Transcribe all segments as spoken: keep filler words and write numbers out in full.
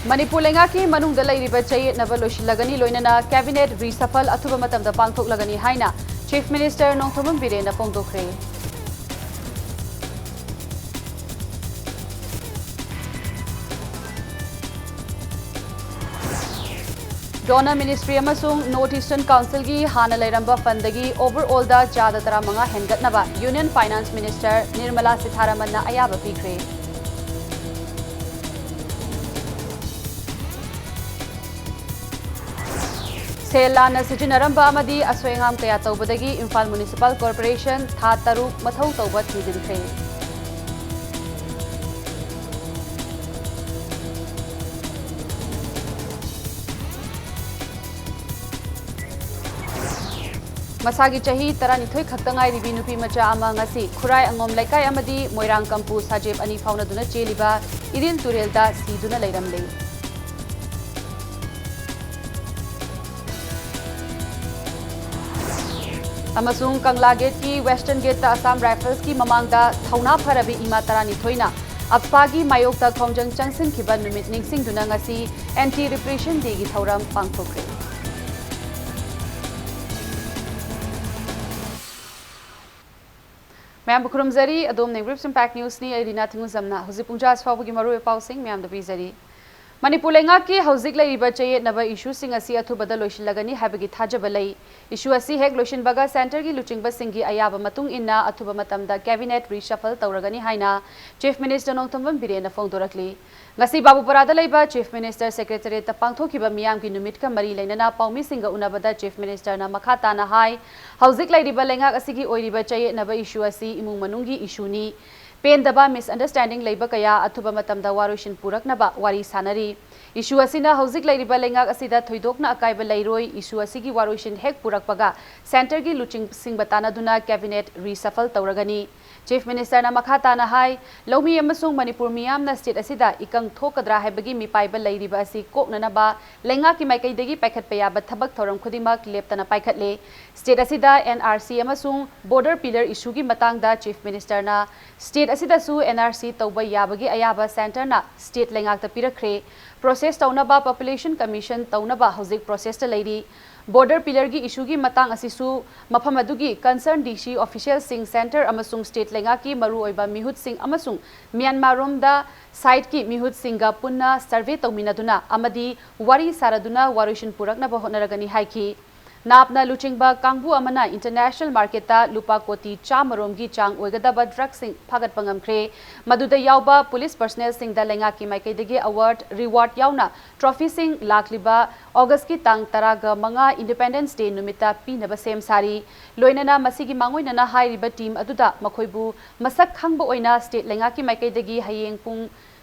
ꯃꯅꯤꯄꯨꯔ ꯂꯩꯉꯥꯛꯀꯤ ꯃꯅꯨꯡꯗ ꯂꯩꯔꯤꯕ ꯆꯌꯦꯠꯅꯕ ꯂꯣꯏꯁꯤꯜꯂꯒꯅꯤ, ꯂꯣꯏꯅꯅ cabinet reshuffle ꯑꯊꯨꯕ ꯃꯇꯝꯗ ꯄꯥꯡꯊꯣꯛꯂꯒꯅꯤ ꯍꯥꯏꯅ Chief Minister Nongthombam ꯕꯤꯔꯦꯟꯅ ꯐꯣꯡꯗꯣꯛꯈ꯭ꯔꯦ꯫ DoNER ministry ꯑꯃꯁꯨꯡ North Eastern Councilꯒꯤ ꯍꯥꯟꯅ ꯂꯩꯔꯝꯕ fundꯗꯒꯤ overallꯗ ꯆꯥꯗ ꯇꯔꯥꯃꯉꯥ ꯍꯦꯟꯒꯠꯅꯕ Union Finance Minister ꯅꯤꯔꯃꯂꯥ ꯁꯤꯊꯥꯔꯥꯃꯟꯅ ꯑꯌꯥꯕ ꯄꯤꯈ꯭ꯔꯦ꯫ ꯁꯦꯜ ꯂꯥꯟꯅ ꯁꯤꯖꯤꯟꯅꯔꯝꯕ ꯑꯃꯗꯤ ꯑꯁꯣꯏ ꯑꯉꯥꯝ ꯀꯌꯥ ꯇꯧꯕꯗꯒꯤ ꯏꯝꯐꯥꯜ Municipal Corporation ꯊꯥ ꯇꯔꯨꯛ ꯃꯊꯧ ꯇꯧꯕ ꯊꯤꯡꯖꯤꯟꯈ꯭ꯔꯦ꯫ ꯃꯁꯥꯒꯤ ꯆꯍꯤ ꯇꯔꯥꯅꯤꯊꯣꯏ ꯈꯛꯇ ꯉꯥꯏꯔꯤꯕꯤ ꯅꯨꯄꯤ ꯃꯆꯥ ꯑꯃ ꯉꯁꯤ ꯈꯨꯔꯥꯏ ꯑꯉꯣꯝ ꯂꯩꯀꯥꯏ ꯑꯃꯗꯤ ꯃꯣꯏꯔꯥꯡ ꯀꯝꯄꯨ ꯁꯥꯖꯦꯞ ꯑꯅꯤ ꯐꯥꯎꯅꯗꯨꯅ ꯆꯦꯜꯂꯤꯕ ꯏꯔꯤꯜ ꯇꯨꯔꯦꯜꯗ ꯁꯤꯗꯨꯅ ꯂꯩꯔꯝꯂꯦ꯫ ꯑꯃꯁꯨꯡ ꯀꯪꯂꯥ ꯒꯦꯠꯀꯤ Western Gateꯇ Assam Riflesꯀꯤ ꯃꯃꯥꯡꯗ ꯊꯧꯅꯥ ꯐꯔꯕꯤ ꯏꯃꯥ ꯇꯔꯥꯅꯤꯊꯣꯏꯅ AFSPAꯒꯤ ꯃꯥꯌꯣꯛꯇ ꯈꯣꯡꯖꯪ ꯆꯪꯁꯤꯟꯈꯤꯕ ꯅꯨꯃꯤꯠ ꯅꯤꯡꯁꯤꯡꯗꯨꯅ ꯉꯁꯤ Anti Repression Dayꯒꯤ ꯊꯧꯔꯝ ꯄꯥꯡꯊꯣꯛꯈ꯭ꯔꯦ꯫ ꯃꯌꯥꯝꯕꯨ ꯈꯨꯔꯨꯝꯖꯔꯤ꯫ ꯑꯗꯣꯝꯅ Brief Impact Newsꯅꯤ꯫ ꯑꯩ ꯔꯤꯅꯥ ꯊꯤꯡꯉꯨꯖꯝꯅ ꯍꯧꯖꯤꯛ ꯄꯨꯡ ꯇꯔꯥ ꯐꯥꯎꯕꯒꯤ ꯃꯔꯨꯑꯣꯏꯕ ꯄꯥꯎꯁꯤꯡ ꯃꯌꯥꯝꯗ ꯄꯤꯖꯔꯤ꯫ ꯃꯅꯤꯄꯨꯔ ꯂꯩꯉꯥꯛꯀꯤ ꯍꯧꯖꯤꯛ ꯂꯩꯔꯤꯕ ꯆꯌꯦꯠꯅꯕ issueꯁꯤꯡ ꯑꯁꯤ ꯑꯊꯨꯕꯗ ꯂꯣꯏꯁꯤꯜꯂꯒꯅꯤ ꯍꯥꯏꯕꯒꯤ ꯊꯥꯖꯕ ꯂꯩ꯫ Issue ꯑꯁꯤ ꯍꯦꯛ ꯂꯣꯏꯁꯤꯟꯕꯒ centreꯒꯤ ꯂꯨꯆꯤꯡꯕꯁꯤꯡꯒꯤ ꯑꯌꯥꯕ ꯃꯇꯨꯡ ꯏꯟꯅ ꯑꯊꯨꯕ ꯃꯇꯝꯗ cabinet reshuffle ꯇꯧꯔꯒꯅꯤ ꯍꯥꯏꯅ Chief Minister ꯅꯣꯡꯊꯣꯝꯕꯝ ꯕꯤꯔꯦꯟꯅ ꯐꯣꯡꯗꯣꯔꯛꯂꯤ꯫ ꯉꯁꯤ ꯕꯥꯕꯨꯄꯥꯔꯥꯗ ꯂꯩꯕ Chief Minister Secretariatꯇ ꯄꯥꯡꯊꯣꯛꯈꯤꯕ ꯃꯤꯌꯥꯝꯒꯤ ꯅꯨꯃꯤꯠꯀ ꯃꯔꯤ ꯂꯩꯅꯅ ꯄꯥꯎꯃꯤꯁꯤꯡꯒ ꯎꯅꯕꯗ Chief Ministerꯅ ꯃꯈꯥ ꯇꯥꯅ ꯍꯥꯏ, ꯍꯧꯖꯤꯛ ꯂꯩꯔꯤꯕ ꯂꯩꯉꯥꯛ ꯑꯁꯤꯒꯤ ꯑꯣꯏꯔꯤꯕ ꯆꯌꯦꯠꯅꯕ issue ꯑꯁꯤ ꯏꯃꯨꯡ ꯃꯅꯨꯡꯒꯤ issueꯅꯤ꯫ ꯄꯦꯟꯗꯕ, misunderstanding ꯂꯩꯕ ꯀꯌꯥ ꯑꯊꯨꯕ ꯃꯇꯝꯗ ꯋꯥꯔꯣꯏꯁꯤꯟ ꯄꯨꯔꯛꯅꯕ ꯋꯥꯔꯤ ꯁꯥꯅꯔꯤ꯫ Issue ꯑꯁꯤꯅ ꯍꯧꯖꯤꯛ ꯂꯩꯔꯤꯕ ꯂꯩꯉꯥꯛ ꯑꯁꯤꯗ ꯊꯣꯏꯗꯣꯛꯅ ꯑꯀꯥꯏꯕ ꯂꯩꯔꯣꯏ꯫ Issue ꯑꯁꯤꯒꯤ ꯋꯥꯔꯣꯏꯁꯤꯟ ꯍꯦꯛ ꯄꯨꯔꯛꯄꯒ centreꯒꯤ ꯂꯨꯆꯤꯡꯕꯁꯤꯡꯕ ꯇꯥꯟꯅꯗꯨꯅ cabinet reshuffle ꯇꯧꯔꯒꯅꯤ꯫ Chief Minister ꯅ ꯃꯈꯥ ꯇꯥꯅ ꯍꯥꯏ, ꯂꯧꯃꯤ ꯑꯃꯁꯨꯡ ꯃꯅꯤꯄꯨꯔ ꯃꯤꯌꯥꯝꯅ state ꯑꯁꯤꯗ ꯏꯀꯪ ꯊꯣꯛꯀꯗ꯭ꯔꯥ ꯍꯥꯏꯕꯒꯤ ꯃꯤꯄꯥꯏꯕ ꯂꯩꯔꯤꯕ ꯑꯁꯤ ꯀꯣꯛꯅꯅꯕ ꯂꯩꯉꯥꯛꯀꯤ ꯃꯥꯏꯀꯩꯗꯒꯤ ꯄꯥꯏꯈꯠꯄ ꯌꯥꯕ ꯊꯕꯛ ꯊꯧꯔꯝ ꯈꯨꯗꯤꯡꯃꯛ ꯂꯦꯞꯇꯅ ꯄꯥꯏꯈꯠꯂꯦ꯫ State ꯑꯁꯤꯗ N R C ꯑꯃꯁꯨꯡ border pillar issue ꯒꯤ ꯃꯇꯥꯡꯗ Chief Minister ꯅ state ꯑꯁꯤꯗꯁꯨ N R C ꯇꯧꯕ ꯌꯥꯕꯒꯤ ꯑꯌꯥꯕ centre ꯅ state ꯂꯩꯉꯥꯛꯇ ꯄꯤꯔꯛꯈ꯭ꯔꯦ꯫ Process ꯇꯧꯅꯕ population commission ꯇꯧꯅꯕ ꯍꯧꯖꯤꯛ process ꯇ ꯂꯩꯔꯤ꯫ Border pillar ꯒꯤ issue ꯒꯤ ꯃꯇꯥꯡ ꯑꯁꯤꯁꯨ ꯃꯐꯝ ꯑꯗꯨꯒꯤ concern D C official ꯁꯤꯡ centre ꯑꯃꯁꯨꯡ state ꯂꯩꯉꯥꯛꯀꯤ ꯃꯔꯨꯑꯣꯏꯕ ꯃꯤꯍꯨꯠꯁꯤꯡ ꯑꯃꯁꯨꯡ ꯃ꯭ꯌꯥꯟꯃꯥꯔ ꯔꯣꯝꯗ site ꯀꯤ ꯃꯤꯍꯨꯠꯁꯤꯡꯒ ꯄꯨꯟꯅ survey ꯇꯧꯃꯤꯟꯅꯗꯨꯅ ꯑꯃꯗꯤ ꯋꯥꯔꯤ ꯁꯥꯔꯗꯨꯅ ꯋꯥꯔꯣꯏꯁꯤꯟ ꯄꯨꯔꯛꯅꯕ ꯍꯣꯠꯅꯔꯒꯅꯤ ꯍꯥꯏꯈꯤ꯫ NAPP ꯅ ꯂꯨꯆꯤꯡꯕ ꯀꯥꯡꯕꯨ ꯑꯃꯅ international market ꯇ ꯂꯨꯄꯥ ꯀꯣꯇꯤ ꯆꯥꯝꯃ ꯔꯣꯝꯒꯤ ꯆꯥꯡ ꯑꯣꯏꯒꯗꯕ drugs ꯁꯤꯡ ꯐꯥꯒꯠꯄ ꯉꯝꯈ꯭ꯔꯦ꯫ ꯃꯗꯨꯗ ꯌꯥꯎꯕ police personnel ꯁꯤꯡꯗ ꯂꯩꯉꯥꯛꯀꯤ ꯃꯥꯏꯀꯩꯗꯒꯤ award, reward ꯌꯥꯎꯅ trophy ꯁꯤꯡ ꯂꯥꯛꯂꯤꯕ August ꯀꯤ ꯇꯥꯡ ꯇꯔꯥꯒ ꯃꯉꯥ Independence Day ꯅꯨꯃꯤꯠꯇ ꯄꯤꯅꯕ ꯁꯦꯝ ꯁꯥꯔꯤ꯫ ꯂꯣꯏꯅꯅ ꯃꯁꯤꯒꯤ ꯃꯥꯡꯑꯣꯏꯅꯅ ꯍꯥꯏꯔꯤꯕ team ꯑꯗꯨꯗ ꯃꯈꯣꯏꯕꯨ ꯃꯁꯛ ꯈꯪꯕ ꯑꯣꯏꯅ state ꯂꯩꯉꯥꯛꯀꯤ ꯃꯥꯏꯀꯩꯗꯒꯤ ꯍꯌꯦꯡ ꯄꯨꯡ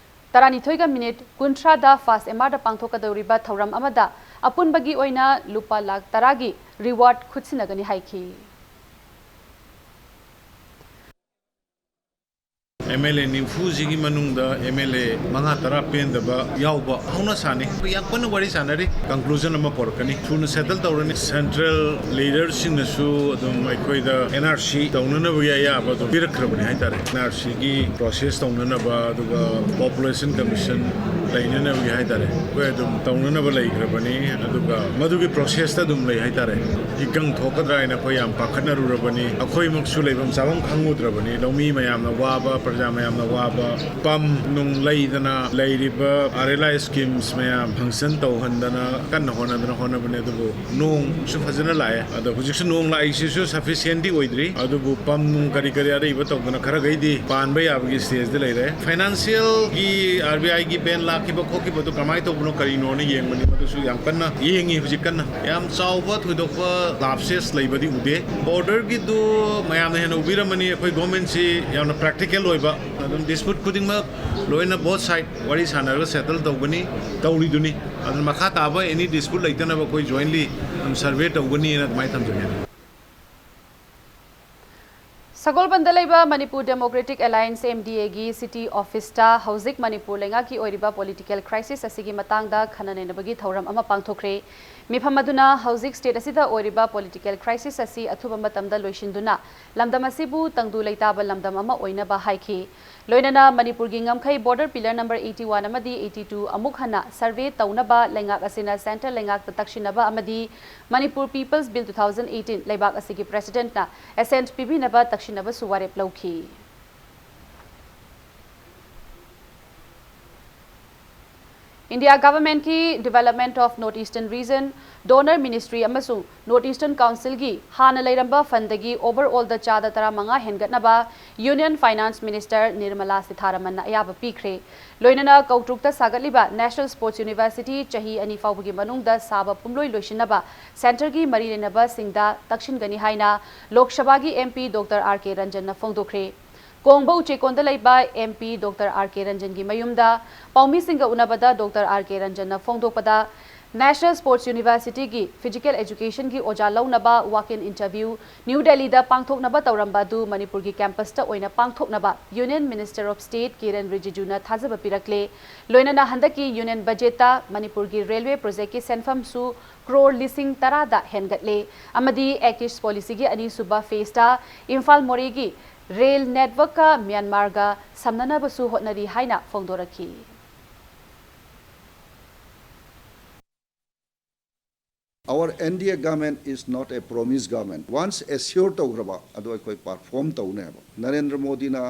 ꯇꯔꯥꯅꯤꯊꯣꯏꯒ minute ꯀꯨꯟꯊ꯭ꯔꯥꯗ FAST M R ꯗ ꯄꯥꯡꯊꯣꯛꯀꯗꯧꯔꯤꯕ ꯊꯧꯔꯝ ꯑꯃꯗ ꯑꯄꯨꯟꯕꯒꯤ ꯑꯣꯏꯅ ꯂꯨꯄꯥ ꯂꯥꯈ ꯇꯔꯥꯒꯤ reward ꯈꯨꯠꯁꯤꯟꯅꯒꯅꯤ ꯍꯥꯏꯈꯤ꯫ M L A ꯅꯤꯐꯨꯁꯤꯒꯤ ꯃꯅꯨꯡꯗ M L A ꯃꯉꯥ ꯇꯔꯥ ꯄꯦꯟꯗꯕ ꯌꯥꯎꯕ ꯍꯧꯅ ꯁꯥꯅꯤ꯫ ꯑꯩꯈꯣꯏ ꯌꯥꯝ ꯀꯟꯅ ꯋꯥꯔꯤ ꯁꯥꯟꯅꯔꯤ, conclusion ꯑꯃ ꯄꯣꯔꯛꯀꯅꯤ꯫ ꯊꯨꯅ settle ꯇꯧꯔꯅꯤ꯫ Central leader ꯁꯤꯡꯅꯁꯨ ꯑꯗꯨꯝ ꯑꯩꯈꯣꯏꯗ N R C ꯇꯧꯅꯅꯕꯒꯤ ꯑꯌꯥꯕ ꯑꯗꯨꯝ ꯄꯤꯔꯛꯈ꯭ꯔꯕꯅꯤ ꯍꯥꯏꯇꯥꯔꯦ꯫ N R C ꯒꯤ process ꯇꯧꯅꯅꯕ, ꯑꯗꯨꯒ population commission ꯂꯩꯅꯅꯕꯒꯤ ꯍꯥꯏꯇꯥꯔꯦ, ꯑꯩꯈꯣꯏ ꯑꯗꯨꯝ ꯇꯧꯅꯅꯕ ꯂꯩꯈ꯭ꯔꯕꯅꯤ꯫ ꯑꯗꯨꯒ ꯃꯗꯨꯒꯤ process ꯇ ꯑꯗꯨꯝ ꯂꯩ ꯍꯥꯏꯇꯥꯔꯦ꯫ ꯏꯀꯪ ꯊꯣꯛꯀꯗ꯭ꯔꯥ ꯍꯥꯏꯅ ꯑꯩꯈꯣꯏ ꯌꯥꯝ ꯄꯥꯈꯠꯅꯔꯨꯔꯕꯅꯤ꯫ ꯑꯩꯈꯣꯏꯃꯛꯁꯨ ꯂꯩꯐꯝ ꯆꯥꯐꯝ ꯈꯪꯉꯨꯗ꯭ꯔꯕꯅꯤ꯫ ꯂꯧꯃꯤ ꯃꯌꯥꯝꯅ ꯋꯥꯕ, ꯄ꯭ꯔꯖꯥ ꯃꯌꯥꯝꯅ ꯋꯥꯕ, pump ꯅꯨꯡ ꯂꯩꯗꯅ ꯂꯩꯔꯤꯕ R L I schemes ꯃꯌꯥꯝ function ꯇꯧꯍꯟꯗꯅ ꯀꯟꯅ ꯍꯣꯠꯅꯗꯅ ꯍꯣꯠꯅꯕꯅꯤ꯫ ꯑꯗꯨꯕꯨ ꯅꯣꯡꯁꯨ ꯐꯖꯅ ꯂꯥꯛꯑꯦ꯫ ꯑꯗꯣ ꯍꯧꯖꯤꯛꯁꯨ ꯅꯣꯡ ꯂꯥꯛꯏꯁꯤꯁꯨ sufficient ꯗꯤ ꯑꯣꯏꯗ꯭ꯔꯤ꯫ ꯑꯗꯨꯕꯨ pump ꯅꯨꯡ ꯀꯔꯤ ꯀꯔꯤ ꯑꯔꯩꯕ ꯇꯧꯗꯅ ꯈꯔꯈꯩꯗꯤ ꯄꯥꯟꯕ ꯌꯥꯕꯒꯤ stage ꯇ ꯂꯩꯔꯦ꯫ Financial ꯒꯤ R B I ꯒꯤ ban ꯂꯥꯛꯈꯤꯕ ꯈꯣꯠꯈꯤꯕꯗꯨ ꯀꯃꯥꯏꯅ ꯇꯧꯕꯅꯣ ꯀꯔꯤꯅꯣꯅ ꯌꯦꯡꯕꯅꯤ꯫ ꯃꯗꯨꯁꯨ ꯌꯥꯝ ꯀꯟꯅ ꯌꯦꯡꯉꯤ ꯍꯧꯖꯤꯛ ꯀꯟꯅ꯫ ꯌꯥꯝ ꯆꯥꯎꯕ ꯊꯣꯏꯗꯣꯛꯄ lapses ꯂꯩꯕꯗꯤ ꯎꯗꯦ꯫ Border ꯒꯤꯗꯨ ꯃꯌꯥꯝꯅ ꯍꯦꯟꯅ ꯎꯕꯤꯔꯝꯃꯅꯤ꯫ ꯑꯩꯈꯣꯏ government ꯁꯤ ꯌꯥꯝꯅ practical ꯑꯣꯏꯕ, ꯑꯗꯨꯝ dispute ꯈꯨꯗꯤꯡꯃꯛ ꯂꯣꯏꯅ both side ꯋꯥꯔꯤ ꯁꯥꯟꯅꯔꯒ settle ꯇꯧꯒꯅꯤ, ꯇꯧꯔꯤꯗꯨꯅꯤ꯫ ꯑꯗꯨꯅ ꯃꯈꯥ ꯇꯥꯕ any dispute ꯂꯩꯇꯅꯕ ꯑꯩꯈꯣꯏ jointly ꯑꯗꯨꯝ survey ꯇꯧꯒꯅꯤꯅ ꯑꯗꯨꯃꯥꯏꯅ ꯊꯝꯖꯒꯦ꯫ ꯁꯒꯣꯜꯕꯟꯗ ꯂꯩꯕ Manipur democratic alliance, M D ꯑꯦꯒꯤ ꯁꯤꯇꯤ ꯑꯣꯐꯤꯁꯇ ꯍꯧꯖꯤꯛ ꯃꯅꯤꯄꯨꯔ ꯂꯩꯉꯥꯛꯀꯤ ꯑꯣꯏꯔꯤꯕ ꯄꯣꯂꯤꯇꯤꯀꯦꯜ ꯀ꯭ꯔꯥꯏꯁꯤꯁ ꯑꯁꯤꯒꯤ ꯃꯇꯥꯡꯗ ꯈꯟꯅ ꯅꯩꯅꯕꯒꯤ ꯊꯧꯔꯝ ꯑꯃ ꯄꯥꯡꯊꯣꯛꯈ꯭ꯔꯦ꯫ ꯃꯤꯐꯝ ꯑꯗꯨꯅ ꯍꯧꯖꯤꯛ ꯁ꯭ꯇꯦꯠ ꯑꯁꯤꯗ ꯑꯣꯏꯔꯤꯕ ꯄꯣꯂꯤꯇꯤꯀꯦꯜ ꯀ꯭ꯔꯥꯏꯁꯤꯁ ꯑꯁꯤ ꯑꯊꯨꯕ ꯃꯇꯝꯗ ꯂꯣꯏꯁꯤꯟꯗꯨꯅ ꯂꯝꯗꯝ ꯑꯁꯤꯕꯨ ꯇꯪꯗꯨ ꯂꯩꯇꯥꯕ ꯂꯝꯗꯝ ꯑꯃ ꯑꯣꯏꯅꯕ ꯍꯥꯏꯈꯤ꯫ ꯂꯣꯏꯅꯅ ꯃꯅꯤꯄꯨꯔꯒꯤ ꯉꯝꯈꯩ border pillar number eighty one ꯑꯃꯗꯤ eighty two ꯑꯃꯨꯛ ꯍꯟꯅ ꯁꯔꯚꯦ ꯇꯧꯅꯕ ꯂꯩꯉꯥꯛ ꯑꯁꯤꯅ ꯁꯦꯟꯇ꯭ꯔꯦꯜ ꯂꯩꯉꯥꯛꯇ ꯇꯛꯁꯤꯟꯅꯕ ꯑꯃꯗꯤ Manipur people's bill two thousand eighteen ꯂꯩꯕꯥꯛ ꯑꯁꯤꯒꯤ ꯄ꯭ꯔꯦꯁꯤꯗꯦꯟꯠꯅ ꯑꯦꯁꯦꯟꯠ ꯄꯤꯕꯤꯅꯕ ꯇꯛꯁꯤꯟꯅꯕꯁꯨ ꯋꯥꯔꯦꯞ ꯂꯧꯈꯤ꯫ ꯏꯟꯗꯤꯌꯥ ꯒꯚꯔꯟꯃꯦꯟꯠꯀꯤ Development of North Eastern Region, DoNER ministry ꯑꯃꯁꯨꯡ ꯅꯣꯔꯠ ꯏꯁꯇꯔꯟ ꯀꯥꯎꯟꯁꯤꯜꯒꯤ ꯍꯥꯟꯅ ꯂꯩꯔꯝꯕ ꯐꯟꯗꯒꯤ ꯑꯣꯚꯔꯑꯣꯜꯗ ꯆꯥꯗ ꯇꯔꯥꯃꯉꯥ ꯍꯦꯟꯒꯠꯅꯕ ꯌꯨꯅꯤꯌꯟ ꯐꯥꯏꯅꯥꯟꯁ ꯃꯤꯅꯤꯁꯇꯔ ꯅꯤꯔꯃꯂꯥ ꯁꯤꯊꯥꯔꯃꯟꯅ ꯑꯌꯥꯕ ꯄꯤꯈ꯭ꯔꯦ꯫ ꯂꯣꯏꯅꯅ ꯀꯧꯇ꯭ꯔꯨꯛꯇ ꯁꯥꯒꯠꯂꯤꯕ ꯅꯦꯁꯅꯦꯜ ꯁ꯭ꯄꯣꯔꯠꯁ ꯌꯨꯅꯤꯚꯔꯁꯤꯇꯤ ꯆꯍꯤ ꯑꯅꯤ ꯐꯥꯎꯕꯒꯤ ꯃꯅꯨꯡꯗ ꯁꯥꯕ ꯄꯨꯝꯂꯣꯏ ꯂꯣꯏꯁꯤꯟꯅꯕ ꯁꯦꯟꯇꯔꯒꯤ ꯃꯔꯤ ꯂꯩꯅꯕꯁꯤꯡꯗ ꯇꯛꯁꯤꯟꯒꯅꯤ ꯍꯥꯏꯅ ꯂꯣꯛ ꯁꯚꯥꯒꯤ ꯑꯦꯝ ꯄꯤ ꯗꯣꯛꯇꯔ ꯑꯥꯔ ꯀꯦ ꯔꯟꯖꯟꯅ ꯐꯣꯡꯗꯣꯛꯈ꯭ꯔꯦ꯫ ꯀꯣꯡꯕ ꯎꯆꯦꯀꯣꯟꯗ ꯂꯩꯕ ꯑꯦꯝ ꯄꯤ ꯗꯣꯛꯇꯔ ꯑꯥꯔ ꯀꯦ ꯔꯟꯖꯟꯒꯤ ꯃꯌꯨꯝꯗ ꯄꯥꯎꯃꯤꯁꯤꯡꯒ ꯎꯅꯕꯗ ꯗꯣꯛꯇꯔ ꯑꯥꯔ ꯀꯦ ꯔꯟꯖꯟꯅ ꯐꯣꯡꯗꯣꯛꯄꯗ, ꯅꯦꯁꯅꯦꯜ ꯁ꯭ꯄꯣꯔꯠꯁ ꯌꯨꯅꯤꯚꯔꯁꯤꯇꯤꯒꯤ ꯐꯤꯖꯤꯀꯦꯜ ꯑꯦꯖꯨꯀꯦꯁꯟꯒꯤ ꯑꯣꯖꯥ ꯂꯧꯅꯕ ꯋꯥꯛ ꯏꯟ ꯏꯟꯇꯔꯚ꯭ꯌꯨ ꯅ꯭ꯌꯨ ꯗꯦꯜꯂꯤꯗ ꯄꯥꯡꯊꯣꯛꯅꯕ ꯇꯧꯔꯝꯕ ꯑꯗꯨ ꯃꯅꯤꯄꯨꯔꯒꯤ ꯀꯦꯝꯄꯁꯇ ꯑꯣꯏꯅ ꯄꯥꯡꯊꯣꯛꯅꯕ Union minister of state Kiren ꯔꯤꯖꯤꯖꯨꯅ ꯊꯥꯖꯕ ꯄꯤꯔꯛꯂꯦ꯫ ꯂꯣꯏꯅꯅ ꯍꯟꯗꯛꯀꯤ ꯌꯨꯅꯤꯌꯟ ꯕꯖꯦꯠꯇ ꯃꯅꯤꯄꯨꯔꯒꯤ ꯔꯦꯜꯋꯦ ꯄ꯭ꯔꯣꯖꯦꯛꯀꯤ ꯁꯦꯟꯐꯝꯁꯨ ꯀ꯭ꯔꯣꯔ ꯂꯤꯁꯤꯡ ꯇꯔꯥꯗ ꯍꯦꯟꯒꯠꯂꯦ ꯑꯃꯗꯤ ꯑꯦꯛ ꯏꯁ ꯄꯣꯂꯤꯁꯤꯒꯤ ꯑꯅꯤꯁꯨꯕ ꯐꯦꯖꯇ ꯏꯝꯐꯥꯜ ꯃꯣꯔꯦꯒꯤ ꯔꯦꯜ ꯅꯦꯠꯋꯔꯛꯀ ꯃ꯭ꯌꯥꯟꯃꯥꯔꯒ ꯁꯝꯅꯅꯕꯁꯨ ꯍꯣꯠꯅꯔꯤ ꯍꯥꯏꯅ ꯐꯣꯡꯗꯣꯔꯛꯈꯤ꯫ Our N D A government is not a promise government. Once assure ꯇꯧꯈ꯭ꯔꯕ ꯑꯗꯨ ꯑꯩꯈꯣꯏ perform ꯇꯧꯅꯦꯕ꯫ ꯅꯔꯦꯟꯗ꯭ꯔ ꯃꯣꯗꯤꯅ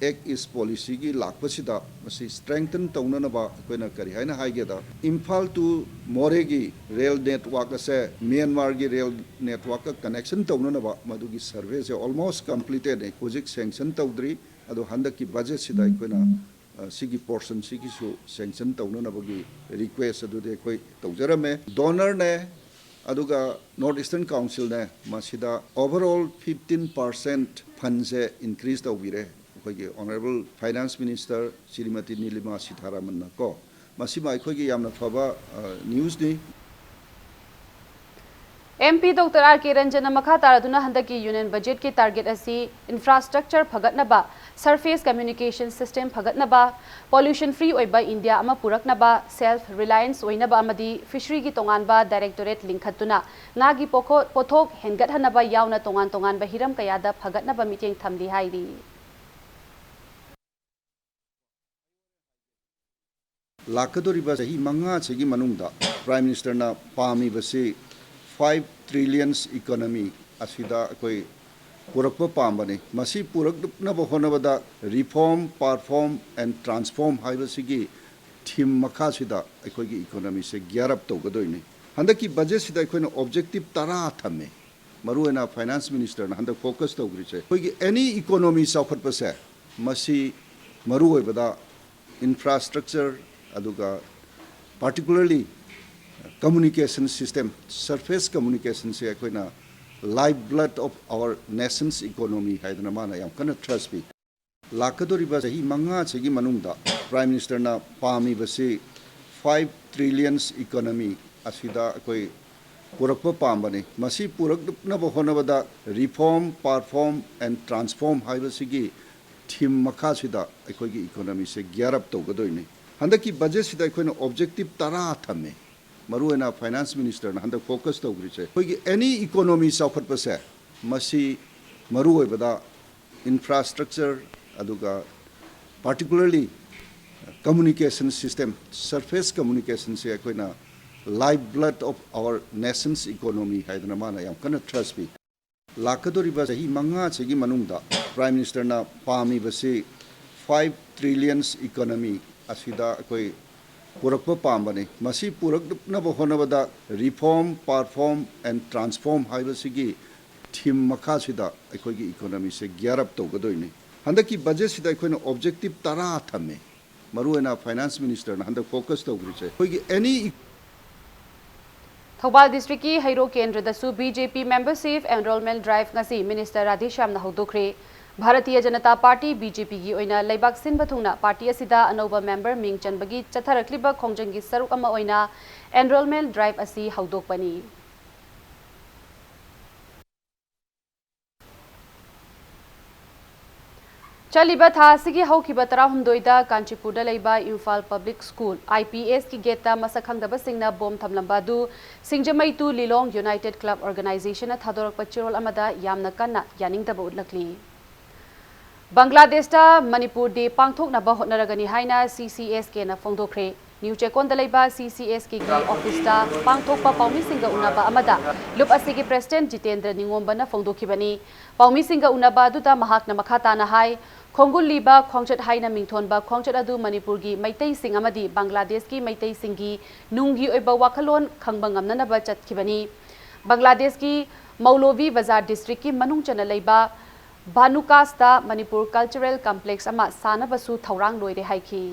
ꯑꯦꯛ ꯏꯁ ꯄꯣꯂꯤꯁꯤꯒꯤ ꯂꯥꯛꯄꯁꯤꯗ ꯃꯁꯤ strengthen ꯇꯧꯅꯅꯕ ꯑꯩꯈꯣꯏꯅ ꯀꯔꯤ ꯍꯥꯏꯅ ꯍꯥꯏꯒꯦꯗ, ꯏꯝꯐꯥꯜ to ꯃꯣꯔꯦꯒꯤ ꯔꯦꯜ ꯅꯦꯠꯋꯥꯛ ꯑꯁꯦ ꯃ꯭ꯌꯥꯟꯃꯥꯔꯒꯤ ꯔꯦꯜ ꯅꯦꯠꯋꯥꯛꯀ connection ꯇꯧꯅꯅꯕ ꯃꯗꯨꯒꯤ ꯁꯔꯚꯦꯁꯦ almost completed ꯅꯤ꯫ ꯍꯧꯖꯤꯛ sanction ꯇꯧꯗ꯭ꯔꯤ꯫ ꯑꯗꯣ ꯍꯟꯗꯛꯀꯤ ꯕꯖꯦꯠꯁꯤꯗ ꯑꯩꯈꯣꯏꯅ ꯑ, ꯁꯤꯒꯤ portion ꯁꯤꯒꯤꯁꯨ sanction ꯇꯧꯅꯅꯕꯒꯤ request ꯑꯗꯨꯗꯤ ꯑꯩꯈꯣꯏ ꯇꯧꯖꯔꯝꯃꯦ꯫ ꯗꯣꯅꯔꯅꯦ, ꯑꯗꯨꯒ ꯅꯣꯔꯠ ꯏꯁꯇꯔꯟ ꯀꯥꯎꯟꯁꯤꯜꯅꯦ, ꯃꯁꯤꯗ overall fifteen percent fundꯁꯦ increase ꯇꯧꯕꯤꯔꯦ ꯑꯩꯈꯣꯏꯒꯤ Honourable Finance Minister ꯁ꯭ꯔꯤꯃꯇꯤ ꯅꯤꯂꯤꯃꯥ ꯁꯤꯊꯥꯔꯥꯃꯟꯅ ꯀꯣ꯫ ꯃꯁꯤꯃ ꯑꯩꯈꯣꯏꯒꯤ ꯌꯥꯝꯅ ꯐꯕ, ꯑ, newsꯅꯤ꯫ MP Doctor R K Ranjan ꯅ ꯃꯈꯥ ꯇꯥꯔꯗꯨꯅ ꯍꯟꯗꯛꯀꯤ Union Budget ꯀꯤ target ꯑꯁꯤ infrastructure ꯐꯒꯠꯅꯕ, surface communication system ꯐꯒꯠꯅꯕ, pollution free ꯑꯣꯏꯕ ꯏꯟꯗꯤꯌꯥ ꯑꯃ ꯄꯨꯔꯛꯅꯕ, self reliance ꯑꯣꯏꯅꯕ ꯑꯃꯗꯤ fishery ꯒꯤ ꯇꯣꯉꯥꯟꯕ directorate ꯂꯤꯡꯈꯠꯇꯨꯅ ꯉꯥꯒꯤ ꯄꯣꯈꯣ-, ꯄꯣꯠꯊꯣꯛ ꯍꯦꯟꯒꯠꯍꯟꯅꯕ ꯌꯥꯎꯅ ꯇꯣꯉꯥꯟ ꯇꯣꯉꯥꯟꯕ ꯍꯤꯔꯝ ꯀꯌꯥꯗ ꯐꯒꯠꯅꯕ ꯃꯤꯠꯌꯦꯡ ꯊꯝꯂꯤ ꯍꯥꯏꯔꯤ꯫ ꯂꯥꯛꯀꯗꯧꯔꯤꯕ ꯆꯍꯤ ꯃꯉꯥꯁꯤꯒꯤ ꯃꯅꯨꯡꯗ Prime Minister ꯅ ꯄꯥꯝꯃꯤꯕꯁꯤ five trillions economy ꯑꯁꯤꯗ ꯑꯩꯈꯣꯏ ꯄꯨꯔꯛꯄ ꯄꯥꯝꯕꯅꯤ꯫ ꯃꯁꯤ ꯄꯨꯔꯛꯅꯕ ꯍꯣꯠꯅꯕꯗ reform, perform and transform ꯍꯥꯏꯕꯁꯤꯒꯤ theme ꯃꯈꯥꯁꯤꯗ ꯑꯩꯈꯣꯏꯒꯤ economy ꯁꯦ gear up ꯇꯧꯒꯗꯣꯏꯅꯤ꯫ ꯍꯟꯗꯛꯀꯤ budget ꯁꯤꯗ ꯑꯩꯈꯣꯏꯅ objective ꯇꯔꯥ ꯊꯝꯃꯦ꯫ ꯃꯔꯨꯑꯣꯏꯅ Finance Minister ꯅ ꯍꯟꯗꯛ focus ꯇꯧꯈ꯭ꯔꯤꯁꯦ ꯑꯩꯈꯣꯏꯒꯤ any economy ꯆꯥꯎꯈꯠꯄꯁꯦ, ꯃꯁꯤ ꯃꯔꯨꯑꯣꯏꯕꯗ infrastructure, ꯑꯗꯨꯒ particularly communication system, surface communication ꯁꯦ ꯑꯩꯈꯣꯏꯅ life blood of our nation's economy ꯍꯥꯏꯗꯅ ꯃꯥꯅ ꯌꯥꯝ ꯀꯟꯅ thrust ꯄꯤ꯫ ꯂꯥꯛꯀꯗꯧꯔꯤꯕ ꯆꯍꯤ ꯃꯉꯥꯁꯤꯒꯤ ꯃꯅꯨꯡꯗ Prime Minister ꯅ ꯄꯥꯝꯃꯤꯕꯁꯤ five trillions economy ꯑꯁꯤꯗ ꯑꯩꯈꯣꯏ ꯄꯨꯔꯛꯄ ꯄꯥꯝꯕꯅꯤ꯫ ꯃꯁꯤ ꯄꯨꯔꯛꯅꯕ ꯍꯣꯠꯅꯕꯗ reform, perform and transform ꯍꯥꯏꯕꯁꯤꯒꯤ theme ꯃꯈꯥꯁꯤꯗ ꯑꯩꯈꯣꯏꯒꯤ economy ꯁꯦ gear up ꯇꯧꯒꯗꯣꯏꯅꯤ꯫ ꯍꯟꯗꯛꯀꯤ budget ꯁꯤꯗ ꯑꯩꯈꯣꯏꯅ objective ꯇꯔꯥ ꯊꯝꯃꯦ꯫ ꯃꯔꯨꯑꯣꯏꯅ Finance Minister ꯅ ꯍꯟꯗꯛ focus ꯇꯧꯈ꯭ꯔꯤꯁꯦ ꯑꯩꯈꯣꯏꯒꯤ any economy ꯆꯥꯎꯈꯠꯄꯁꯦ, ꯃꯁꯤ ꯃꯔꯨꯑꯣꯏꯕꯗ infrastructure, ꯑꯗꯨꯒ particularly communication system, surface communication ꯁꯦ ꯑꯩꯈꯣꯏꯅ life blood of our nation's economy ꯍꯥꯏꯗꯅ ꯃꯥꯅ ꯌꯥꯝ ꯀꯟꯅ thrust ꯄꯤ꯫ ꯂꯥꯛꯀꯗꯧꯔꯤꯕ ꯆꯍꯤ ꯃꯉꯥꯁꯤꯒꯤ ꯃꯅꯨꯡꯗ Prime Minister ꯅ ꯄꯥꯝꯃꯤꯕꯁꯤ five trillions economy ꯑꯁꯤꯗ ꯑꯩꯈꯣꯏ ꯄꯨꯔꯛꯄ ꯄꯥꯝꯕꯅꯤ꯫ ꯃꯁꯤ ꯄꯨꯔꯛꯅꯕ ꯍꯣꯠꯅꯕꯗ reform, perform and transform ꯍꯥꯏꯕꯁꯤꯒꯤ theme ꯃꯈꯥꯁꯤꯗ ꯑꯩꯈꯣꯏꯒꯤ economy ꯁꯦ gear up ꯇꯧꯒꯗꯣꯏꯅꯤ꯫ ꯍꯟꯗꯛꯀꯤ budget ꯁꯤꯗ ꯑꯩꯈꯣꯏꯅ objective ꯇꯔꯥ ꯊꯝꯃꯦ꯫ ꯃꯔꯨꯑꯣꯏꯅ Finance Minister ꯅ ꯍꯟꯗꯛ focus ꯇꯧꯈ꯭ꯔꯤꯁꯦ ꯑꯩꯈꯣꯏꯒꯤ any ꯊꯧꯕꯥꯜ district ꯀꯤ ꯍꯩꯔꯣꯛ ꯀꯦꯟꯗ꯭ꯔꯗꯁꯨ BJP membership enrollment drive ꯉꯁꯤ Minister ꯔꯥꯙꯦꯁ꯭ꯌꯥꯝꯅ ꯍꯧꯗꯣꯛꯈ꯭ꯔꯦ꯫ Bharatiya Janata party, BJP ꯒꯤ ꯑꯣꯏꯅ ꯂꯩꯕꯥꯛ ꯁꯤꯟꯕ ꯊꯨꯡꯅ ꯄꯥꯔꯇꯤ ꯑꯁꯤꯗ ꯑꯅꯧꯕ member ꯃꯤꯡ ꯆꯟꯕꯒꯤ ꯆꯠꯊꯔꯛꯂꯤꯕ ꯈꯣꯡꯖꯪꯒꯤ ꯁꯔꯨꯛ ꯑꯃ ꯑꯣꯏꯅ enrollment drive ꯑꯁꯤ ꯍꯧꯗꯣꯛꯄꯅꯤ꯫ ꯆꯠꯂꯤꯕ ꯊꯥ ꯑꯁꯤꯒꯤ ꯍꯧꯈꯤꯕ ꯇꯔꯥꯍꯨꯝꯗꯣꯏꯗ ꯀꯥꯟꯆꯤꯄꯨꯔꯗ ꯂꯩꯕ ꯏꯝꯐꯥꯜ ꯄꯕ꯭ꯂꯤꯛ ꯁ꯭ꯀꯨꯜ, IPS ꯀꯤ ꯒꯦꯠꯇ ꯃꯁꯛ ꯈꯪꯗꯕꯁꯤꯡꯅ ꯕꯣꯝ ꯊꯝꯂꯝꯕ ꯑꯗꯨ ꯁꯤꯡꯖꯃꯩ ꯇꯨ ꯂꯤꯂꯣꯡ ꯌꯨꯅꯥꯏꯇꯦꯗ ꯀ꯭ꯂꯕ ꯑꯣꯔꯒꯅꯥꯏꯖꯦꯁꯟꯅ ꯊꯥꯗꯣꯔꯛꯄ ꯆꯦꯔꯣꯜ ꯑꯃꯗ ꯌꯥꯝꯅ ꯀꯟꯅ ꯌꯥꯅꯤꯡꯗꯕ ꯎꯠꯂꯛꯂꯤ꯫ ꯕꯪꯒ꯭ꯂꯥꯗꯦꯁꯇ ꯃꯅꯤꯄꯨꯔ ꯗꯦ ꯄꯥꯡꯊꯣꯛꯅꯕ ꯍꯣꯠꯅꯔꯒꯅꯤ ꯍꯥꯏꯅ CCSK ꯅ ꯐꯣꯡꯗꯣꯛꯈ꯭ꯔꯦ꯫ ꯅ꯭ꯌꯨ ꯆꯦꯛꯀꯣꯟꯗ ꯂꯩꯕ CCSK ꯒꯤ ꯑꯣꯐꯤꯁꯇ ꯄꯥꯡꯊꯣꯛꯄ ꯄꯥꯎꯃꯤꯁꯤꯡꯒ ꯎꯅꯕ ꯑꯃꯗ ꯂꯨꯞ ꯑꯁꯤꯒꯤ ꯄ꯭ꯔꯦꯁꯤꯗꯦꯟꯠ ꯖꯤꯇꯦꯟꯗ꯭ꯔ ꯅꯤꯉꯣꯝꯕꯅ ꯐꯣꯡꯗꯣꯛꯈꯤꯕꯅꯤ꯫ ꯄꯥꯎꯃꯤꯁꯤꯡꯒ ꯎꯅꯕ ꯑꯗꯨꯗ ꯃꯍꯥꯛꯅ ꯃꯈꯥ ꯇꯥꯅ ꯍꯥꯏ, ꯈꯣꯡꯒꯨꯜꯂꯤꯕ ꯈꯣꯡꯆꯠ ꯍꯥꯏꯅ ꯃꯤꯡꯊꯣꯟꯕ ꯈꯣꯡꯆꯠ ꯑꯗꯨ ꯃꯅꯤꯄꯨꯔꯒꯤ ꯃꯩꯇꯩꯁꯤꯡ ꯑꯃꯗꯤ ꯕꯪꯒ꯭ꯂꯥꯗꯦꯁꯀꯤ ꯃꯩꯇꯩꯁꯤꯡꯒꯤ ꯅꯨꯡꯒꯤ ꯑꯣꯏꯕ ꯋꯥꯈꯜꯂꯣꯟ ꯈꯪꯕ ꯉꯝꯅꯅꯕ ꯆꯠꯈꯤꯕꯅꯤ꯫ ꯕꯪꯒ꯭ꯂꯥꯗꯦꯁꯀꯤ ꯃꯧꯂꯣꯚꯤ ꯕꯖꯥꯔ ꯗꯤꯁꯇ꯭ꯔꯤꯛꯀꯤ ꯃꯅꯨꯡ ꯆꯟꯅ ꯂꯩꯕ ꯚꯥꯅꯨꯀꯥꯁꯇ ꯃꯅꯤꯄꯨꯔ ꯀꯜꯆꯔꯦꯜ ꯀꯝꯄ꯭ꯂꯦꯛꯁ ꯑꯃ ꯁꯥꯅꯕꯁꯨ ꯊꯧꯔꯥꯡ ꯂꯣꯏꯔꯦ ꯍꯥꯏꯈꯤ꯫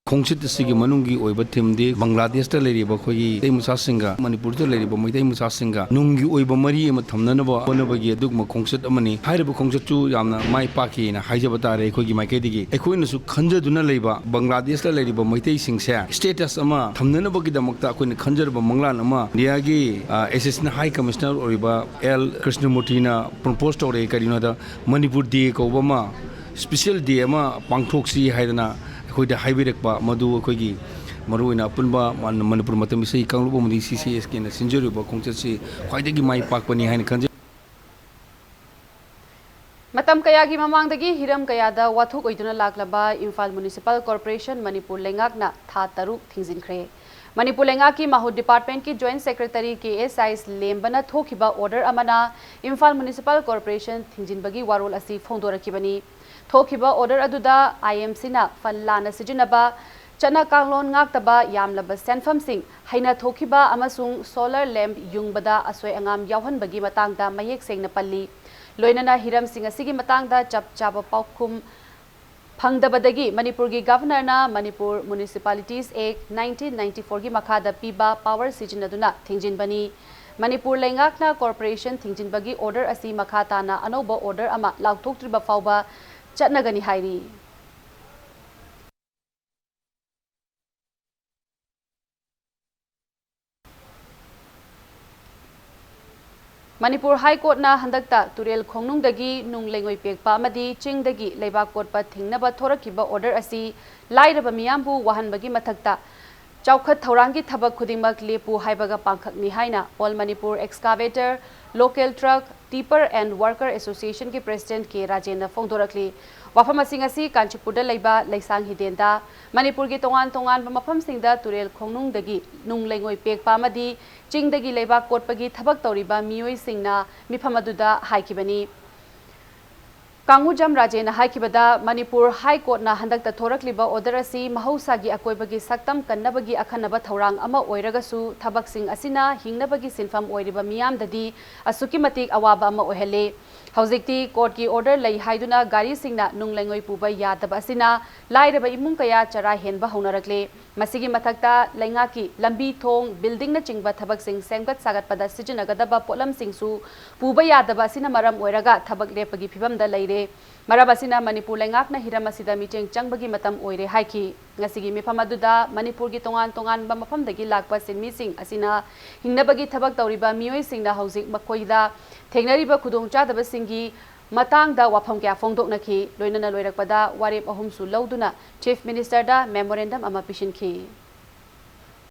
ꯈꯣꯡꯆꯠ ꯑꯁꯤꯒꯤ ꯃꯅꯨꯡꯒꯤ ꯑꯣꯏꯕ ꯊꯤꯝꯗꯤ ꯕꯪꯒ꯭ꯂꯥꯗꯦꯁꯇ ꯂꯩꯔꯤꯕ ꯑꯩꯈꯣꯏꯒꯤ ꯃꯩꯇꯩ ꯃꯆꯥꯁꯤꯡꯒ ꯃꯅꯤꯄꯨꯔꯗ ꯂꯩꯔꯤꯕ ꯃꯩꯇꯩ ꯃꯆꯥꯁꯤꯡꯒ ꯅꯨꯡꯒꯤ ꯑꯣꯏꯕ ꯃꯔꯤ ꯑꯃ ꯊꯝꯅꯅꯕ ꯍꯣꯠꯅꯕꯒꯤ ꯑꯗꯨꯒꯨꯝꯕ ꯈꯣꯡꯆꯠ ꯑꯃꯅꯤ꯫ ꯍꯥꯏꯔꯤꯕ ꯈꯣꯡꯆꯠꯁꯨ ꯌꯥꯝꯅ ꯃꯥꯏ ꯄꯥꯛꯈꯤꯅ ꯍꯥꯏꯖꯕ ꯇꯥꯔꯦ꯫ ꯑꯩꯈꯣꯏꯒꯤ ꯃꯥꯏꯀꯩꯗꯒꯤ ꯑꯩꯈꯣꯏꯅꯁꯨ ꯈꯟꯖꯗꯨꯅ ꯂꯩꯕ ꯕꯪꯒ꯭ꯂꯥꯗꯦꯁꯇ ꯂꯩꯔꯤꯕ ꯃꯩꯇꯩꯁꯤꯡꯁꯦ ꯁ꯭ꯇꯦꯇꯁ ꯑꯃ ꯊꯝꯅꯅꯕꯒꯤꯗꯃꯛꯇ ꯑꯩꯈꯣꯏꯅ ꯈꯟꯖꯔꯕ ꯃꯪꯂꯥꯟ ꯑꯃ ꯏꯟꯗꯤꯌꯥꯒꯤ, ꯑ, ꯑꯦꯁꯤꯁꯇꯦꯟꯠ ꯍꯥꯏ ꯀꯃꯤꯁꯅꯔ ꯑꯣꯏꯔꯤꯕ ꯑꯦꯜ ꯀ꯭ꯔꯤꯁꯅꯃꯨꯔꯇꯤꯅ ꯄ꯭ꯔꯣꯄꯣꯁ ꯇꯧꯔꯛꯑꯦ꯫ ꯀꯔꯤꯅꯣ ꯍꯥꯏꯗ ꯃꯅꯤꯄꯨꯔ ꯗꯦ ꯀꯧꯕ ꯑꯃ, ꯁ꯭ꯄꯤꯁꯦꯜ ꯗꯦ ꯑꯃ ꯄꯥꯡꯊꯣꯛꯁꯤ ꯍꯥꯏꯗꯅ ꯑꯩꯈꯣꯏꯗ ꯍꯥꯏꯕꯤꯔꯛꯄ, ꯃꯗꯨ ꯑꯩꯈꯣꯏꯒꯤ ꯃꯔꯨꯑꯣꯏꯅ ꯑꯄꯨꯟꯕ ꯃ-, ꯃꯅꯤꯄꯨꯔ ꯃꯇꯝ ꯏꯁꯩ ꯀꯥꯡꯂꯨꯞ ꯑꯃꯗꯤ CCSK ꯅ ꯁꯤꯟꯖꯔꯤꯕ ꯈꯣꯡꯆꯠꯁꯤ ꯈ꯭ꯋꯥꯏꯗꯒꯤ ꯃꯥꯏ ꯄꯥꯛꯄꯅꯤ ꯍꯥꯏꯅ ꯈꯟꯖꯩ꯫ ꯃꯇꯝ ꯀꯌꯥꯒꯤ ꯃꯃꯥꯡꯗꯒꯤ ꯍꯤꯔꯝ ꯀꯌꯥꯗ ꯋꯥꯊꯣꯛ ꯑꯣꯏꯗꯨꯅ ꯂꯥꯛꯂꯕ ꯏꯝꯐꯥꯜ ꯃ꯭ꯌꯨꯅꯤꯁꯤꯄꯥꯜ ꯀꯣꯔꯄꯣꯔꯦꯁꯟ ꯃꯅꯤꯄꯨꯔ ꯂꯩꯉꯥꯛꯅ ꯊꯥ ꯇꯔꯨꯛ ꯊꯤꯡꯖꯤꯟꯈ꯭ꯔꯦ꯫ ꯃꯅꯤꯄꯨꯔ ꯂꯩꯉꯥꯛꯀꯤ ꯃꯥꯍꯨꯠ ꯗꯤꯄꯥꯔꯠꯃꯦꯟꯠꯀꯤ ꯖꯣꯏꯟꯠ ꯁꯦꯀ꯭ꯔꯦꯇꯔꯤ ꯀꯦ ꯑꯦꯁ ꯑꯥꯏꯁ ꯂꯦꯝꯕꯅ ꯊꯣꯛꯈꯤꯕ ꯑꯣꯔꯗꯔ ꯑꯃꯅ ꯏꯝꯐꯥꯜ ꯃ꯭ꯌꯨꯅꯤꯁꯤꯄꯥꯜ ꯀꯣꯔꯄꯣꯔꯦꯁꯟ ꯊꯤꯡꯖꯤꯟꯕꯒꯤ ꯋꯥꯔꯣꯜ ꯑꯁꯤ ꯐꯣꯡꯗꯣꯔꯛꯈꯤꯕꯅꯤ꯫ ꯊꯣꯛꯈꯤꯕ ꯑꯣꯔꯗꯔ ꯑꯗꯨꯗ IMC ꯅ ꯐꯟꯗ ꯂꯥꯟꯅ ꯁꯤꯖꯤꯟꯅꯕ, ꯆꯠꯅ ꯀꯥꯡꯂꯣꯟ ꯉꯥꯛꯇꯕ ꯌꯥꯝꯂꯕ ꯁꯦꯟꯐꯝꯁꯤꯡ ꯍꯩꯅ ꯊꯣꯛꯈꯤꯕ ꯑꯃꯁꯨꯡ ꯁꯣꯂꯔ ꯂꯦꯝꯞ ꯌꯨꯡꯕꯗ ꯑꯁꯣꯏ ꯑꯉꯥꯝ ꯌꯥꯎꯍꯟꯕꯒꯤ ꯃꯇꯥꯡꯗ ꯃꯌꯦꯛ ꯁꯦꯡꯅ ꯄꯜꯂꯤ꯫ ꯂꯣꯏꯅꯅ ꯍꯤꯔꯝꯁꯤꯡ ꯑꯁꯤꯒꯤ ꯃꯇꯥꯡꯗ ꯆꯞ ꯆꯥꯕ ꯄꯥꯎꯈꯨꯝ ꯐꯪꯗꯕꯗꯒꯤ ꯃꯅꯤꯄꯨꯔꯒꯤ ꯒꯚꯔꯅꯔꯅ Manipur Municipalities Act nineteen ninety four ꯒꯤ ꯃꯈꯥꯗ ꯄꯤꯕ ꯄꯥꯋꯔ ꯁꯤꯖꯤꯟꯅꯗꯨꯅ ꯊꯤꯡꯖꯤꯟꯕꯅꯤ꯫ ꯃꯅꯤꯄꯨꯔ ꯂꯩꯉꯥꯛꯅ ꯀꯣꯔꯄꯣꯔꯦꯁꯟ ꯊꯤꯡꯖꯤꯟꯕꯒꯤ ꯑꯣꯔꯗꯔ ꯑꯁꯤ ꯃꯈꯥ ꯇꯥꯅ ꯑꯅꯧꯕ ꯑꯣꯔꯗꯔ ꯑꯃ ꯂꯥꯎꯊꯣꯛꯇ꯭ꯔꯤꯕ ꯐꯥꯎꯕ ꯆꯠꯅꯒꯅꯤ ꯍꯥꯏꯔꯤ꯫ ꯃꯅꯤꯄꯨꯔ ꯍꯥꯏ ꯀꯣꯔꯠꯅ ꯍꯟꯗꯛꯇ ꯇꯨꯔꯦꯜ ꯈꯣꯡꯅꯨꯡꯗꯒꯤ ꯅꯨꯡ ꯂꯩꯉꯣꯏ ꯄꯦꯛꯄ ꯑꯃꯗꯤ ꯆꯤꯡꯗꯒꯤ ꯂꯩꯕꯥꯛ ꯀꯣꯠꯄ ꯊꯤꯡꯅꯕ ꯊꯣꯔꯛꯈꯤꯕ ꯑꯣꯔꯗꯔ ꯑꯁꯤ ꯂꯥꯏꯔꯕ ꯃꯤꯌꯥꯝꯕꯨ ꯋꯥꯍꯟꯕꯒꯤ ꯃꯊꯛꯇ ꯆꯥꯎꯈꯠ ꯊꯧꯔꯥꯡꯒꯤ ꯊꯕꯛ ꯈꯨꯗꯤꯡꯃꯛ ꯂꯦꯞꯄꯨ ꯍꯥꯏꯕꯒ ꯄꯥꯡꯈꯛꯅꯤ ꯍꯥꯏꯅ All Manipur Excavator, Local Truck, Tipper and Worker Association ꯒꯤ President ꯀꯦ ꯔꯥꯖꯦꯟꯅ ꯐꯣꯡꯗꯣꯔꯛꯂꯤ꯫ ꯋꯥꯐꯝꯁꯤꯡ ꯑꯁꯤ ꯀꯥꯟꯆꯤꯄꯨꯔꯗ ꯂꯩꯕ ꯂꯩꯁꯥꯡ ꯍꯤꯗꯦꯟꯗ, ꯃꯅꯤꯄꯨꯔꯒꯤ ꯇꯣꯉꯥꯟ ꯇꯣꯉꯥꯟꯕ ꯃꯐꯝꯁꯤꯡꯗ ꯇꯨꯔꯦꯜ ꯈꯣꯡꯅꯨꯡꯗꯒꯤ ꯅꯨꯡ ꯂꯩꯉꯣꯏ ꯄꯦꯛꯄ ꯑꯃꯗꯤ ꯆꯤꯡꯗꯒꯤ ꯂꯩꯕꯥꯛ ꯀꯣꯠꯄꯒꯤ ꯊꯕꯛ ꯇꯧꯔꯤꯕ ꯃꯤꯑꯣꯏꯁꯤꯡꯅ ꯃꯤꯐꯝ ꯑꯗꯨꯗ ꯍꯥꯏꯈꯤꯕꯅꯤ꯫ ꯀꯥꯡꯉꯨꯖꯝ ꯔꯥꯖꯦꯅ ꯍꯥꯏꯈꯤꯕꯗ, ꯃꯅꯤꯄꯨꯔ ꯍꯥꯏ ꯀꯣꯔꯠꯅ ꯍꯟꯗꯛꯇ ꯊꯣꯔꯛꯂꯤꯕ ꯑꯣꯔꯗꯔ ꯑꯁꯤ ꯃꯍꯧꯁꯥꯒꯤ ꯑꯀꯣꯏꯕꯒꯤ ꯁꯛꯇꯝ ꯀꯟꯅꯕꯒꯤ ꯑꯈꯟꯅꯕ ꯊꯧꯔꯥꯡ ꯑꯃ ꯑꯣꯏꯔꯒꯁꯨ, ꯊꯕꯛꯁꯤꯡ ꯑꯁꯤꯅ ꯍꯤꯡꯅꯕꯒꯤ ꯁꯤꯟꯐꯝ ꯑꯣꯏꯔꯤꯕ ꯃꯤꯌꯥꯝꯗꯗꯤ ꯑꯁꯨꯛꯀꯤ ꯃꯇꯤꯛ ꯑꯋꯥꯕ ꯑꯃ ꯑꯣꯏꯍꯜꯂꯦ꯫ ꯍꯧꯖꯤꯛꯇꯤ ꯀꯣꯔꯠꯀꯤ ꯑꯣꯔꯗꯔ ꯂꯩ ꯍꯥꯏꯗꯨꯅ ꯒꯥꯔꯤꯁꯤꯡꯅ ꯅꯨꯡ ꯂꯩꯉꯣꯏ ꯄꯨꯕ ꯌꯥꯗꯕ ꯑꯁꯤꯅ ꯂꯥꯏꯔꯕ ꯏꯃꯨꯡ ꯀꯌꯥ ꯆꯔꯥ ꯍꯦꯟꯕ ꯍꯧꯅꯔꯛꯂꯦ꯫ ꯃꯁꯤꯒꯤ ꯃꯊꯛꯇ ꯂꯩꯉꯥꯛꯀꯤ ꯂꯝꯕꯤ, ꯊꯣꯡ, buildingꯅꯆꯤꯡꯕ ꯊꯕꯛꯁꯤꯡ ꯁꯦꯝꯒꯠ ꯁꯥꯒꯠꯄꯗ ꯁꯤꯖꯤꯟꯅꯒꯗꯕ ꯄꯣꯠꯂꯝꯁꯤꯡꯁꯨ ꯄꯨꯕ ꯌꯥꯗꯕ ꯑꯁꯤꯅ ꯃꯔꯝ ꯑꯣꯏꯔꯒ ꯊꯕꯛ ꯂꯦꯞꯄꯒꯤ ꯐꯤꯚꯝꯗ ꯂꯩꯔꯦ꯫ ꯃꯔꯝ ꯑꯁꯤꯅ ꯃꯅꯤꯄꯨꯔ ꯂꯩꯉꯥꯛꯅ ꯍꯤꯔꯝ ꯑꯁꯤꯗ ꯃꯤꯠꯌꯦꯡ ꯆꯪꯕꯒꯤ ꯃꯇꯝ ꯑꯣꯏꯔꯦ ꯍꯥꯏꯈꯤ꯫ ꯉꯁꯤꯒꯤ ꯃꯤꯐꯝ ꯑꯗꯨꯗ ꯃꯅꯤꯄꯨꯔꯒꯤ ꯇꯣꯉꯥꯟ ꯇꯣꯉꯥꯟꯕ ꯃꯐꯝꯗꯒꯤ ꯂꯥꯛꯄ ꯁꯤꯟꯃꯤꯁꯤꯡ ꯑꯁꯤꯅ ꯍꯤꯡꯅꯕꯒꯤ ꯊꯕꯛ ꯇꯧꯔꯤꯕ ꯃꯤꯑꯣꯏꯁꯤꯡꯅ ꯍꯧꯖꯤꯛ ꯃꯈꯣꯏꯗ ꯊꯦꯡꯅꯔꯤꯕ ꯈꯨꯗꯣꯡꯆꯥꯗꯕꯁꯤꯡꯒꯤ ꯃꯇꯥꯡꯗ ꯋꯥꯐꯝ ꯀꯌꯥ ꯐꯣꯡꯗꯣꯛꯅꯈꯤ꯫ ꯂꯣꯏꯅꯅ ꯂꯣꯏꯔꯛꯄꯗ ꯋꯥꯔꯦꯞ ꯑꯍꯨꯝꯁꯨ ꯂꯧꯗꯨꯅ Chief Ministerꯗ memorandum ꯑꯃ ꯄꯤꯁꯤꯟꯈꯤ꯫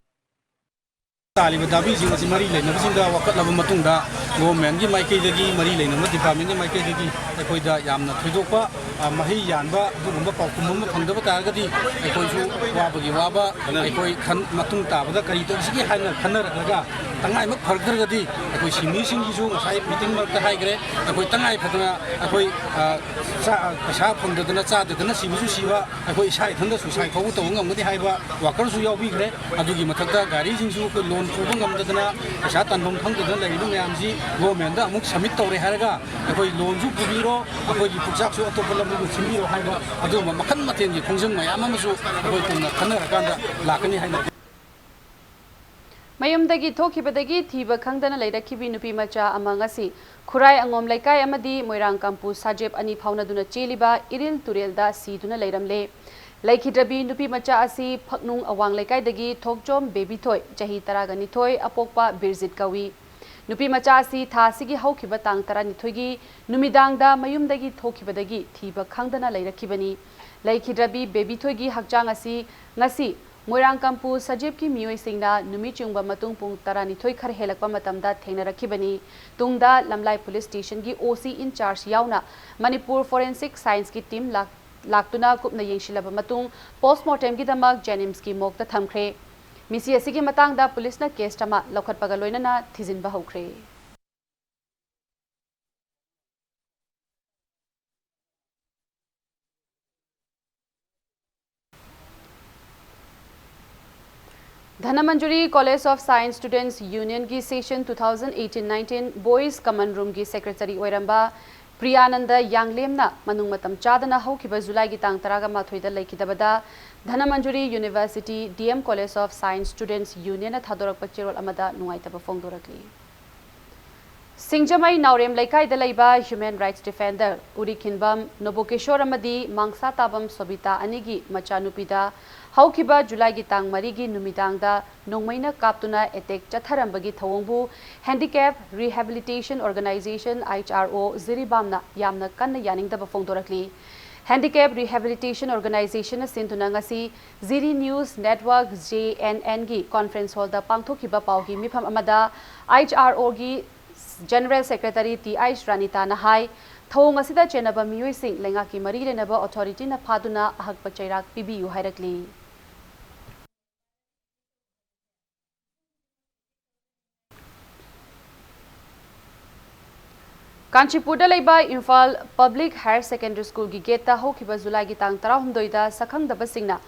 ꯇꯥꯔꯤꯕ ꯗꯥꯕꯤꯁꯤꯡ ꯑꯁꯤ ꯃꯔꯤ ꯂꯩꯅꯕꯁꯤꯡꯒ ꯋꯥꯀꯠꯂꯕ ꯃꯇꯨꯡꯗ, governmentꯀꯤ ꯃꯥꯏꯀꯩꯗꯒꯤ, ꯃꯔꯤ ꯂꯩꯅꯕ departmentꯀꯤ ꯃꯥꯏꯀꯩꯗꯒꯤ ꯑꯩꯈꯣꯏꯗ ꯌꯥꯝꯅ ꯊꯣꯏꯗꯣꯛꯄ, ꯑ, ꯃꯍꯩ ꯌꯥꯟꯕ ꯑꯗꯨꯒꯨꯝꯕ ꯄꯥꯎꯈꯨꯝ ꯑꯃ ꯐꯪꯗꯕ ꯇꯥꯔꯒꯗꯤ, ꯑꯩꯈꯣꯏꯁꯨ ꯋꯥꯕꯒꯤ ꯋꯥꯕ, ꯑꯩꯈꯣꯏ ꯈꯟ-, ꯃꯇꯨꯡ ꯇꯥꯕꯗ ꯀꯔꯤ ꯇꯧꯁꯤꯒꯦ ꯍꯥꯏꯅ ꯈꯟꯅꯔꯛꯂꯒ, ꯇꯉꯥꯏꯃꯛ ꯐꯔꯛꯇ꯭ꯔꯒꯗꯤ ꯑꯩꯈꯣꯏ ꯁꯤꯟꯃꯤꯁꯤꯡꯒꯤꯁꯨ ꯉꯁꯥꯏ meeting ꯃꯔꯛꯇ ꯍꯥꯏꯈ꯭ꯔꯦ, ꯑꯩꯈꯣꯏ ꯇꯉꯥꯏ ꯐꯗꯅ ꯑꯩꯈꯣꯏ, ꯑ, ꯆꯥ-, ꯄꯩꯁꯥ ꯐꯪꯗꯗꯅ ꯆꯥꯗꯗꯅ ꯁꯤꯕꯁꯨ ꯁꯤꯕ, ꯑꯩꯈꯣꯏ ꯏꯁꯥ ꯏꯊꯟꯗ suicide ꯐꯥꯎꯕ ꯇꯧꯕ ꯉꯝꯒꯅꯤ ꯍꯥꯏꯕ workerꯁꯨ ꯌꯥꯎꯕꯤꯈ꯭ꯔꯦ꯫ ꯑꯗꯨꯒꯤ ꯃꯊꯛꯇ ꯒꯥꯔꯤꯁꯤꯡꯁꯨ ꯑꯩꯈꯣꯏ loan ꯄꯨꯕ ꯉꯝꯗꯗꯅ, ꯄꯩꯁꯥ ꯇꯥꯟꯐꯝ ꯈꯪꯗꯗꯅ ꯂꯩꯔꯤꯕ ꯃꯌꯥꯝꯁꯤ governmentꯗ ꯑꯃꯨꯛ submit ꯇꯧꯔꯦ ꯍꯥꯏꯔꯒ, ꯑꯩꯈꯣꯏ loanꯁꯨ ꯄꯨꯕꯤꯔꯣ, ꯑꯩꯈꯣꯏꯒꯤ ꯄꯨꯛꯆꯥꯛꯁꯨ ꯑꯇꯣꯞꯄ ꯂꯝꯗ ꯂꯣꯏꯁꯤꯟꯕꯤꯔꯣ ꯍꯥꯏꯕ, ꯑꯗꯨꯒꯨꯝꯕ ꯃꯈꯜ ꯃꯊꯦꯜꯒꯤ ꯈꯣꯡꯖꯪ ꯃꯌꯥꯝ ꯑꯃꯁꯨ ꯑꯩꯈꯣꯏ ꯀꯣꯟꯅ ꯈꯟꯅꯔꯀꯥꯟꯗ ꯂꯥꯛꯀꯅꯤ ꯍꯥꯏꯅ ꯃꯌꯨꯝꯗꯒꯤ ꯊꯣꯛꯈꯤꯕꯗꯒꯤ ꯊꯤꯕ ꯈꯪꯗꯅ ꯂꯩꯔꯛꯈꯤꯕꯤ ꯅꯨꯄꯤ ꯃꯆꯥ ꯑꯃ ꯉꯁꯤ ꯈꯨꯔꯥꯏ ꯑꯉꯣꯝ ꯂꯩꯀꯥꯏ ꯑꯃꯗꯤ ꯃꯣꯏꯔꯥꯡ ꯀꯥꯡꯄꯨ ꯁꯥꯖꯦꯞ ꯑꯅꯤ ꯐꯥꯎꯅꯗꯨꯅ ꯆꯦꯜꯂꯤꯕ ꯏꯔꯤꯜ ꯇꯨꯔꯦꯜꯗ ꯁꯤꯗꯨꯅ ꯂꯩꯔꯝꯂꯦ꯫ ꯂꯩꯈꯤꯗ꯭ꯔꯕꯤ ꯅꯨꯄꯤ ꯃꯆꯥ ꯑꯁꯤ ꯐꯛꯅꯨꯡ ꯑꯋꯥꯡ ꯂꯩꯀꯥꯏꯗꯒꯤ ꯊꯣꯛꯆꯣꯝ ꯕꯦꯕꯤꯊꯣꯏ, ꯆꯍꯤ ꯇꯔꯥꯒ ꯅꯤꯊꯣꯏ, ꯑꯄꯣꯛꯄ ꯕꯤꯔꯖꯤꯠ ꯀꯧꯏ꯫ ꯅꯨꯄꯤ ꯃꯆꯥ ꯑꯁꯤ ꯊꯥ ꯑꯁꯤꯒꯤ ꯍꯧꯈꯤꯕ ꯇꯥꯡ ꯇꯔꯥꯅꯤꯊꯣꯏꯒꯤ ꯅꯨꯃꯤꯗꯥꯡꯗ ꯃꯌꯨꯝꯗꯒꯤ ꯊꯣꯛꯈꯤꯕꯗꯒꯤ ꯊꯤꯕ ꯈꯪꯗꯅ ꯂꯩꯔꯛꯈꯤꯕꯅꯤ꯫ ꯂꯩꯈꯤꯗ꯭ꯔꯕꯤ ꯕꯦꯕꯤ ꯊꯣꯏꯒꯤ ꯍꯛꯆꯥꯡ ꯑꯁꯤ ꯉꯁꯤ ꯃꯣꯏꯔꯥꯡꯀꯝꯄꯨ ꯁꯖꯤꯞꯀꯤ ꯃꯤꯑꯣꯏꯁꯤꯡꯅ ꯅꯨꯃꯤꯠ ꯌꯨꯡꯕ ꯃꯇꯨꯡ ꯄꯨꯡ ꯇꯔꯥꯅꯤꯊꯣꯏ ꯈꯔ ꯍꯦꯜꯂꯛꯄ ꯃꯇꯝꯗ ꯊꯦꯡꯅꯔꯛꯈꯤꯕꯅꯤ꯫ ꯇꯨꯡꯗ ꯂꯝꯂꯥꯏ ꯄꯨꯂꯤꯁ ꯁ꯭ꯇꯦꯁꯟꯒꯤ ꯑꯣ ꯁꯤ ꯏꯟ ꯆꯥꯔꯖ ꯌꯥꯎꯅ ꯃꯅꯤꯄꯨꯔ ꯐꯣꯔꯦꯟꯁꯤꯛ ꯁꯥꯏꯟꯁꯀꯤ ꯇꯤꯝ ꯂꯥꯛ-, ꯂꯥꯛꯇꯨꯅ ꯀꯨꯞꯅ ꯌꯦꯡꯁꯤꯜꯂꯕ ꯃꯇꯨꯡ ꯄꯣꯁꯃꯣꯔꯇꯦꯝꯒꯤꯗꯃꯛ ꯖꯦꯅꯤꯝꯁꯀꯤ ꯃꯣꯔꯒꯇ ꯊꯝꯈ꯭ꯔꯦ꯫ ꯃꯤꯁꯤ ꯑꯁꯤꯒꯤ ꯃꯇꯥꯡꯗ ꯄꯨꯂꯤꯁꯅ ꯀꯦꯁ ꯑꯃ ꯂꯧꯈꯠꯄꯒ ꯂꯣꯏꯅꯅ ꯊꯤꯖꯤꯟꯕ ꯍꯧꯈ꯭ꯔꯦ꯫ Dhanamanjuri college of science students ꯌꯨꯅꯤꯌꯟꯒꯤ session two thousand eighteen nineteen boys common ꯔꯨꯝꯒꯤ ꯁꯦꯀ꯭ꯔꯦꯇꯔꯤ ꯑꯣꯏꯔꯝꯕ ꯄ꯭ꯔꯤꯌꯥꯅꯟꯗ ꯌꯥꯡꯂꯦꯝꯅ ꯃꯅꯨꯡ ꯃꯇꯝ ꯆꯥꯗꯅ ꯍꯧꯈꯤꯕ ꯖꯨꯂꯥꯏꯒꯤ ꯇꯥꯡ ꯇꯔꯥꯃꯥꯊꯣꯏꯗ ꯂꯩꯈꯤꯗꯕꯗ Dhanamanjuri university D M college of science students ꯌꯨꯅꯤꯌꯟꯅ ꯊꯥꯗꯣꯔꯛꯄ ꯆꯦꯔꯣꯜ ꯑꯃꯗ ꯅꯨꯡꯉꯥꯏꯇꯕ ꯐꯣꯡꯗꯣꯔꯛꯂꯤ꯫ ꯁꯤꯡꯖꯃꯩ ꯅꯥꯎꯔꯦꯝ ꯂꯩꯀꯥꯏꯗ ꯂꯩꯕ human rights defender Urikhinbam Nobokishore ꯑꯃꯗꯤ ꯃꯥꯡꯁꯥ ꯇꯥꯕꯝ ꯁꯣꯕꯤꯇꯥ ꯑꯅꯤꯒꯤ ꯃꯆꯥꯅꯨꯄꯤꯗ ꯍꯧꯈꯤꯕ ꯖꯨꯂꯥꯏꯒꯤ ꯇꯥꯡ ꯃꯔꯤꯒꯤ ꯅꯨꯃꯤꯗꯥꯡꯗ ꯅꯣꯡꯃꯩꯅ ꯀꯥꯞꯇꯨꯅ ꯑꯦꯇꯦꯛ ꯆꯠꯊꯔꯝꯕꯒꯤ ꯊꯧꯑꯣꯡꯕꯨ Handicap Rehabilitation Organisation, H R O, ꯖꯤꯔꯤꯕꯥꯝꯅ ꯌꯥꯝꯅ ꯀꯟꯅ ꯌꯥꯅꯤꯡꯗꯕ ꯐꯣꯡꯗꯣꯔꯛꯂꯤ꯫ Handicap Rehabilitation Organisation ꯁꯤꯟꯗꯨꯅ ꯉꯁꯤ Jiri News Network, J N N, ꯒꯤ ꯀꯣꯟꯐ꯭ꯔꯦꯟꯁ ꯍꯣꯜꯗ ꯄꯥꯡꯊꯣꯛꯈꯤꯕ ꯄꯥꯎꯒꯤ ꯃꯤꯐꯝ ꯑꯃꯗ H R O ꯒꯤ ꯖꯦꯅꯔꯦꯜ ꯁꯦꯀ꯭ꯔꯦꯇꯔꯤ ꯇꯤ ꯑꯩꯆ ꯔꯥꯅꯤꯇꯥꯅ ꯍꯥꯏ, ꯊꯧꯑꯣꯡ ꯑꯁꯤꯗ ꯆꯦꯟꯅꯕ ꯃꯤꯑꯣꯏꯁꯤꯡ ꯂꯩꯉꯥꯛꯀꯤ ꯃꯔꯤ ꯂꯩꯅꯕ ꯑꯣꯊꯣꯔꯤꯇꯤꯅ ꯐꯥꯗꯨꯅ ꯑꯍꯛꯄ ꯆꯩꯔꯥꯛ ꯄꯤꯕꯤꯌꯨ ꯍꯥꯏꯔꯛꯂꯤ꯫ ꯀꯥꯟꯆꯤꯄꯨꯔꯗ ꯂꯩꯕ ꯏꯝꯐꯥꯜ ꯄꯕ꯭ꯂꯤꯛ ꯍꯥꯌꯔ ꯁꯦꯀꯦꯟꯗꯔꯤ ꯁ꯭ꯀꯨꯜꯒꯤ ꯒꯦꯠꯇ ꯍꯧꯈꯤꯕ ꯖꯨꯂꯥꯏꯒꯤ ꯇꯥꯡ ꯇꯔꯥꯍꯨꯝꯗꯣꯏꯗ ꯁꯛꯈꯪꯗꯕꯁꯤꯡꯅ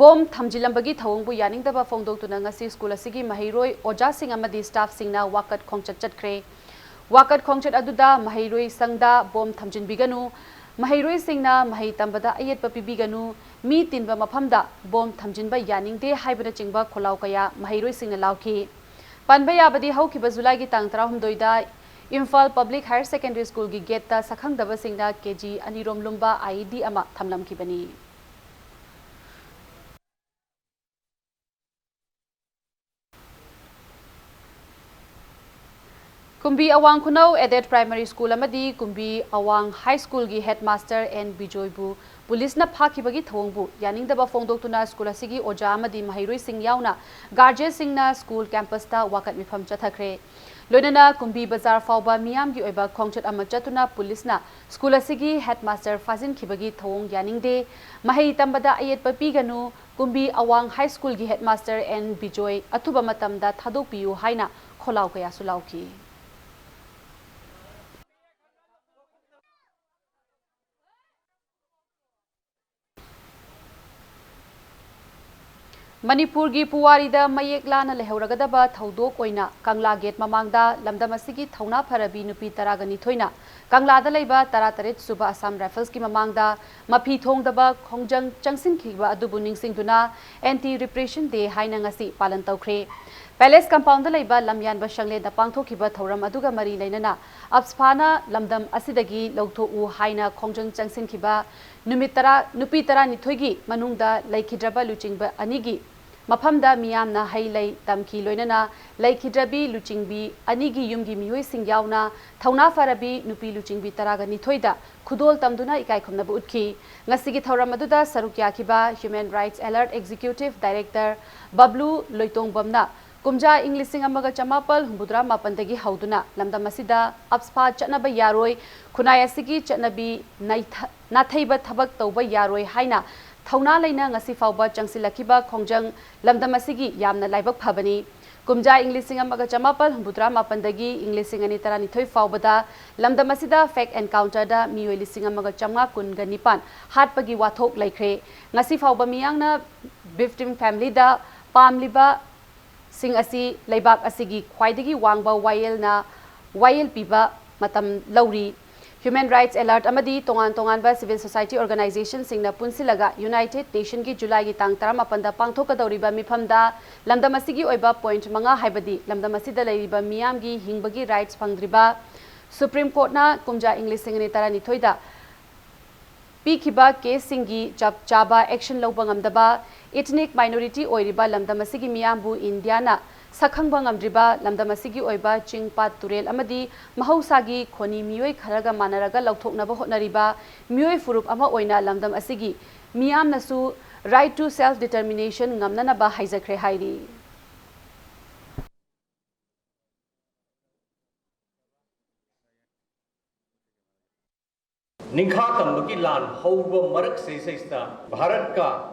ꯕꯣꯝ ꯊꯝꯖꯤꯜꯂꯝꯕꯒꯤ ꯊꯧꯑꯣꯡꯕꯨ ꯌꯥꯅꯤꯡꯗꯕ ꯐꯣꯡꯗꯣꯛꯇꯨꯅ ꯉꯁꯤ ꯁ꯭ꯀꯨꯜ ꯑꯁꯤꯒꯤ ꯃꯍꯩꯔꯣꯏ, ꯑꯣꯖꯥꯁꯤꯡ ꯑꯃꯗꯤ ꯁ꯭ꯇꯥꯐꯁꯤꯡꯅ ꯋꯥꯀꯠ ꯈꯣꯡꯆꯠ ꯆꯠꯈ꯭ꯔꯦ꯫ ꯋꯥꯀꯠ ꯈꯣꯡꯆꯠ ꯑꯗꯨꯗ ꯃꯍꯩꯔꯣꯏ ꯁꯪꯗ ꯕꯣꯝ ꯊꯝꯖꯤꯟꯕꯤꯒꯅꯨ, ꯃꯍꯩꯔꯣꯏꯁꯤꯡꯅ ꯃꯍꯩ ꯇꯝꯕꯗ ꯑꯌꯦꯠꯄ ꯄꯤꯕꯤꯒꯅꯨ, ꯃꯤ ꯇꯤꯟꯕ ꯃꯐꯝꯗ ꯕꯣꯝ ꯊꯝꯖꯤꯟꯕ ꯌꯥꯅꯤꯡꯗꯦ ꯍꯥꯏꯕꯅꯆꯤꯡꯕ ꯈꯣꯜꯂꯥꯎ ꯀꯌꯥ ꯃꯍꯩꯔꯣꯏꯁꯤꯡꯅ ꯂꯥꯎꯈꯤ꯫ ꯄꯟꯕ ꯌꯥꯕꯗꯤ, ꯍꯧꯈꯤꯕ ꯖꯨꯂꯥꯏꯒꯤ ꯇꯥꯡ ꯇꯔꯥꯍꯨꯝꯗꯣꯏꯗ ꯏꯝꯐꯥꯜ ꯄꯕ꯭ꯂꯤꯛ ꯍꯥꯌꯔ ꯁꯦꯀꯦꯟꯗꯔꯤ ꯁ꯭ꯀꯨꯜꯒꯤ ꯒꯦꯠꯇ ꯁꯛꯈꯪꯗꯕꯁꯤꯡꯅ ꯀꯦ ꯖꯤ ꯑꯅꯤꯔꯣꯝ ꯂꯨꯝꯕ I E D ꯑꯃ ꯊꯝꯂꯝꯈꯤꯕꯅꯤ꯫ ꯀꯨꯝꯕꯤ ꯑꯋꯥꯡ ꯈꯨꯅꯧ Aided Primary School ꯑꯃꯗꯤ ꯀꯨꯝꯕꯤ ꯑꯋꯥꯡ High School ꯒꯤ headmaster ꯑꯦꯟ ꯕꯤꯖꯣꯏꯕꯨ ꯄꯨꯂꯤꯁꯅ ꯐꯥꯈꯤꯕꯒꯤ ꯊꯧꯑꯣꯡꯕꯨ ꯌꯥꯅꯤꯡꯗꯕ ꯐꯣꯡꯗꯣꯛꯇꯨꯅ ꯁ꯭ꯀꯨꯜ ꯑꯁꯤꯒꯤ ꯑꯣꯖꯥ ꯑꯃꯗꯤ ꯃꯍꯩꯔꯣꯏꯁꯤꯡ ꯌꯥꯎꯅ guardianꯁꯤꯡꯅ ꯁ꯭ꯀꯨꯜ campusꯇ ꯋꯥꯀꯠ ꯃꯤꯐꯝ ꯆꯠꯊꯈ꯭ꯔꯦ꯫ ꯂꯣꯏꯅꯅ ꯀꯨꯝꯕꯤ ꯕꯖꯥꯔ ꯐꯥꯎꯕ ꯃꯤꯌꯥꯝꯒꯤ ꯑꯣꯏꯕ ꯈꯣꯡꯆꯠ ꯑꯃ ꯆꯠꯇꯨꯅ ꯄꯨꯂꯤꯁꯅ ꯁ꯭ꯀꯨꯜ ꯑꯁꯤꯒꯤ headmaster ꯐꯥꯖꯤꯟꯈꯤꯕꯒꯤ ꯊꯧꯑꯣꯡ ꯌꯥꯅꯤꯡꯗꯦ, ꯃꯍꯩ ꯇꯝꯕꯗ ꯑꯌꯦꯠꯄ ꯄꯤꯒꯅꯨ, ꯀꯨꯝꯕꯤ ꯑꯋꯥꯡ High School ꯒꯤ headmaster ꯑꯦꯟ ꯕꯤꯖꯣꯏ ꯑꯊꯨꯕ ꯃꯇꯝꯗ ꯊꯥꯗꯣꯛꯄꯤꯌꯨ ꯍꯥꯏꯅ ꯈꯣꯜꯂꯥꯎ ꯀꯌꯥꯁꯨ ꯂꯥꯎꯈꯤ꯫ ꯃꯅꯤꯄꯨꯔꯒꯤ ꯄꯨꯋꯥꯔꯤꯗ ꯃꯌꯦꯛ ꯂꯥꯅ ꯂꯩꯍꯧꯔꯒꯗꯕ ꯊꯧꯗꯣꯛ ꯑꯣꯏꯅ ꯀꯪꯂꯥ gate ꯃꯃꯥꯡꯗ ꯂꯝꯗꯝ ꯑꯁꯤꯒꯤ ꯊꯧꯅꯥ ꯐꯔꯕꯤ ꯅꯨꯄꯤ ꯇꯔꯥꯒ ꯅꯤꯊꯣꯏꯅ ꯀꯪꯂꯥꯗ ꯂꯩꯕ ꯇꯔꯥꯇꯔꯦꯠ ꯁꯨꯕ Assam Riflesꯀꯤ ꯃꯃꯥꯡꯗ ꯃꯐꯤ ꯊꯣꯡꯗꯕ ꯈꯣꯡꯖꯪ ꯆꯪꯁꯤꯟꯈꯤꯕ ꯑꯗꯨꯕꯨ ꯅꯤꯡꯁꯤꯡꯗꯨꯅ Anti Repression Day ꯍꯥꯏꯅ ꯉꯁꯤ ꯄꯥꯂꯟ ꯇꯧꯈ꯭ꯔꯦ꯫ Palace compoundꯗ ꯂꯩꯕ ꯂꯝꯌꯥꯟꯕ ꯁꯪꯂꯦꯟꯗ ꯄꯥꯡꯊꯣꯛꯈꯤꯕ ꯊꯧꯔꯝ ꯑꯗꯨꯒ ꯃꯔꯤ ꯂꯩꯅꯅ AFSPAꯅ ꯂꯝꯗꯝ ꯑꯁꯤꯗꯒꯤ ꯂꯧꯊꯣꯛꯎ ꯍꯥꯏꯅ ꯈꯣꯡꯖꯪ ꯆꯪꯁꯤꯟꯈꯤꯕ ꯅꯨꯃꯤꯠ ꯇꯔꯥ, ꯅꯨꯄꯤ ꯇꯔꯥꯅꯤꯊꯣꯏꯒꯤ ꯃꯅꯨꯡꯗ ꯂꯩꯈꯤꯗ꯭ꯔꯕ ꯂꯨꯆꯤꯡꯕ ꯑꯅꯤꯒꯤ ꯃꯐꯝꯗ ꯃꯤꯌꯥꯝꯅ ꯍꯩ ꯂꯩ ꯇꯝꯈꯤ꯫ ꯂꯣꯏꯅꯅ ꯂꯩꯈꯤꯗ꯭ꯔꯕꯤ ꯂꯨꯆꯤꯡꯕꯤ ꯑꯅꯤꯒꯤ ꯌꯨꯝꯒꯤ ꯃꯤꯑꯣꯏꯁꯤꯡ ꯌꯥꯎꯅ ꯊꯧꯅꯥ ꯐꯔꯕꯤ ꯅꯨꯄꯤ ꯂꯨꯆꯤꯡꯕꯤ ꯇꯔꯥꯒ ꯅꯤꯊꯣꯏꯗ ꯈꯨꯗꯣꯜ ꯇꯝꯗꯨꯅ ꯏꯀꯥꯏ ꯈꯨꯝꯅꯕ ꯎꯠꯈꯤ꯫ ꯉꯁꯤꯒꯤ ꯊꯧꯔꯝ ꯑꯗꯨꯗ ꯁꯔꯨꯛ ꯌꯥꯈꯤꯕ Human Rights Alert Executive Director ꯕꯕ꯭ꯂꯨ ꯂꯣꯏꯇꯣꯡꯕꯝꯅ ꯀꯨꯝꯖꯥ ꯏꯪ ꯂꯤꯁꯤꯡ ꯑꯃꯒ ꯆꯃꯥꯄꯜ ꯍꯨꯝꯐꯨꯇꯔꯥ ꯃꯥꯄꯟꯗꯒꯤ ꯍꯧꯗꯨꯅ ꯂꯝꯗꯝ ꯑꯁꯤꯗ AFSPA ꯆꯠꯅꯕ ꯌꯥꯔꯣꯏ, ꯈꯨꯟꯅꯥꯏ ꯑꯁꯤꯒꯤ ꯆꯠꯅꯕꯤ ꯅꯩꯊ-, ꯅꯥꯊꯩꯕ ꯊꯕꯛ ꯇꯧꯕ ꯌꯥꯔꯣꯏ ꯍꯥꯏꯅ ꯊꯧꯅꯥ ꯂꯩꯅ ꯉꯁꯤ ꯐꯥꯎꯕ ꯆꯪꯁꯤꯜꯂꯛꯈꯤꯕ ꯈꯣꯡꯖꯪ ꯂꯝꯗꯝ ꯑꯁꯤꯒꯤ ꯌꯥꯝꯅ ꯂꯥꯏꯕꯛ ꯐꯕꯅꯤ꯫ ꯀꯨꯝꯖꯥ ꯏꯪ ꯂꯤꯁꯤꯡ ꯑꯃꯒ ꯆꯃꯥꯄꯜ ꯍꯨꯝꯐꯨꯇꯔꯥ ꯃꯥꯄꯟꯗꯒꯤ ꯏꯪ ꯂꯤꯁꯤꯡ ꯑꯅꯤ ꯇꯔꯥꯅꯤꯊꯣꯏ ꯐꯥꯎꯕꯗ ꯂꯝꯗꯝ ꯑꯁꯤꯗ fake encounterꯗ ꯃꯤꯑꯣꯏ ꯂꯤꯁꯤꯡ ꯑꯃꯒ ꯆꯥꯝꯃꯉꯥ ꯀꯨꯟꯒ ꯅꯤꯄꯥꯟ ꯍꯥꯠꯄꯒꯤ ꯋꯥꯊꯣꯛ ꯂꯩꯈ꯭ꯔꯦ꯫ ꯉꯁꯤ ꯐꯥꯎꯕ ꯃꯤꯌꯥꯝꯅ victim familyꯗ ꯄꯥꯝꯂꯤꯕꯁꯤꯡ ꯑꯁꯤ ꯂꯩꯕꯥꯛ ꯑꯁꯤꯒꯤ ꯈ꯭ꯋꯥꯏꯗꯒꯤ ꯋꯥꯡꯕ ꯋꯥꯌꯦꯜꯅ ꯋꯥꯌꯦꯜ ꯄꯤꯕ ꯃꯇꯝ ꯂꯧꯔꯤ꯫ Human Rights Alert ꯑꯃꯗꯤ ꯇꯣꯉꯥꯟ ꯇꯣꯉꯥꯟꯕ civil society organizationꯁꯤꯡꯅ ꯄꯨꯟꯁꯤꯜꯂꯒ United Nationꯒꯤ ꯖꯨꯂꯥꯏꯒꯤ ꯇꯥꯡ ꯇꯔꯥꯃꯥꯄꯟꯗ ꯄꯥꯡꯊꯣꯛꯀꯗꯧꯔꯤꯕ ꯃꯤꯐꯝꯗ ꯂꯝꯗꯝ ꯑꯁꯤꯒꯤ ꯑꯣꯏꯕ point ꯃꯉꯥ, ꯍꯥꯏꯕꯗꯤ ꯂꯝꯗꯝ ꯑꯁꯤꯗ ꯂꯩꯔꯤꯕ ꯃꯤꯌꯥꯝꯒꯤ ꯍꯤꯡꯕꯒꯤ rights ꯐꯪꯗ꯭ꯔꯤꯕ, Supreme Courtꯅ ꯀꯨꯝꯖꯥ ꯏꯪ ꯂꯤꯁꯤꯡ ꯑꯅꯤ ꯇꯔꯥꯅꯤꯊꯣꯏꯗ ꯄꯤꯈꯤꯕ caseꯁꯤꯡꯒꯤ ꯆꯞ ꯆꯥꯕ action ꯂꯧꯕ ꯉꯝꯗꯕ, ethnic minority ꯑꯣꯏꯔꯤꯕ ꯂꯝꯗꯝ ꯑꯁꯤꯒꯤ ꯃꯤꯌꯥꯝꯕꯨ ꯏꯟꯗꯤꯌꯥꯅ ꯁꯛꯈꯪꯕ ꯉꯝꯗ꯭ꯔꯤꯕ ꯂꯝꯗꯝ ꯑꯁꯤꯒꯤ ꯑꯣꯏꯕ ꯆꯤꯡ, ꯄꯥꯠ, ꯇꯨꯔꯦꯜ ꯑꯃꯗꯤ ꯃꯍꯧꯁꯥꯒꯤ ꯈꯣꯅꯤ ꯃꯤꯑꯣꯏ ꯈꯔꯒ ꯃꯥꯟꯅꯔꯒ ꯂꯧꯊꯣꯛꯅꯕ ꯍꯣꯠꯅꯔꯤꯕ ꯃꯤꯑꯣꯏ ꯐꯨꯔꯨꯞ ꯑꯃ ꯑꯣꯏꯅ ꯂꯝꯗꯝ ꯑꯁꯤꯒꯤ ꯃꯤꯌꯥꯝꯅꯁꯨ Right to Self Determination ꯉꯝꯅꯅꯕ ꯍꯥꯏꯖꯈ꯭ꯔꯦ ꯍꯥꯏꯔꯤ꯫ ꯅꯤꯡꯈꯥ ꯇꯝꯕꯒꯤ ꯂꯥꯟ ꯍꯧꯕ ꯃꯔꯛꯁꯤꯗꯩꯁꯤꯗ ꯚꯥꯔꯠꯀ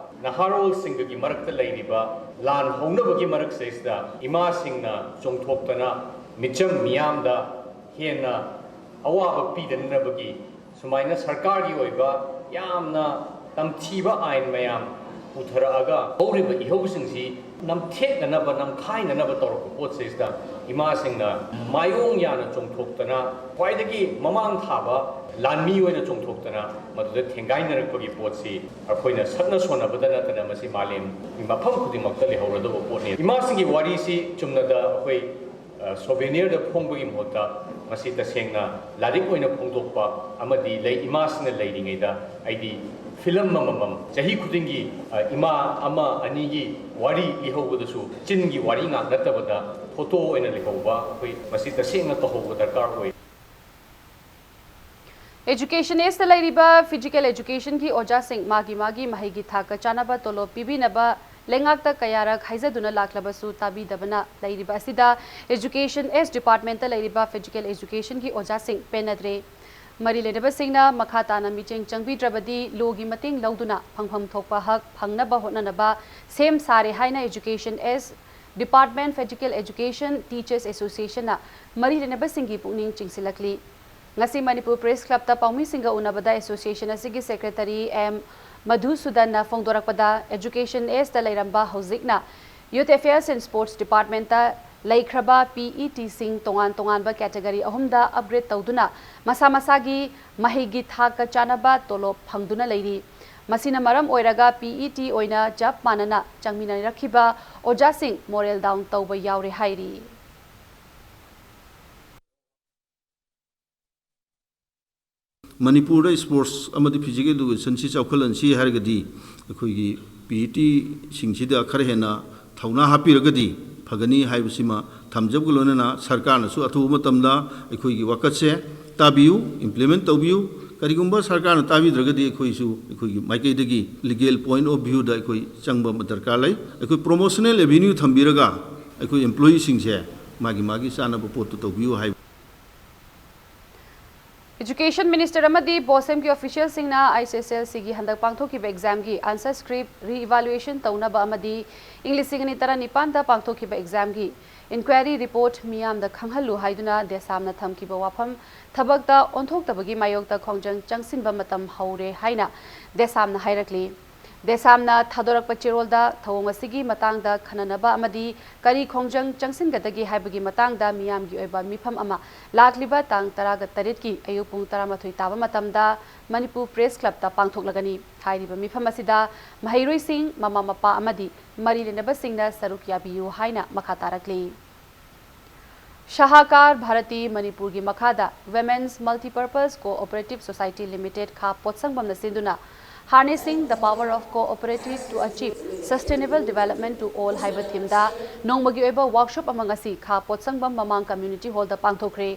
ꯅꯍꯥꯔꯣꯜꯁꯤꯡꯒꯒꯤ ꯃꯔꯛꯇ ꯂꯩꯔꯤꯕ ꯂꯥꯟ ꯍꯧꯅꯕꯒꯤ ꯃꯔꯛꯁꯤꯗꯩꯁꯤꯗ ꯏꯃꯥꯁꯤꯡꯅ ꯆꯣꯡꯊꯣꯛꯇꯅ ꯃꯤꯆꯝ ꯃꯤꯌꯥꯝꯗ ꯍꯦꯟꯅ ꯑꯋꯥꯕ ꯄꯤꯗꯅꯕꯒꯤ ꯁꯨꯃꯥꯏꯅ ꯁꯔꯀꯥꯔꯒꯤ ꯑꯣꯏꯕ ꯌꯥꯝꯅ ꯇꯝꯊꯤꯕ ꯑꯥꯏꯟ ꯃꯌꯥꯝ ꯄꯨꯊꯔꯛꯑꯒ ꯍꯧꯔꯤꯕ ꯏꯍꯧꯁꯤꯡꯁꯤ ꯅꯝꯊꯦꯛꯅꯅꯕ, ꯅꯝꯈꯥꯏꯅꯅꯕ ꯇꯧꯔꯛꯄ ꯄꯣꯠꯁꯤꯗꯩꯁꯤꯗ ꯏꯃꯥꯁꯤꯡꯅ ꯃꯥꯏꯑꯣꯡ ꯌꯥꯅ ꯆꯣꯡꯊꯣꯛꯇꯅ ꯈ꯭ꯋꯥꯏꯗꯒꯤ ꯃꯃꯥꯡ ꯊꯥꯕ ꯂꯥꯟꯃꯤ ꯑꯣꯏꯅ ꯆꯣꯡꯊꯣꯛꯇꯅ ꯃꯗꯨꯗ ꯊꯦꯡꯒꯥꯏꯅꯔꯛꯄꯒꯤ ꯄꯣꯠꯁꯤ ꯑꯩꯈꯣꯏꯅ ꯁꯛꯅ ꯁꯣꯟꯅꯕꯗ ꯅꯠꯇꯅ ꯃꯁꯤ ꯃꯥꯂꯦꯝꯒꯤ ꯃꯐꯝ ꯈꯨꯗꯤꯡꯃꯛꯇ ꯂꯩꯍꯧꯔꯗꯧꯕ ꯄꯣꯠꯅꯤ꯫ ꯏꯃꯥꯁꯤꯡꯒꯤ ꯋꯥꯔꯤꯁꯤ ꯆꯨꯝꯅꯗ ꯑꯩꯈꯣꯏ, ꯑ, ꯁꯣꯚꯦꯅꯤꯌꯔꯗ ꯐꯣꯡꯕꯒꯤ ꯃꯍꯨꯠꯇ ꯃꯁꯤ ꯇꯁꯦꯡꯅ ꯂꯥꯏꯔꯤꯛ ꯑꯣꯏꯅ ꯐꯣꯡꯗꯣꯛꯄ ꯑꯃꯗꯤ ꯂꯩ, ꯏꯃꯥꯁꯤꯡꯅ ꯂꯩꯔꯤꯉꯩꯗ ꯑꯩꯗꯤ ꯐꯤꯂꯝ ꯑꯃꯃꯝ ꯆꯍꯤ ꯈꯨꯗꯤꯡꯒꯤ, ꯑ, ꯏꯃꯥ ꯑꯃ ꯑꯅꯤꯒꯤ ꯋꯥꯔꯤ ꯂꯤꯍꯧꯕꯗꯁꯨ ꯆꯤꯟꯒꯤ ꯋꯥꯔꯤ ꯉꯥꯛ ꯅꯠꯇꯕꯗ ꯐꯣꯇꯣ ꯑꯣꯏꯅ ꯂꯩꯍꯧꯕ ꯑꯩꯈꯣꯏ ꯃꯁꯤ ꯇꯁꯦꯡꯅ ꯇꯧꯍꯧꯕ ꯗꯔꯀꯥꯔ ꯑꯣꯏ꯫ ꯑꯦꯖꯨꯀꯦꯁꯟ ꯑꯦꯖꯇ ꯂꯩꯔꯤꯕ ꯐꯤꯖꯤꯀꯦꯜ ꯑꯦꯖꯨꯀꯦꯁꯟꯒꯤ ꯑꯣꯖꯥꯁꯤꯡ ꯃꯥꯒꯤ ꯃꯥꯒꯤ ꯃꯍꯩꯒꯤ ꯊꯥꯛꯀ ꯆꯥꯟꯅꯕ ꯇꯣꯂꯣꯞ ꯄꯤꯕꯤꯅꯕ ꯂꯩꯉꯥꯛꯇ ꯀꯌꯥꯔꯛ ꯍꯥꯏꯖꯗꯨꯅ ꯂꯥꯛꯂꯕꯁꯨ ꯇꯥꯕꯤꯗꯕꯅ ꯂꯩꯔꯤꯕ ꯑꯁꯤꯗ ꯑꯦꯖꯨꯀꯦꯁꯟ ꯑꯦꯖ ꯗꯤꯄꯥꯔꯠꯃꯦꯟꯇ ꯂꯩꯔꯤꯕ ꯐꯤꯖꯤꯀꯦꯜ ꯑꯦꯖꯨꯀꯦꯁꯟꯒꯤ ꯑꯣꯖꯥꯁꯤꯡ ꯄꯦꯟꯅꯗ꯭ꯔꯦ꯫ ꯃꯔꯤ ꯂꯩꯅꯕꯁꯤꯡꯅ ꯃꯈꯥ ꯇꯥꯅ ꯃꯤꯠꯌꯦꯡ ꯆꯪꯕꯤꯗ꯭ꯔꯕꯗꯤ ꯂꯣꯒꯤ ꯃꯇꯦꯡ ꯂꯧꯗꯨꯅ ꯐꯪꯐꯝ ꯊꯣꯛꯄ ꯍꯛ ꯐꯪꯅꯕ ꯍꯣꯠꯅꯅꯕ ꯁꯦꯝ ꯁꯥꯔꯦ ꯍꯥꯏꯅ ꯑꯦꯖꯨꯀꯦꯁꯟ ꯑꯦꯖ ꯗꯤꯄꯥꯔꯠꯃꯦꯟ ꯐꯤꯖꯤꯀꯦꯜ ꯑꯦꯖꯨꯀꯦꯁꯟ ꯇꯤꯆꯔꯁ ꯑꯦꯁꯣꯁꯤꯌꯦꯁꯟꯅ ꯃꯔꯤ ꯂꯩꯅꯕꯁꯤꯡꯒꯤ ꯄꯨꯛꯅꯤꯡ ꯆꯤꯡꯁꯤꯜꯂꯛꯂꯤ꯫ ꯉꯁꯤ ꯃꯅꯤꯄꯨꯔ ꯄ꯭ꯔꯦꯁ ꯀ꯭ꯂꯕꯇ ꯄꯥꯎꯃꯤꯁꯤꯡꯒ ꯎꯅꯕꯗ ꯑꯦꯁꯣꯁꯤꯌꯦꯁꯟ ꯑꯁꯤꯒꯤ ꯁꯦꯀ꯭ꯔꯦꯇꯔꯤ ꯑꯦꯝ ꯃꯙꯨꯁꯨꯗꯟꯅ ꯐꯣꯡꯗꯣꯔꯛꯄꯗ, ꯑꯦꯖꯨꯀꯦꯁꯟ ꯑꯦꯖꯇ ꯂꯩꯔꯝꯕ ꯍꯧꯖꯤꯛꯅ ꯌꯨꯊ ꯑꯦꯐꯤꯌꯔꯁ ꯑꯦꯟ ꯁ꯭ꯄꯣꯔꯠꯁ ꯗꯤꯄꯥꯔꯠꯃꯦꯟꯇ ꯂꯩꯈ꯭ꯔꯕ ꯄꯤ ꯏ ꯇꯤꯁꯤꯡ ꯇꯣꯉꯥꯟ ꯇꯣꯉꯥꯟꯕ ꯀꯦꯇꯦꯒꯣꯔꯤ ꯑꯍꯨꯝꯗ ꯑꯞꯒ꯭ꯔꯦꯗ ꯇꯧꯗꯨꯅ ꯃꯁꯥ ꯃꯁꯥꯒꯤ ꯃꯍꯩꯒꯤ ꯊꯥꯛꯀ ꯆꯥꯟꯅꯕ ꯇꯣꯂꯣꯞ ꯐꯪꯗꯨꯅ ꯂꯩꯔꯤ꯫ ꯃꯁꯤꯅ ꯃꯔꯝ ꯑꯣꯏꯔꯒ ꯄꯤ ꯏ ꯇꯤ ꯑꯣꯏꯅ ꯆꯞ ꯃꯥꯟꯅꯅ ꯆꯪꯃꯤꯟꯅꯔꯛꯈꯤꯕ ꯑꯣꯖꯥꯁꯤꯡ ꯃꯣꯔꯦꯜ ꯗꯥꯎꯟ ꯇꯧꯕ ꯌꯥꯎꯔꯦ ꯍꯥꯏꯔꯤ꯫ ꯃꯅꯤꯄꯨꯔꯗ ꯁ꯭ꯄꯣꯔꯠꯁ ꯑꯃꯗꯤ ꯐꯤꯖꯤꯀꯦꯜ ꯏꯗꯨꯀꯦꯁꯟꯁꯤ ꯆꯥꯎꯈꯠꯍꯟꯁꯤ ꯍꯥꯏꯔꯒꯗꯤ ꯑꯩꯈꯣꯏꯒꯤ ꯄꯤ ꯏ ꯇꯤꯁꯤꯡꯁꯤꯗ ꯈꯔ ꯍꯦꯟꯅ ꯊꯧꯅꯥ ꯍꯥꯞꯄꯤꯔꯒꯗꯤ ꯐꯒꯅꯤ ꯍꯥꯏꯕꯁꯤꯃ ꯊꯝꯖꯕꯒ ꯂꯣꯏꯅꯅ ꯁꯔꯀꯥꯔꯅꯁꯨ ꯑꯊꯨꯕ ꯃꯇꯝꯗ ꯑꯩꯈꯣꯏꯒꯤ ꯋꯥꯀꯠꯁꯦ ꯇꯥꯕꯤꯌꯨ, implement ꯇꯧꯕꯤꯌꯨ꯫ ꯀꯔꯤꯒꯨꯝꯕ ꯁꯔꯀꯥꯔꯅ ꯇꯥꯕꯤꯗ꯭ꯔꯒꯗꯤ ꯑꯩꯈꯣꯏꯁꯨ ꯑꯩꯈꯣꯏꯒꯤ ꯃꯥꯏꯀꯩꯗꯒꯤ legal point of viewꯗ ꯑꯩꯈꯣꯏ ꯆꯪꯕ ꯑꯃ ꯗꯔꯀꯥꯔ ꯂꯩ꯫ ꯑꯩꯈꯣꯏ promotional avenue ꯊꯝꯕꯤꯔꯒ ꯑꯩꯈꯣꯏ employeeꯁꯤꯡꯁꯦ ꯃꯥꯒꯤ ꯃꯥꯒꯤ ꯆꯥꯅꯕ ꯄꯣꯠꯇꯨ ꯇꯧꯕꯤꯌꯨ ꯍꯥꯏꯕ꯫ Education Minister ꯑꯃꯗꯤ BOSEMꯒꯤ officialꯁꯤꯡꯅ ICSLCꯒꯤ ꯍꯟꯗꯛ ꯄꯥꯡꯊꯣꯛꯈꯤꯕ examꯒꯤ answer script re-evaluation ꯇꯧꯅꯕ ꯑꯃꯗꯤ ꯏꯪ ꯂꯤꯁꯤꯡ ꯑꯅꯤ ꯇꯔꯥꯅꯤꯄꯥꯟꯗ ꯄꯥꯡꯊꯣꯛꯈꯤꯕ examꯒꯤ inquiry report ꯃꯤꯌꯥꯝꯗ ꯈꯪꯍꯜꯂꯨ ꯍꯥꯏꯗꯨꯅ DESAMꯅ ꯊꯝꯈꯤꯕ ꯋꯥꯐꯝ ꯊꯕꯛꯇ ꯑꯣꯟꯊꯣꯛꯇꯕꯒꯤ ꯃꯥꯌꯣꯛꯇ ꯈꯣꯡꯖꯪ ꯆꯪꯁꯤꯟꯕ ꯃꯇꯝ ꯍꯧꯔꯦ ꯍꯥꯏꯅ DESAMꯅ ꯍꯥꯏꯔꯛꯂꯤ꯫ DESAMꯅ ꯊꯥꯗꯣꯔꯛꯄ ꯆꯦꯔꯣꯜꯗ ꯊꯧꯑꯣꯡ ꯑꯁꯤꯒꯤ ꯃꯇꯥꯡꯗ ꯈꯟꯅꯅꯕ ꯑꯃꯗꯤ ꯀꯔꯤ ꯈꯣꯡꯖꯪ ꯆꯪꯁꯤꯟꯒꯗꯒꯦ ꯍꯥꯏꯕꯒꯤ ꯃꯇꯥꯡꯗ ꯃꯤꯌꯥꯝꯒꯤ ꯑꯣꯏꯕ ꯃꯤꯐꯝ ꯑꯃ ꯂꯥꯛꯂꯤꯕ ꯇꯥꯡ ꯇꯔꯥꯒ ꯇꯔꯦꯠꯀꯤ ꯑꯌꯨꯛ ꯄꯨꯡ ꯇꯔꯥꯃꯥꯊꯣꯏ ꯇꯥꯕ ꯃꯇꯝꯗ ꯃꯅꯤꯄꯨꯔ Press Clubꯇ ꯄꯥꯡꯊꯣꯛꯂꯒꯅꯤ꯫ ꯍꯥꯏꯔꯤꯕ ꯃꯤꯐꯝ ꯑꯁꯤꯗ ꯃꯍꯩꯔꯣꯏꯁꯤꯡ, ꯃꯃꯥ ꯃꯄꯥ ꯑꯃꯗꯤ ꯃꯔꯤ ꯂꯩꯅꯕꯁꯤꯡꯅ ꯁꯔꯨꯛ ꯌꯥꯕꯤꯌꯨ ꯍꯥꯏꯅ ꯃꯈꯥ ꯇꯥꯔꯛꯂꯤ꯫ ꯁꯍꯥꯀꯥꯔ ꯚꯥꯔꯇꯤ ꯃꯅꯤꯄꯨꯔꯒꯤ ꯃꯈꯥꯗ Women's Multipurpose Cooperative Society Limited ꯈꯥ ꯄꯣꯠꯁꯪꯕꯝꯅ ꯁꯤꯟꯗꯨꯅ Harnessing the Power of Cooperative to Achieve Sustainable Development to All ꯍꯥꯏꯕ themeꯗ ꯅꯣꯡꯃꯒꯤ ꯑꯣꯏꯕ workshop ꯑꯃ ꯉꯁꯤ ꯈꯥ ꯄꯣꯠꯁꯪꯕꯝ ꯃꯃꯥꯡ community hallꯗ ꯄꯥꯡꯊꯣꯛꯈ꯭ꯔꯦ꯫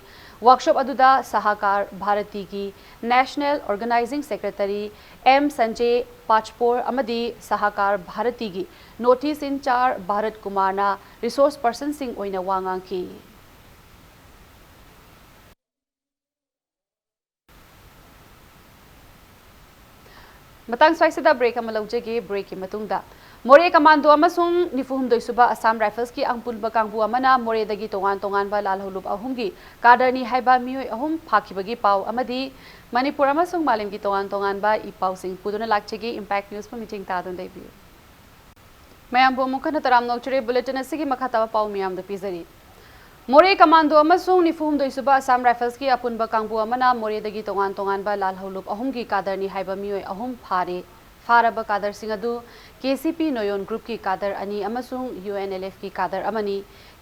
Workshop ꯑꯗꯨꯗ ꯁꯍꯥꯀꯥꯔ ꯚꯥꯔꯇꯤꯒꯤ National Organizing Secretary M ꯁꯟꯖꯦ ꯄꯥꯆꯄꯣꯔ ꯑꯃꯗꯤ ꯁꯍꯥꯀꯥꯔ ꯚꯥꯔꯇꯤꯒꯤ North East in charge Bharat ꯀꯨꯃꯥꯔꯅ resource personꯁꯤꯡ ꯑꯣꯏꯅ ꯋꯥ ꯉꯥꯡꯈꯤ꯫ ꯃꯇꯥꯡ ꯁ꯭ꯋꯥꯏꯁꯤꯗ break ꯑꯃ ꯂꯧꯖꯒꯦ꯫ Breakꯀꯤ ꯃꯇꯨꯡꯗ ꯃꯣꯔꯦ ꯀꯃꯥꯟꯗꯣ ꯑꯃꯁꯨꯡ ꯅꯤꯐꯨ ꯍꯨꯝꯗꯣꯏ ꯁꯨꯕ ꯑꯁꯥꯝ ꯔꯥꯏꯐꯜꯁꯀꯤ ꯑꯄꯨꯟꯕ ꯀꯥꯡꯕꯨ ꯑꯃꯅ ꯃꯣꯔꯦꯗꯒꯤ ꯇꯣꯉꯥꯟ ꯇꯣꯉꯥꯟꯕ ꯂꯥꯜꯍꯧꯂꯨꯞ ꯑꯍꯨꯝꯒꯤ ꯀꯥꯗꯔꯅꯤ ꯍꯥꯏꯕ ꯃꯤꯑꯣꯏ ꯑꯍꯨꯝ ꯐꯥꯈꯤꯕꯒꯤ ꯄꯥꯎ ꯑꯃꯗꯤ ꯃꯅꯤꯄꯨꯔ ꯑꯃꯁꯨꯡ ꯃꯥꯂꯦꯝꯒꯤ ꯇꯣꯉꯥꯟ ꯇꯣꯉꯥꯟꯕ ꯏ ꯄꯥꯎꯁꯤꯡ ꯄꯨꯗꯨꯅ ꯂꯥꯛꯆꯒꯦ꯫ Impact Newsꯄꯨ ꯃꯤꯠꯌꯦꯡ ꯇꯥꯗꯨꯅ ꯂꯩꯕꯤꯌꯨ꯫ ꯃꯌꯥꯝꯕꯨ ꯑꯃꯨꯛ ꯍꯟꯅ ꯇꯔꯥꯝꯅ ꯑꯣꯛꯆꯔꯤ꯫ Bulletin ꯑꯁꯤꯒꯤ ꯃꯈꯥ ꯇꯥꯕ ꯄꯥꯎ ꯃꯤꯌꯥꯝꯗ ꯄꯤꯖꯔꯤ꯫ ꯃꯣꯔꯦ ꯀꯃꯥꯟꯗꯣ ꯑꯃꯁꯨꯡ ꯅꯤꯐꯨ ꯍꯨꯝꯗꯣꯏ ꯁꯨꯕ ꯑꯁꯥꯝ ꯔꯥꯏꯐꯜꯁꯀꯤ ꯑꯄꯨꯟꯕ ꯀꯥꯡꯕꯨ ꯑꯃꯅ ꯃꯣꯔꯦꯗꯒꯤ ꯇꯣꯉꯥꯟ ꯇꯣꯉꯥꯟꯕ ꯂꯥꯜꯍꯧꯂꯨꯞ ꯑꯍꯨꯝꯒꯤ ꯀꯥꯗꯔꯅꯤ ꯍꯥꯏꯕ ꯃꯤꯑꯣꯏ ꯑꯍꯨꯝ ꯐꯥꯔꯦ꯫ ꯐꯥꯔꯕ ꯀꯥꯗꯔꯁꯤꯡ ꯑꯗꯨ KCP Noyon Groupꯀꯤ ꯀꯥꯗꯔ ꯑꯅꯤ ꯑꯃꯁꯨꯡ UNLFꯀꯤ ꯀꯥꯗꯔ ꯑꯃꯅꯤ꯫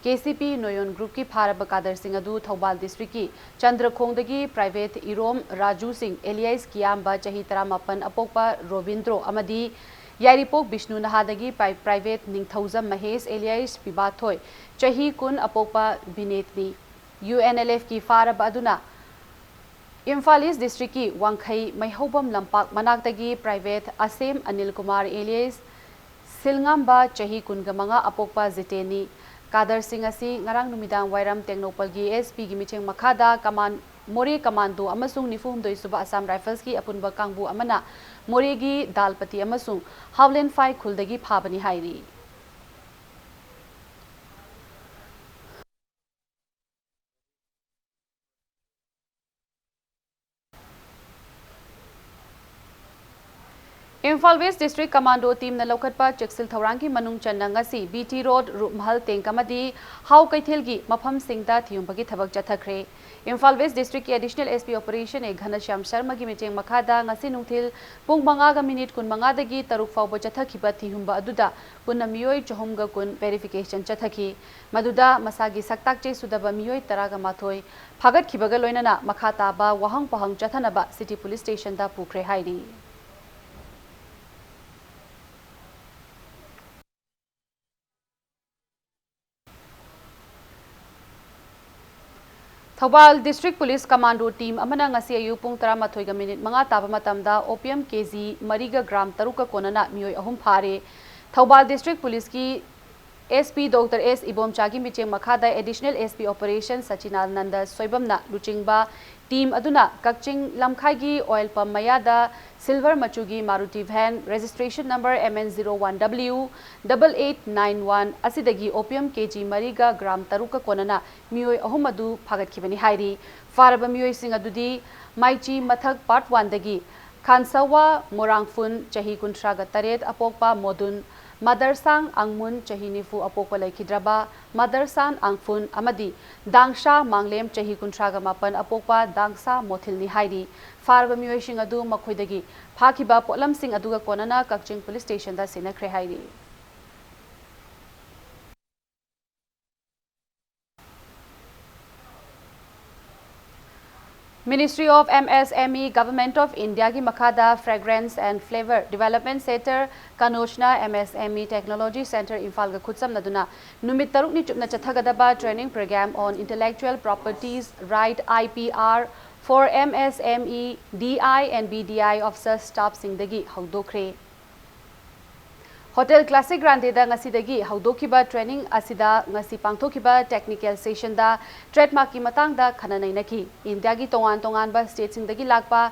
KCP Noyon Groupꯀꯤ ꯐꯥꯔꯕ ꯀꯥꯗꯔꯁꯤꯡ ꯑꯗꯨ ꯊꯧꯕꯥꯜ districtꯀꯤ ꯆꯟꯗ꯭ꯔꯈꯣꯡꯗꯒꯤ private ꯏꯔꯣꯝ ꯔꯥꯖꯨ ꯁꯤꯡ alias ꯀꯤꯌꯥꯝꯕ ꯆꯍꯤ ꯇꯔꯥꯃꯥꯄꯟ ꯑꯄꯣꯛꯄ ꯔꯣꯕꯤꯟꯗ꯭ꯔꯣ ꯑꯃꯗꯤ ꯌꯥꯏꯔꯤꯄꯣꯛ ꯕꯤꯁꯅꯨ ꯅꯍꯥꯗꯒꯤ ꯄ꯭ꯔꯥꯏ-, ꯄ꯭ꯔꯥꯏꯚꯦꯠ ꯅꯤꯡꯊꯧꯖꯝ ꯃꯍꯦꯁ ꯑꯦꯂꯤꯌꯥꯁ ꯄꯤꯕꯥꯊꯣꯏ, ꯆꯍꯤ ꯀꯨꯟ, ꯑꯄꯣꯛꯄ ꯕꯤꯅꯦꯠꯅꯤ꯫ ꯌꯨ ꯑꯦꯟ ꯑꯦꯜ ꯑꯦꯐꯀꯤ ꯐꯥꯔꯕ ꯑꯗꯨꯅ ꯏꯝꯐꯥꯜ ꯏꯁ ꯗꯤꯁꯇ꯭ꯔꯤꯛꯀꯤ ꯋꯥꯡꯈꯩ ꯃꯩꯍꯧꯕꯝ ꯂꯝꯄꯥꯛ ꯃꯅꯥꯛꯇꯒꯤ ꯄ꯭ꯔꯥꯏꯚꯦꯠ ꯑꯁꯦꯝ ꯑꯅꯤꯜ ꯀꯨꯃꯥꯔ ꯑꯦꯂꯤꯌꯥꯁ ꯁꯤꯜꯉꯥꯝꯕ, ꯆꯍꯤ ꯀꯨꯟꯒ ꯃꯉꯥ, ꯑꯄꯣꯛꯄ ꯖꯤꯇꯦꯟꯅꯤ꯫ ꯀꯥꯗꯔ ꯁꯤꯡ ꯑꯁꯤ ꯉꯔꯥꯡ ꯅꯨꯃꯤꯗꯥꯡ ꯋꯥꯏꯔꯝ ꯇꯦꯡꯅꯧꯄꯜꯒꯤ ꯑꯦꯁ ꯄꯤꯒꯤ ꯃꯤꯠꯌꯦꯡ ꯃꯈꯥꯗ ꯀꯃꯥꯟ-, ꯃꯣꯔꯦ ꯀꯃꯥꯟꯗꯣ ꯑꯃꯁꯨꯡ ꯅꯤꯐꯨ ꯍꯨꯝꯗꯣꯏ ꯁꯨꯕ ꯑꯁꯥꯝ ꯔꯥꯏꯐꯜꯁꯀꯤ ꯑꯄꯨꯟꯕ ꯀꯥꯡꯕꯨ ꯑꯃꯅ ꯃꯣꯔꯦꯒꯤ ꯗꯥꯜꯄꯇꯤ ꯑꯃꯁꯨꯡ ꯍꯥꯎꯂꯦꯟꯐꯥꯏ ꯈꯨꯜꯗꯒꯤ ꯐꯥꯕꯅꯤ ꯍꯥꯏꯔꯤ꯫ ꯏꯝꯐꯥꯜ ꯋꯦꯁ ꯗꯤꯁꯇ꯭ꯔꯤꯛ ꯀꯃꯥꯟꯗꯣ ꯇꯤꯝꯅ ꯂꯧꯈꯠꯄ ꯆꯦꯛꯁꯤꯜ ꯊꯧꯔꯥꯡꯒꯤ ꯃꯅꯨꯡ ꯆꯟꯅ ꯉꯁꯤ ꯕꯤ ꯇꯤ ꯔꯣꯗ, ꯔꯨꯞꯃꯍꯜ ꯇꯦꯡꯛ ꯑꯃꯗꯤ ꯍꯥꯎ ꯀꯩꯊꯦꯜꯒꯤ ꯃꯐꯝꯁꯤꯡꯗ ꯊꯤꯍꯨꯝꯕꯒꯤ ꯊꯕꯛ ꯆꯠꯊꯈ꯭ꯔꯦ꯫ ꯏꯝꯐꯥꯜ ꯋꯦꯁ ꯗꯤꯁꯇ꯭ꯔꯤꯛꯀꯤ ꯑꯦꯗꯤꯁꯅꯦꯜ ꯑꯦꯁ ꯄꯤ ꯑꯣꯄꯔꯦꯁꯟ ꯑꯦ ꯘꯅꯁ꯭ꯌꯥꯝ ꯁꯔꯃꯒꯤ ꯃꯤꯠꯌꯦꯡ ꯃꯈꯥꯗ ꯉꯁꯤ ꯅꯨꯡꯊꯤꯜ ꯄꯨꯡ ꯃꯉꯥꯒ ꯃꯤꯅꯤꯠ ꯀꯨꯟꯃꯉꯥꯗꯒꯤ ꯇꯔꯨꯛ ꯐꯥꯎꯕ ꯆꯠꯊꯈꯤꯕ ꯊꯤꯍꯨꯝꯕ ꯑꯗꯨꯗ ꯄꯨꯟꯅ ꯃꯤꯑꯣꯏ ꯆꯍꯨꯝꯒ ꯀꯨꯟ ꯚꯦꯔꯤꯐꯤꯀꯦꯁꯟ ꯆꯠꯊꯈꯤ꯫ ꯃꯗꯨꯗ ꯃꯁꯥꯒꯤ ꯁꯛꯇꯥꯛ ꯆꯦ ꯁꯨꯗꯕ ꯃꯤꯑꯣꯏ ꯇꯔꯥꯒ ꯃꯥꯊꯣꯏ ꯐꯥꯒꯠꯈꯤꯕꯒ ꯂꯣꯏꯅꯅ ꯃꯈꯥ ꯇꯥꯕ ꯋꯥꯍꯪ ꯄꯥꯎꯍꯪ ꯆꯠꯊꯅꯕ ꯁꯤꯇꯤ ꯄꯨꯂꯤꯁ ꯁ꯭ꯇꯦꯁꯟꯗ ꯄꯨꯈ꯭ꯔꯦ ꯍꯥꯏꯔꯤ꯫ Thoubal district police commando team ꯑꯃꯅ ꯉꯁꯤ ꯑꯌꯨꯛ ꯄꯨꯡ ꯇꯔꯥꯃꯥꯊꯣꯏꯒ ꯃꯤꯅꯤꯠ ꯃꯉꯥ ꯇꯥꯕ ꯃꯇꯝꯗ ꯑꯣꯄꯤꯌꯝ ꯀꯦ ꯖꯤ ꯃꯔꯤꯒ ꯒ꯭ꯔꯥꯝ ꯇꯔꯨꯛꯀ ꯀꯣꯟꯅꯅ ꯃꯤꯑꯣꯏ ꯑꯍꯨꯝ ꯐꯥꯔꯦ꯫ ꯊꯧꯕꯥꯜ ꯗꯤꯁꯇ꯭ꯔꯤꯛ ꯄꯨꯂꯤꯁꯀꯤ ꯑꯦꯁ ꯄꯤ ꯗꯣꯛꯇꯔ ꯑꯦꯁ ꯏꯕꯣꯝꯆꯥꯒꯤ ꯃꯤꯠꯌꯦꯡ ꯃꯈꯥꯗ ꯑꯦꯗꯤꯁꯅꯦꯜ ꯑꯦꯁ ꯄꯤ ꯑꯣꯄꯔꯦꯁꯟ ꯁꯆꯤꯅꯥꯅꯟꯗ ꯁꯣꯏꯕꯝꯅ ꯂꯨꯆꯤꯡꯕ ꯇꯤꯝ ꯑꯗꯨꯅ ꯀꯛꯆꯤꯡ ꯂꯝꯈꯥꯏꯒꯤ ꯑꯣꯏꯜ ꯄꯝ ꯃꯌꯥꯗ ꯁꯤꯜꯚꯔ ꯃꯆꯨꯒꯤ Maruti van, registration number M N zero one W double eight nine one, ꯑꯁꯤꯗꯒꯤ ꯑꯣꯄꯤꯌꯝ ꯀꯦ ꯖꯤ ꯃꯔꯤꯒ ꯒ꯭ꯔꯥꯝ ꯇꯔꯨꯛꯀ ꯀꯣꯟꯅꯅ ꯃꯤꯑꯣꯏ ꯑꯍꯨꯝ ꯑꯗꯨ ꯐꯥꯒꯠꯈꯤꯕꯅꯤ ꯍꯥꯏꯔꯤ꯫ ꯐꯥꯔꯕ ꯃꯤꯑꯣꯏꯁꯤꯡ ꯑꯗꯨꯗꯤ ꯃꯥꯏꯆꯤ ꯃꯊꯛ ꯄꯥꯔꯠ ꯋꯥꯟꯗꯒꯤ ꯈꯥꯟꯁꯋꯥ ꯃꯣꯔꯥꯡꯐꯨꯟ, ꯆꯍꯤ ꯀꯨꯟꯊ꯭ꯔꯥꯒ ꯇꯔꯦꯠ ꯑꯄꯣꯛꯄ ꯃꯣꯗꯨꯟ, ꯃꯗꯔꯁꯥꯡ ꯑꯪꯃꯨꯟ, ꯆꯍꯤ ꯅꯤꯐꯨ ꯑꯄꯣꯛꯄ ꯂꯩꯈꯤꯗ꯭ꯔꯕ ꯃꯗꯔꯁꯥꯟ ꯑꯪꯐꯨꯟ ꯑꯃꯗꯤ ꯗꯥꯡꯁꯥ ꯃꯥꯡꯂꯦꯝ, ꯆꯍꯤ ꯀꯨꯟꯊ꯭ꯔꯥꯒ ꯃꯥꯄꯟ ꯑꯄꯣꯛꯄ ꯗꯥꯡꯁꯥ ꯃꯣꯊꯤꯜꯅꯤ ꯍꯥꯏꯔꯤ꯫ ꯐꯥꯔꯕ ꯃꯤꯑꯣꯏꯁꯤꯡ ꯑꯗꯨ ꯃꯈꯣꯏꯗꯒꯤ ꯐꯥꯈꯤꯕ ꯄꯣꯠꯂꯝꯁꯤꯡ ꯑꯗꯨꯒ ꯀꯣꯟꯅꯅ ꯀꯛꯆꯤꯡ ꯄꯨꯂꯤꯁ ꯁ꯭ꯇꯦꯁꯟꯗ ꯁꯤꯟꯅꯈ꯭ꯔꯦ ꯍꯥꯏꯔꯤ꯫ Ministry of M S M E, Government of India ꯒꯤ ꯃꯈꯥꯗ Fragrance and Flavor Development Centre, ꯀꯅꯣꯖꯅ M S M E Technology Centre ꯏꯝꯐꯥꯜꯒ ꯈꯨꯠꯁꯝꯅꯗꯨꯅ ꯅꯨꯃꯤꯠ ꯇꯔꯨꯛꯅꯤ ꯆꯨꯞꯅ ꯆꯠꯊꯒꯗꯕ Training Programme on Intellectual Properties Right, I P R, for M S M E, D I and B D I officer staffꯁꯤꯡꯗꯒꯤ ꯍꯧꯗꯣꯛꯈ꯭ꯔꯦ꯫ Hotel Classic ꯒ꯭ꯔꯥꯟꯗꯦꯗ ꯉꯁꯤꯗꯒꯤ ꯍꯧꯗꯣꯛꯈꯤꯕ training ꯑꯁꯤꯗ ꯉꯁꯤ ꯄꯥꯡꯊꯣꯛꯈꯤꯕ technical sessionꯗ trademarkꯀꯤ ꯃꯇꯥꯡꯗ ꯈꯟꯅ ꯅꯩꯅꯈꯤ꯫ ꯏꯟꯗꯤꯌꯥꯒꯤ ꯇꯣꯉꯥꯟ ꯇꯣꯉꯥꯟꯕ stateꯁꯤꯡꯗꯒꯤ ꯂꯥꯛꯄ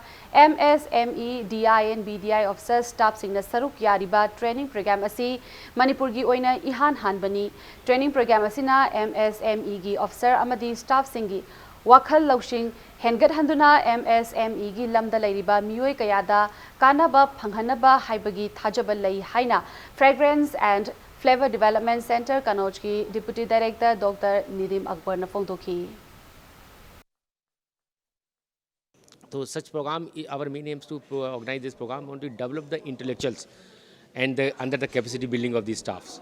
M S M E, D I and B D I officer staffꯁꯤꯡꯅ ꯁꯔꯨꯛ ꯌꯥꯔꯤꯕ training programme ꯑꯁꯤ ꯃꯅꯤꯄꯨꯔꯒꯤ ꯑꯣꯏꯅ ꯏꯍꯥꯟ ꯍꯥꯟꯕꯅꯤ꯫ Training programme ꯑꯁꯤꯅ M S M Eꯒꯤ officer ꯑꯃꯗꯤ staffꯁꯤꯡꯒꯤ ꯋꯥꯈꯜ ꯂꯧꯁꯤꯡ ꯍꯦꯟꯒꯠꯍꯟꯗꯨꯅ M S M Eꯒꯤ ꯂꯝꯗ ꯂꯩꯔꯤꯕ ꯃꯤꯑꯣꯏ ꯀꯌꯥꯗ ꯀꯥꯟꯅꯕ ꯐꯪꯍꯟꯅꯕ ꯍꯥꯏꯕꯒꯤ ꯊꯥꯖꯕ ꯂꯩ ꯍꯥꯏꯅ Fragrance and Flavor Development Centre ꯀꯅꯣꯖꯀꯤ Deputy Director Doctor ꯅꯤꯗꯤꯝ ꯑꯛꯕꯔꯅ ꯐꯣꯡꯗꯣꯛꯈꯤ꯫ So such program, i- our main aims to pro- organize this program, want to develop the intellectuals and the, under the capacity building of these staffs.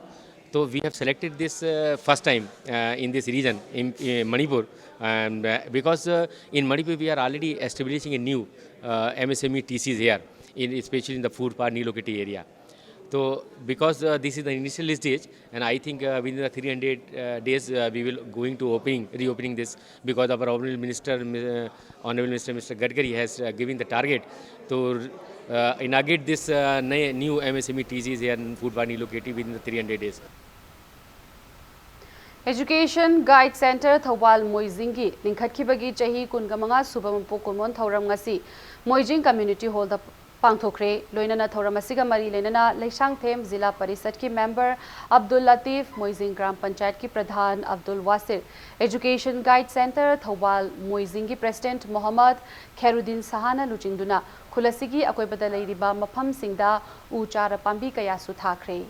So we have selected this uh, first time uh, in this region, in uh, Manipur, and uh, because uh, in Manipur we are already establishing a new uh, M S M E T Cs here, in, especially in the food park Niloketi area. So because uh, this is the initial stage, and I think uh, within the three hundred uh, days uh, we will going to opening, reopening this, because our honorable minister, uh, honorable minister Mister Gadkari has uh, given the target to uh, inaugurate this uh, ne- new M S M E T Cs here in food park Niloketi within the three hundred days. Education Guide Centre Thoubal ꯃꯣꯏꯖꯤꯡꯒꯤ ꯂꯤꯡꯈꯠꯈꯤꯕꯒꯤ ꯆꯍꯤ ꯀꯨꯟꯒ ꯃꯉꯥ ꯁꯨꯕ ꯃꯄꯣꯛ ꯀꯨꯝꯑꯣꯟ ꯊꯧꯔꯝ ꯉꯁꯤ ꯃꯣꯏꯖꯤꯡ Community Hallꯗ ꯄꯥꯡꯊꯣꯛꯈ꯭ꯔꯦ꯫ ꯂꯣꯏꯅꯅ ꯊꯧꯔꯝ ꯑꯁꯤꯒ ꯃꯔꯤ ꯂꯩꯅꯅ ꯂꯩꯁꯥꯡꯊꯦꯝ ꯖꯤꯂꯥ ꯄꯔꯤꯁꯠꯀꯤ member ꯑꯕꯗꯨꯜ ꯂꯇꯤꯐ, ꯃꯣꯏꯖꯤꯡ ꯒ꯭ꯔꯥꯝ ꯄꯟꯆꯥꯌꯠꯀꯤ ꯄ꯭ꯔꯙꯥꯟ Abdul ꯋꯥꯁꯤꯔ, Education Guide Centre Thoubal ꯃꯣꯏꯖꯤꯡꯒꯤ president Mohammad ꯈꯦꯔꯨꯗꯤꯟ ꯁꯍꯥꯅ ꯂꯨꯆꯤꯡꯗꯨꯅ ꯈꯨꯜ ꯑꯁꯤꯒꯤ ꯑꯀꯣꯏꯕꯗ ꯂꯩꯔꯤꯕ ꯃꯐꯝꯁꯤꯡꯗ ꯎ ꯆꯥꯔ ꯄꯥꯝꯕꯤ ꯀꯌꯥꯁꯨ ꯊꯥꯈ꯭ꯔꯦ꯫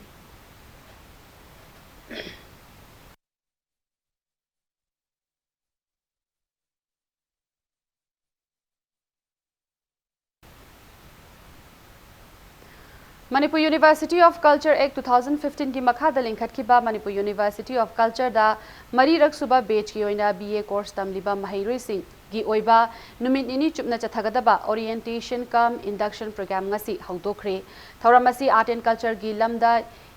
Manipur University of Culture Act two thousand fifteen ꯒꯤ ꯃꯈꯥꯗ ꯂꯤꯡꯈꯠꯈꯤꯕ Manipur University of Culture ꯗ ꯃꯔꯤꯔꯛ ꯁꯨꯕ batch ꯀꯤ ꯑꯣꯏꯅ B A course ꯇꯝꯂꯤꯕ ꯃꯍꯩꯔꯣꯏꯁꯤꯡ ꯒꯤ ꯑꯣꯏꯕ ꯅꯨꯃꯤꯠ ꯅꯤꯅꯤ ꯆꯨꯞꯅ ꯆꯠꯊꯒꯗꯕ Orientation cum Induction Program ꯉꯁꯤ ꯍꯧꯗꯣꯛꯈ꯭ꯔꯦ꯫ ꯊꯧꯔꯝ ꯑꯁꯤ Art and Culture ꯒꯤ ꯂꯝꯗ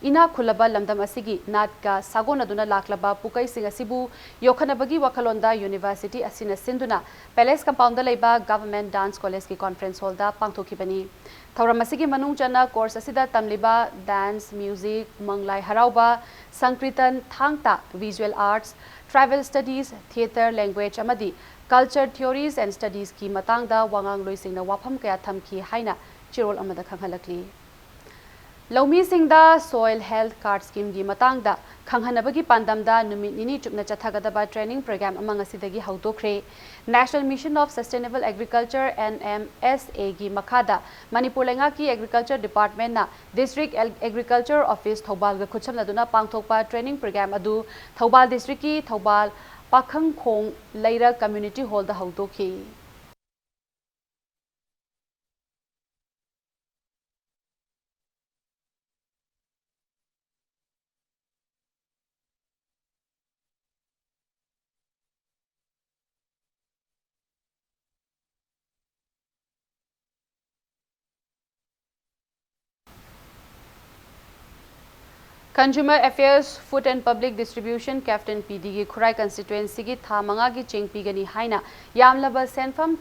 ꯏꯅꯥꯛ ꯈꯨꯜꯂꯕ ꯂꯝꯗꯝ ꯑꯁꯤꯒꯤ ꯅꯥꯠꯀ ꯁꯥꯒꯣꯟꯅꯗꯨꯅ ꯂꯥꯛꯂꯕ ꯄꯨꯀꯩꯁꯤꯡ ꯑꯁꯤꯕꯨ ꯌꯣꯛꯈꯠꯅꯕꯒꯤ ꯋꯥꯈꯜꯂꯣꯟꯗ University ꯑꯁꯤꯅ ꯁꯤꯟꯗꯨꯅ Palace Compound ꯗ ꯂꯩꯕ Government Dance College ꯀꯤ Conference Hall ꯗ ꯄꯥꯡꯊꯣꯛꯈꯤꯕꯅꯤ꯫ ꯊꯧꯔꯝ ꯑꯁꯤꯒꯤ ꯃꯅꯨꯡ ꯆꯟꯅ course ꯑꯁꯤꯗ ꯇꯝꯂꯤꯕ Dance, Music, ꯃꯪꯂꯥꯏ ꯍꯔꯥꯎꯕ, Sankirtan, ꯊꯥꯡ ꯇꯥ, Visual Arts, Tribal Studies, Theatre, Language ꯑꯃꯗꯤ Culture Theories and Studies ꯀꯤ ꯃꯇꯥꯡꯗ ꯋꯥꯉꯥꯡꯂꯣꯏꯁꯤꯡꯅ ꯋꯥꯐꯝ ꯀꯌꯥ ꯊꯝꯈꯤ ꯍꯥꯏꯅ ꯆꯦꯔꯣꯜ ꯑꯃꯗ ꯈꯪꯍꯜꯂꯛꯂꯤ꯫ ꯂꯧꯃꯤꯁꯤꯡꯗ Soil Health Card Scheme ꯒꯤ ꯃꯇꯥꯡꯗ ꯈꯪꯍꯟꯅꯕꯒꯤ ꯄꯥꯟꯗꯝꯗ ꯅꯨꯃꯤꯠ ꯅꯤꯅꯤ ꯆꯨꯞꯅ ꯆꯠꯊꯒꯗꯕ training program ꯑꯃ ꯉꯁꯤꯗꯒꯤ ꯍꯧꯗꯣꯛꯈ꯭ꯔꯦ꯫ National Mission of Sustainable Agriculture, N M S A ꯒꯤ ꯃꯈꯥꯗ ꯃꯅꯤꯄꯨꯔ ꯂꯩꯉꯥꯛꯀꯤ Agriculture Department ꯅ District Ag-, Agriculture Office ꯊꯧꯕꯥꯜꯒ ꯈꯨꯠꯁꯝꯅꯗꯨꯅ ꯄꯥꯡꯊꯣꯛꯄ training program ꯑꯗꯨ ꯊꯧꯕꯥꯜ district ꯀꯤ ꯊꯧꯕꯥꯜ ꯄꯥꯈꯪꯈꯣꯡ ꯂꯩꯔꯛ Community Hall ꯗ ꯍꯧꯗꯣꯛꯈꯤ꯫ Consumer Affairs, Food and Public Distribution, CAFTAN P D ꯒꯤ ꯈꯨꯔꯥꯏ constituency ꯒꯤ ꯊꯥ ꯃꯉꯥꯒꯤ ꯆꯦꯡ ꯄꯤꯒꯅꯤ ꯍꯥꯏꯅ ꯌꯥꯝꯂꯕ ꯁꯦꯟꯐꯝ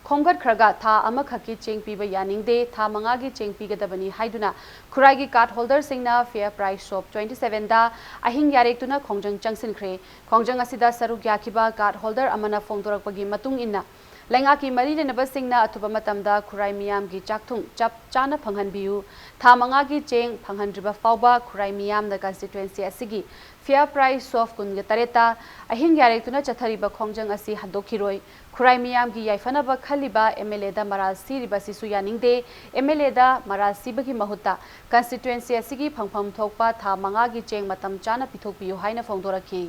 ꯈꯣꯝꯒꯠꯈ꯭ꯔꯒ ꯊꯥ ꯑꯃꯈꯛꯀꯤ ꯆꯦꯡ ꯄꯤꯕ ꯌꯥꯅꯤꯡꯗꯦ, ꯊꯥ ꯃꯉꯥꯒꯤ ꯆꯦꯡ ꯄꯤꯒꯗꯕꯅꯤ ꯍꯥꯏꯗꯨꯅ ꯈꯨꯔꯥꯏꯒꯤ card holder ꯁꯤꯡꯅ Fair Price Shop twenty seven ꯗ ꯑꯍꯤꯡ ꯌꯥꯔꯦꯛꯇꯨꯅ ꯈꯣꯡꯖꯪ ꯆꯪꯁꯤꯟꯈ꯭ꯔꯦ꯫ ꯈꯣꯡꯖꯪ ꯑꯁꯤꯗ ꯁꯔꯨꯛ ꯌꯥꯈꯤꯕ card holder ꯑꯃꯅ ꯐꯣꯡꯗꯣꯔꯛꯄꯒꯤ ꯃꯇꯨꯡ ꯏꯟꯅ, ꯂꯩꯉꯥꯛꯀꯤ ꯃꯔꯤ ꯂꯩꯅꯕꯁꯤꯡꯅ ꯑꯊꯨꯕ ꯃꯇꯝꯗ ꯈꯨꯔꯥꯏ ꯃꯤꯌꯥꯝꯒꯤ ꯆꯥꯛꯊꯨꯡ ꯆꯞ ꯆꯥꯅ ꯐꯪꯍꯟꯕꯤꯌꯨ꯫ ꯊꯥ ꯃꯉꯥꯒꯤ ꯆꯦꯡ ꯐꯪꯍꯟꯗ꯭ꯔꯤꯕ ꯐꯥꯎꯕ ꯈꯨꯔꯥꯏ ꯃꯤꯌꯥꯝꯅ constituency ꯑꯁꯤꯒꯤ Fair Price Shop ꯀꯨꯟꯒ ꯇꯔꯦꯠꯇ ꯑꯍꯤꯡ ꯌꯥꯔꯦꯛꯇꯨꯅ ꯆꯠꯊꯔꯤꯕ ꯈꯣꯡꯖꯪ ꯑꯁꯤ ꯍꯟꯗꯣꯛꯈꯤꯔꯣꯏ꯫ ꯈꯨꯔꯥꯏ ꯃꯤꯌꯥꯝꯒꯤ ꯌꯥꯏꯐꯅꯕ ꯈꯜꯂꯤꯕ M L A ꯗ ꯃꯔꯥꯜ ꯁꯤꯔꯤꯕ ꯑꯁꯤꯁꯨ ꯌꯥꯅꯤꯡꯗꯦ꯫ M L A ꯗ ꯃꯔꯥꯜ ꯁꯤꯕꯒꯤ ꯃꯍꯨꯠꯇ constituency ꯑꯁꯤꯒꯤ ꯐꯪꯐꯝ ꯊꯣꯛꯄ ꯊꯥ ꯃꯉꯥꯒꯤ ꯆꯦꯡ ꯃꯇꯝ ꯆꯥꯅ ꯄꯤꯊꯣꯛꯄꯤꯌꯨ ꯍꯥꯏꯅ ꯐꯣꯡꯗꯣꯔꯛꯈꯤ꯫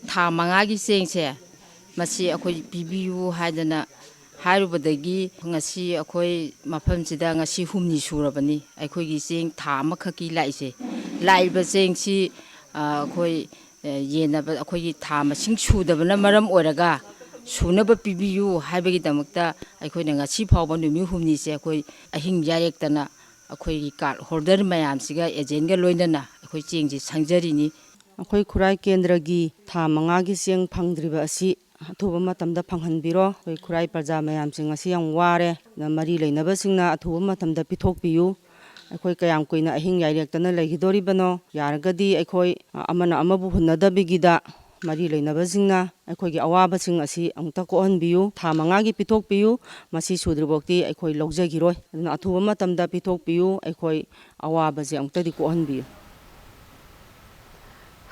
ꯊꯥ ꯃꯉꯥꯒꯤ ꯆꯦꯡꯁꯦ ꯃꯁꯤ ꯑꯩꯈꯣꯏ ꯄꯤꯕꯤꯌꯨ ꯍꯥꯏꯗꯅ ꯍꯥꯏꯔꯨꯕꯗꯒꯤ ꯉꯁꯤ ꯑꯩꯈꯣꯏ ꯃꯐꯝꯁꯤꯗ ꯉꯁꯤ ꯍꯨꯝꯅꯤ ꯁꯨꯔꯕꯅꯤ ꯑꯩꯈꯣꯏꯒꯤ ꯆꯦꯡ ꯊꯥ ꯑꯃꯈꯛꯀꯤ ꯂꯥꯛꯏꯁꯦ꯫ ꯂꯥꯛꯏꯕ ꯆꯦꯡꯁꯤ, ꯑ, ꯑꯩꯈꯣꯏ, ꯑꯦ, ꯌꯦꯟꯅꯕ ꯑꯩꯈꯣꯏꯒꯤ ꯊꯥ ꯃꯁꯤꯡ ꯁꯨꯗꯕꯅ ꯃꯔꯝ ꯑꯣꯏꯔꯒ ꯁꯨꯅꯕ ꯄꯤꯕꯤꯌꯨ ꯍꯥꯏꯕꯒꯤꯗꯃꯛꯇ ꯑꯩꯈꯣꯏꯅ ꯉꯁꯤ ꯐꯥꯎꯕ ꯅꯨꯃꯤꯠ ꯍꯨꯝꯅꯤꯁꯦ ꯑꯩꯈꯣꯏ ꯑꯍꯤꯡ ꯌꯥꯔꯦꯛꯇꯅ ꯑꯩꯈꯣꯏꯒꯤ ꯀꯥꯔꯗ ꯍꯣꯜꯗꯔ ꯃꯌꯥꯝꯁꯤꯒ ꯑꯦꯖꯦꯟꯒ ꯂꯣꯏꯅꯅ ꯑꯩꯈꯣꯏ ꯆꯦꯡꯁꯤ ꯁꯪꯖꯔꯤꯅꯤ꯫ ꯑꯩꯈꯣꯏ ꯈꯨꯔꯥꯏ ꯀꯦꯟꯗ꯭ꯔꯒꯤ ꯊꯥ ꯃꯉꯥꯒꯤ ꯆꯦꯡ ꯐꯪꯗ꯭ꯔꯤꯕ ꯑꯁꯤ ꯑꯊꯨꯕ ꯃꯇꯝꯗ ꯐꯪꯍꯟꯕꯤꯔꯣ꯫ ꯑꯩꯈꯣꯏ ꯈꯨꯔꯥꯏ ꯄ꯭ꯔꯖꯥ ꯃꯌꯥꯝꯁꯤꯡ ꯑꯁꯤ ꯌꯥꯝ ꯋꯥꯔꯦ꯫ ꯑꯗꯨꯅ ꯃꯔꯤ ꯂꯩꯅꯕꯁꯤꯡꯅ ꯑꯊꯨꯕ ꯃꯇꯝꯗ ꯄꯤꯊꯣꯛꯄꯤꯌꯨ꯫ ꯑꯩꯈꯣꯏ ꯀꯌꯥꯝ ꯀꯨꯏꯅ ꯑꯍꯤꯡ ꯌꯥꯏꯔꯦꯛꯇꯅ ꯂꯩꯈꯤꯗꯣꯔꯤꯕꯅꯣ? ꯌꯥꯔꯒꯗꯤ ꯑꯩꯈꯣꯏ, ꯑ, ꯑꯃꯅ ꯑꯃꯕꯨ ꯍꯨꯟꯅꯗꯕꯤꯒꯤꯗ ꯃꯔꯤ ꯂꯩꯅꯕꯁꯤꯡꯅ ꯑꯩꯈꯣꯏꯒꯤ ꯑꯋꯥꯕꯁꯤꯡ ꯑꯁꯤ ꯑꯃꯨꯛꯇ ꯀꯣꯛꯍꯟꯕꯤꯌꯨ꯫ ꯊꯥ ꯃꯉꯥꯒꯤ ꯄꯤꯊꯣꯛꯄꯤꯌꯨ꯫ ꯃꯁꯤ ꯁꯨꯗ꯭ꯔꯤꯐꯥꯎꯗꯤ ꯑꯩꯈꯣꯏ ꯂꯧꯖꯈꯤꯔꯣꯏ꯫ ꯑꯗꯨꯅ ꯑꯊꯨꯕ ꯃꯇꯝꯗ ꯄꯤꯊꯣꯛꯄꯤꯌꯨ꯫ ꯑꯩꯈꯣꯏ ꯑꯋꯥꯕꯁꯦ ꯑꯃꯨꯛꯇꯗꯤ ꯀꯣꯛꯍꯟꯕꯤꯌꯨ꯫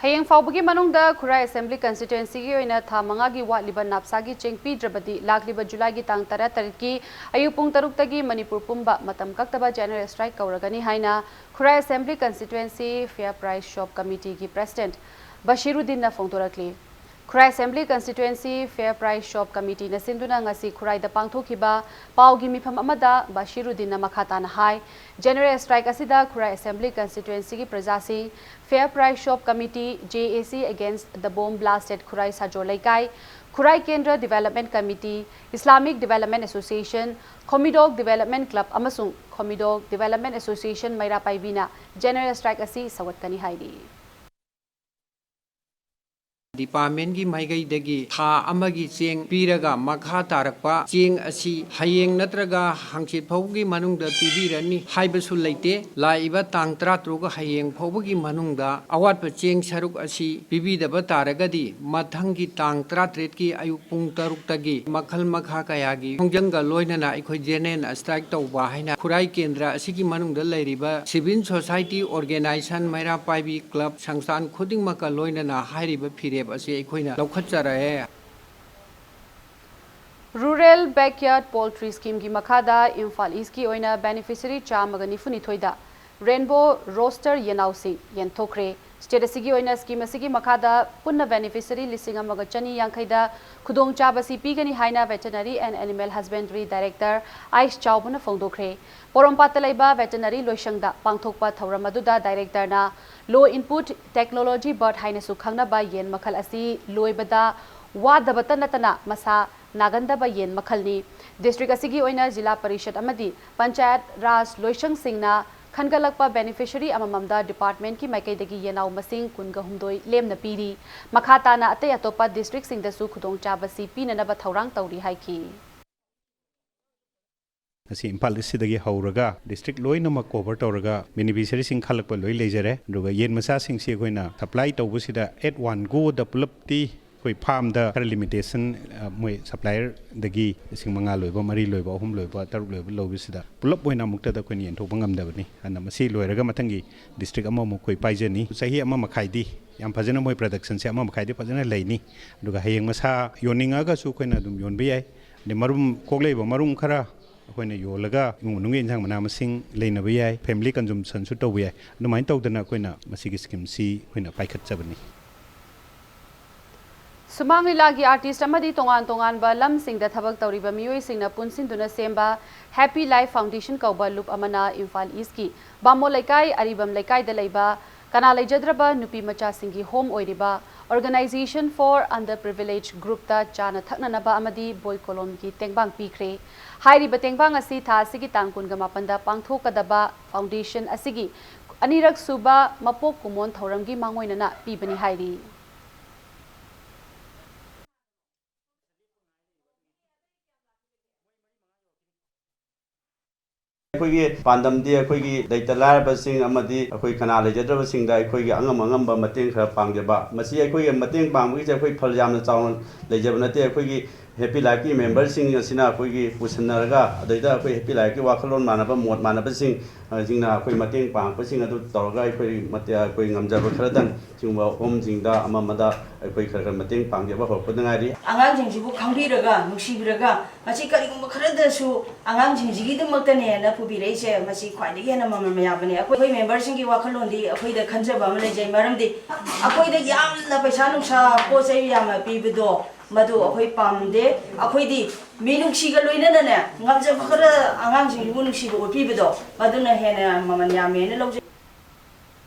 ꯍꯌꯦꯡ ꯐꯥꯎꯕꯒꯤ ꯃꯅꯨꯡꯗ ꯈꯨꯔꯥꯏ ꯑꯦꯁꯦꯝꯕ꯭ꯂꯤ ꯀꯟꯁꯇꯤꯇ꯭ꯋꯦꯟꯁꯤꯒꯤ ꯑꯣꯏꯅ ꯊꯥ ꯃꯉꯥꯒꯤ ꯋꯥꯠꯂꯤꯕ ꯅꯥꯞꯁꯥꯒꯤ ꯆꯦꯡ ꯄꯤꯗ꯭ꯔꯕꯗꯤ ꯂꯥꯛꯂꯤꯕ ꯖꯨꯂꯥꯏꯒꯤ ꯇꯥꯡ ꯇꯔꯥꯇꯔꯦꯠꯀꯤ ꯑꯌꯨꯛ ꯄꯨꯡ ꯇꯔꯨꯛꯇꯒꯤ ꯃꯅꯤꯄꯨꯔ ꯄꯨꯝꯕ ꯃꯇꯝ ꯀꯛꯇꯕ ꯖꯦꯅꯔꯦꯜ ꯁ꯭ꯇ꯭ꯔꯥꯏꯛ ꯀꯧꯔꯒꯅꯤ ꯍꯥꯏꯅ Khurai assembly constituency fair price shop ꯀꯃꯤꯇꯤꯒꯤ ꯄ꯭ꯔꯦꯁꯤꯗꯦꯟꯠ ꯕꯁꯤꯔꯨꯗꯤꯟꯅ ꯐꯣꯡꯗꯣꯔꯛꯂꯤ꯫ Khurai assembly constituency fair price shop ꯀꯃꯤꯇꯤꯅ ꯁꯤꯟꯗꯨꯅ ꯉꯁꯤ ꯈꯨꯔꯥꯏꯗ ꯄꯥꯡꯊꯣꯛꯈꯤꯕ ꯄꯥꯎꯒꯤ ꯃꯤꯐꯝ ꯑꯃꯗ ꯕꯁꯤꯔꯨꯗꯤꯟꯅ ꯃꯈꯥ ꯇꯥꯅ ꯍꯥꯏ, ꯖꯦꯅꯔꯦꯜ ꯁ꯭ꯇ꯭ꯔꯥꯏꯛ ꯑꯁꯤꯗ ꯈꯨꯔꯥꯏ ꯑꯦꯁꯦꯝꯕ꯭ꯂꯤ ꯀꯟꯁꯇꯤꯇ꯭ꯋꯦꯟꯁꯤꯒꯤ ꯄ꯭ꯔꯖꯥꯁꯤꯡ, fair price shop committee, J A C Against the Bomb Blasted Khurai Sajor Leikai, Khurai Kendra development committee, Islamic development association, Khomidok development club ꯑꯃꯁꯨꯡ ꯈꯣꯃꯤꯗꯣꯛ ꯗꯤꯚꯦꯂꯞꯃꯦꯟꯠ ꯑꯦꯁꯣꯁꯤꯌꯦꯁꯟ ꯃꯩꯔꯥ ꯄꯥꯏꯕꯤꯅ ꯖꯦꯅꯔꯦꯜ ꯁ꯭ꯇ꯭ꯔꯥꯏꯛ ꯑꯁꯤ ꯁꯧꯒꯠꯀꯅꯤ ꯍꯥꯏꯔꯤ꯫ ꯗꯤꯄꯥꯔꯠꯃꯦꯟꯒꯤ ꯃꯥꯏꯀꯩꯗꯒꯤ ꯊꯥ ꯑꯃꯒꯤ ꯆꯦꯡ ꯄꯤꯔꯒ ꯃꯈꯥ ꯇꯥꯔꯛꯄ ꯆꯦꯡ ꯑꯁꯤ ꯍꯌꯦꯡ ꯅꯠꯇ꯭ꯔꯒ ꯍꯪꯆꯤꯠ ꯐꯥꯎꯕꯒꯤ ꯃꯅꯨꯡꯗ ꯄꯤꯕꯤꯔꯅꯤ ꯍꯥꯏꯕꯁꯨ ꯂꯩꯇꯦ꯫ ꯂꯥꯛꯏꯕ ꯇꯥꯡ ꯇꯔꯥꯇꯔꯨꯛ ꯍꯌꯦꯡ ꯐꯥꯎꯕꯒꯤ ꯃꯅꯨꯡꯗ ꯑꯋꯥꯠꯄ ꯆꯦꯡ ꯁꯔꯨꯛ ꯑꯁꯤ ꯄꯤꯕꯤꯗꯕ ꯇꯥꯔꯒꯗꯤ ꯃꯊꯪꯒꯤ ꯇꯥꯡ ꯇꯔꯥꯇꯔꯦꯠꯀꯤ ꯑꯌꯨꯛ ꯄꯨꯡ ꯇꯔꯨꯛꯇꯒꯤ ꯃꯈꯜ ꯃꯈꯥ ꯀꯌꯥꯒꯤ ꯈꯣꯡꯖꯪꯒ ꯂꯣꯏꯅꯅ ꯑꯩꯈꯣꯏ ꯖꯦꯅꯔꯦꯜ ꯁ꯭ꯇ꯭ꯔꯥꯏꯛ ꯇꯧꯕ ꯍꯥꯏꯅ ꯈꯨꯔꯥꯏ ꯀꯦꯟꯗ꯭ꯔ ꯑꯁꯤꯒꯤ ꯃꯅꯨꯡꯗ ꯂꯩꯔꯤꯕ ꯁꯤꯚꯤꯜ ꯁꯣꯁꯥꯏꯇꯤ ꯑꯣꯔꯒꯦꯅꯥꯏꯖꯦꯁꯟ, ꯃꯩꯔꯥ ꯄꯥꯏꯕꯤ ꯀ꯭ꯂꯕ, ꯁꯪꯁꯊꯥꯟ ꯈꯨꯗꯤꯡꯃꯛꯀ ꯂꯣꯏꯅꯅ ꯍꯥꯏꯔꯤꯕ ꯐꯤꯔꯦꯞ ꯑꯁꯤ ꯑꯩꯈꯣꯏꯅ ꯂꯧꯈꯠꯆꯔꯛꯑꯦ꯫ ꯔꯨꯔꯦꯜ ꯕꯦꯛꯌꯥꯔꯗ ꯄꯣꯜꯇ꯭ꯔꯤ ꯁ꯭ꯀꯤꯝꯒꯤ ꯃꯈꯥꯗ ꯏꯝꯐꯥꯜ ꯏꯁ꯭ꯠꯀꯤ ꯑꯣꯏꯅ ꯕꯦꯅꯤꯐꯤꯁꯔꯤ ꯆꯥꯝꯃꯒ ꯅꯤꯐꯨꯅꯤꯊꯣꯏꯗ ꯔꯦꯟꯕꯣ ꯔꯣꯁꯇꯔ ꯌꯦꯅꯥꯎꯁꯤꯡ ꯌꯦꯟꯊꯣꯛꯈ꯭ꯔꯦ꯫ ꯁ꯭ꯇꯦꯠ ꯑꯁꯤꯒꯤ ꯑꯣꯏꯅ ꯁ꯭ꯀꯤꯝ ꯑꯁꯤꯒꯤ ꯃꯈꯥꯗ ꯄꯨꯟꯅ ꯕꯦꯅꯤꯐꯤꯁꯔꯤ ꯂꯤꯁꯤꯡ ꯑꯃꯒ ꯆꯅꯤ ꯌꯥꯡꯈꯩꯗ ꯈꯨꯗꯣꯡꯆꯥꯕꯁꯤ ꯄꯤꯒꯅꯤ ꯍꯥꯏꯅ veterinary and animal husbandry director ꯑꯥꯏꯁ ꯆꯥꯎꯕꯅ ꯐꯣꯡꯗꯣꯛꯈ꯭ꯔꯦ꯫ ꯄꯣꯔꯣꯝꯄꯥꯠꯇ ꯂꯩꯕ ꯚꯦꯇꯅꯔꯤ ꯂꯣꯏꯁꯪꯗ ꯄꯥꯡꯊꯣꯛꯄ ꯊꯧꯔꯝ ꯑꯗꯨꯗ ꯗꯥꯏꯔꯦꯛꯇꯔꯅ ꯂꯣ ꯏꯟꯄꯨꯠ ꯇꯦꯛꯅꯣꯂꯣꯖꯤ ꯕꯔꯠ ꯍꯥꯏꯅꯁꯨ ꯈꯪꯅꯕ ꯌꯦꯟ ꯃꯈꯜ ꯑꯁꯤ ꯂꯣꯏꯕꯗ ꯋꯥꯗꯕꯇ ꯅꯠꯇꯅ ꯃꯁꯥ ꯅꯥꯒꯟꯗꯕ ꯌꯦꯟ ꯃꯈꯜꯅꯤ꯫ ꯗꯤꯁꯇ꯭ꯔꯤꯛ ꯑꯁꯤꯒꯤ ꯑꯣꯏꯅ ꯖꯤꯂꯥ ꯄꯔꯤꯁꯠ ꯑꯃꯗꯤ ꯄꯟꯆꯥꯌꯠ ꯔꯥꯖ ꯂꯣꯏꯁꯪꯁꯤꯡꯅ ꯈꯟꯒꯠꯂꯛꯄ ꯕꯦꯅꯤꯐꯤꯁꯔꯤ ꯑꯃꯃꯝꯗ ꯗꯤꯄꯥꯔꯠꯃꯦꯟꯠꯀꯤ ꯃꯥꯏꯀꯩꯗꯒꯤ ꯌꯦꯟꯅꯥꯎ ꯃꯁꯤꯡ ꯀꯨꯟꯒ ꯍꯨꯝꯗꯣꯏ ꯂꯦꯝꯅ ꯄꯤꯔꯤ꯫ ꯃꯈꯥ ꯇꯥꯅ ꯑꯇꯩ ꯑꯇꯣꯞꯄ ꯗꯤꯁꯇ꯭ꯔꯤꯛꯁꯤꯡꯗꯁꯨ ꯈꯨꯗꯣꯡꯆꯥꯕꯁꯤ ꯄꯤꯅꯅꯕ ꯊꯧꯔꯥꯡ ꯇꯧꯔꯤ ꯍꯥꯏꯈꯤ꯫ ꯉꯁꯤ ꯏꯝꯐꯥꯜ ꯏꯁꯁꯤꯗꯒꯤ ꯍꯧꯔꯒ ꯗꯤꯁꯇ꯭ꯔꯤꯛ ꯂꯣꯏꯅꯃꯛ ꯀꯣꯚꯔ ꯇꯧꯔꯒ ꯕꯦꯅꯤꯐꯤꯁꯔꯤꯁꯤꯡ ꯈꯜꯂꯛꯄ ꯂꯣꯏ ꯂꯩꯖꯔꯦ꯫ ꯑꯗꯨꯒ ꯌꯦꯟ ꯃꯆꯥꯁꯤꯡꯁꯤ ꯑꯩꯈꯣꯏꯅ ꯁꯄ꯭ꯂꯥꯏ ꯇꯧꯕꯁꯤꯗ ꯑꯦꯠ ꯋꯥꯟ ꯒꯣꯗ ꯄꯨꯂꯞꯇꯤ ꯑꯩꯈꯣꯏ ꯐꯥꯔꯝꯗ ꯈꯔ ꯂꯤꯃꯤꯇꯦꯁꯟ, ꯑ, ꯃꯣꯏ ꯁꯄ꯭ꯂꯥꯏꯌꯔꯗꯒꯤ ꯂꯤꯁꯤꯡ ꯃꯉꯥ ꯂꯣꯏꯕ, ꯃꯔꯤ ꯂꯣꯏꯕ, ꯑꯍꯨꯝ ꯂꯣꯏꯕ, ꯇꯔꯨꯛ ꯂꯣꯏꯕ ꯂꯧꯕꯁꯤꯗ ꯄꯨꯂꯞ ꯑꯣꯏꯅ ꯑꯃꯨꯛꯇꯗ ꯑꯩꯈꯣꯏꯅ ꯌꯦꯟꯊꯣꯛꯄ ꯉꯝꯗꯕꯅꯤ꯫ ꯑꯗꯨꯅ ꯃꯁꯤ ꯂꯣꯏꯔꯒ ꯃꯊꯪꯒꯤ ꯗꯤꯁꯇ꯭ꯔꯤꯛ ꯑꯃꯃꯨꯛ ꯑꯩꯈꯣꯏ ꯄꯥꯏꯖꯅꯤ꯫ ꯆꯍꯤ ꯑꯃ ꯃꯈꯥꯏꯗꯤ ꯌꯥꯝ ꯐꯖꯅ ꯃꯣꯏ ꯄ꯭ꯔꯗꯛꯁꯟꯁꯦ ꯑꯃ ꯃꯈꯥꯏꯗꯤ ꯐꯖꯅ ꯂꯩꯅꯤ꯫ ꯑꯗꯨꯒ ꯍꯌꯦꯡ ꯃꯁꯥ ꯌꯣꯟꯅꯤꯡꯉꯒꯁꯨ ꯑꯩꯈꯣꯏꯅ ꯑꯗꯨꯝ ꯌꯣꯟꯕ ꯌꯥꯏ꯫ ꯑꯗꯩ ꯃꯔꯨꯝ ꯀꯣꯛꯂꯛꯏꯕ ꯃꯔꯨꯝ ꯈꯔ ꯑꯩꯈꯣꯏꯅ ꯌꯣꯜꯂꯒ ꯏꯃꯨꯡ ꯃꯅꯨꯡꯒꯤ ꯏꯟꯁꯥꯡ ꯃꯅꯥ ꯃꯁꯤꯡ ꯂꯩꯅꯕ ꯌꯥꯏ, ꯐꯦꯃꯤꯂꯤ ꯀꯟꯖꯨꯝꯁꯟꯁꯨ ꯇꯧꯕ ꯌꯥꯏ꯫ ꯑꯗꯨꯃꯥꯏꯅ ꯇꯧꯗꯅ ꯑꯩꯈꯣꯏꯅ ꯃꯁꯤꯒꯤ ꯁ꯭ꯀꯤꯝꯁꯤ ꯑꯩꯈꯣꯏꯅ ꯄꯥꯏꯈꯠꯆꯕꯅꯤ꯫ ꯁꯨꯃꯥꯡ ꯂꯤꯂꯥꯒꯤ ꯑꯥꯔꯇꯤꯁ꯭ꯠ ꯑꯃꯗꯤ ꯇꯣꯉꯥꯟ ꯇꯣꯉꯥꯟꯕ ꯂꯝꯁꯤꯡꯗ ꯊꯕꯛ ꯇꯧꯔꯤꯕ ꯃꯤꯑꯣꯏꯁꯤꯡꯅ ꯄꯨꯟꯁꯤꯟꯗꯨꯅ ꯁꯦꯝꯕ ꯍꯦꯄꯤ ꯂꯥꯏꯐ ꯐꯥꯎꯟꯗꯦꯁꯟ ꯀꯧꯕ ꯂꯨꯞ ꯑꯃꯅ ꯏꯝꯐꯥꯜ ꯏꯁ꯭ꯠꯀꯤ ꯕꯥꯃꯣꯟ ꯂꯩꯀꯥꯏ, ꯑꯔꯤꯕꯝ ꯂꯩꯀꯥꯏꯗ ꯂꯩꯕ ꯀꯅꯥ ꯂꯩꯖꯗ꯭ꯔꯕ ꯅꯨꯄꯤ ꯃꯆꯥꯁꯤꯡꯒꯤ ꯍꯣꯝ ꯑꯣꯏꯔꯤꯕ Organisation for Underprivileged Groupꯇ ꯆꯥꯅ ꯊꯛꯅꯅꯕ ꯑꯃꯗꯤ ꯕꯣꯏ ꯀꯣꯂꯣꯝꯒꯤ ꯇꯦꯡꯕꯥꯡ ꯄꯤꯈ꯭ꯔꯦ꯫ ꯍꯥꯏꯔꯤꯕ ꯇꯦꯡꯕꯥꯡ ꯑꯁꯤ ꯊꯥ ꯑꯁꯤꯒꯤ ꯇꯥꯡ ꯀꯨꯟꯒ ꯃꯥꯄꯟꯗ ꯄꯥꯡꯊꯣꯛꯀꯗꯕ ꯐꯥꯎꯟꯗꯦꯁꯟ ꯑꯁꯤꯒꯤ ꯑꯅꯤꯔꯛ ꯁꯨꯕ ꯃꯄꯣꯛ ꯀꯨꯝꯑꯣꯟ ꯊꯧꯔꯝꯒꯤ ꯃꯥꯡꯑꯣꯏꯅꯅ ꯄꯤꯕꯅꯤ ꯍꯥꯏꯔꯤ꯫ ꯑꯩꯈꯣꯏꯒꯤ ꯄꯥꯟꯗꯝꯗꯤ ꯑꯩꯈꯣꯏꯒꯤ ꯂꯩꯇ ꯂꯥꯏꯔꯕꯁꯤꯡ ꯑꯃꯗꯤ ꯑꯩꯈꯣꯏ ꯀꯅꯥ ꯂꯩꯖꯗ꯭ꯔꯕꯁꯤꯡꯗ ꯑꯩꯈꯣꯏꯒꯤ ꯑꯉꯝ ꯑꯉꯝꯕ ꯃꯇꯦꯡ ꯈꯔ ꯄꯥꯡꯖꯕ, ꯃꯁꯤ ꯑꯩꯈꯣꯏꯒꯤ ꯃꯇꯦꯡ ꯄꯥꯡꯕꯒꯤꯁꯦ ꯑꯩꯈꯣꯏ ꯐꯜ ꯌꯥꯝꯅ ꯆꯥꯎꯅ ꯂꯩꯖꯕ ꯅꯠꯇꯦ꯫ ꯑꯩꯈꯣꯏꯒꯤ ꯍꯦꯄꯤ ꯂꯥꯏꯐꯀꯤ ꯃꯦꯝꯕꯔꯁꯤꯡ ꯑꯁꯤꯅ ꯑꯩꯈꯣꯏꯒꯤ ꯄꯨꯁꯤꯟꯅꯔꯒ, ꯑꯗꯩꯗ ꯑꯩꯈꯣꯏ ꯍꯦꯄꯤ ꯂꯥꯏꯐꯀꯤ ꯋꯥꯈꯜꯂꯣꯟ ꯃꯥꯟꯅꯕ, ꯃꯣꯠ ꯃꯥꯟꯅꯕꯁꯤꯡ, ꯑ, ꯁꯤꯡꯅ ꯑꯩꯈꯣꯏ ꯃꯇꯦꯡ ꯄꯥꯡꯉꯛꯄꯁꯤꯡ ꯑꯗꯨ ꯇꯧꯔꯒ ꯑꯩꯈꯣꯏ ꯃꯇꯦ-, ꯑꯩꯈꯣꯏ ꯉꯝꯖꯕ ꯈꯔꯗꯪ ꯁꯤꯒꯨꯝꯕ ꯍꯣꯝꯁꯤꯡꯗ ꯑꯃ ꯑꯃꯗ ꯑꯩꯈꯣꯏ ꯈꯔ ꯈꯔ ꯃꯇꯦꯡ ꯄꯥꯡꯖꯕ ꯍꯧꯔꯛꯄꯗ ꯉꯥꯏꯔꯤ꯫ ꯑꯉꯥꯡꯁꯤꯡꯁꯤꯕꯨ ꯈꯪꯕꯤꯔꯒ, ꯅꯨꯡꯁꯤꯕꯤꯔꯒ, ꯃꯁꯤ ꯀꯔꯤꯒꯨꯝꯕ ꯈꯔꯗꯁꯨ ꯑꯉꯥꯡꯁꯤꯡꯁꯤꯒꯤꯗꯃꯛꯇꯅꯦꯅ ꯄꯨꯕꯤꯔꯛꯏꯁꯦ, ꯃꯁꯤ ꯈ꯭ꯋꯥꯏꯗꯒꯤ ꯍꯦꯟꯅ ꯃꯃꯜ ꯌꯥꯝꯕꯅꯦ꯫ ꯑꯩꯈꯣꯏ ꯃꯦꯝꯕꯔꯁꯤꯡꯒꯤ ꯋꯥꯈꯜꯂꯣꯟꯗꯤ ꯑꯩꯈꯣꯏꯗ ꯈꯟꯖꯕ ꯑꯃ ꯂꯩꯖꯩ, ꯃꯔꯝꯗꯤ ꯑꯩꯈꯣꯏꯗ ꯌꯥꯝꯅ ꯄꯩꯁꯥ ꯅꯨꯡꯁꯥ ꯄꯣꯠ ꯆꯩ ꯌꯥꯝꯅ ꯄꯤꯕꯗꯣ ꯃꯗꯨ ꯑꯩꯈꯣꯏ ꯄꯥꯝꯗꯦ꯫ ꯑꯩꯈꯣꯏꯗꯤ ꯃꯤꯅꯨꯡꯁꯤꯒ ꯂꯣꯏꯅꯅꯅꯦ, ꯉꯝꯖꯕ ꯈꯔ ꯑꯉꯥꯡꯁꯤꯡꯁꯤꯕꯨ ꯅꯨꯡꯁꯤꯕ ꯎꯠꯄꯤꯕꯗꯣ, ꯃꯗꯨꯅ ꯍꯦꯟꯅ ꯃꯃꯜ ꯌꯥꯝꯃꯦꯅ ꯂꯧꯖꯩ꯫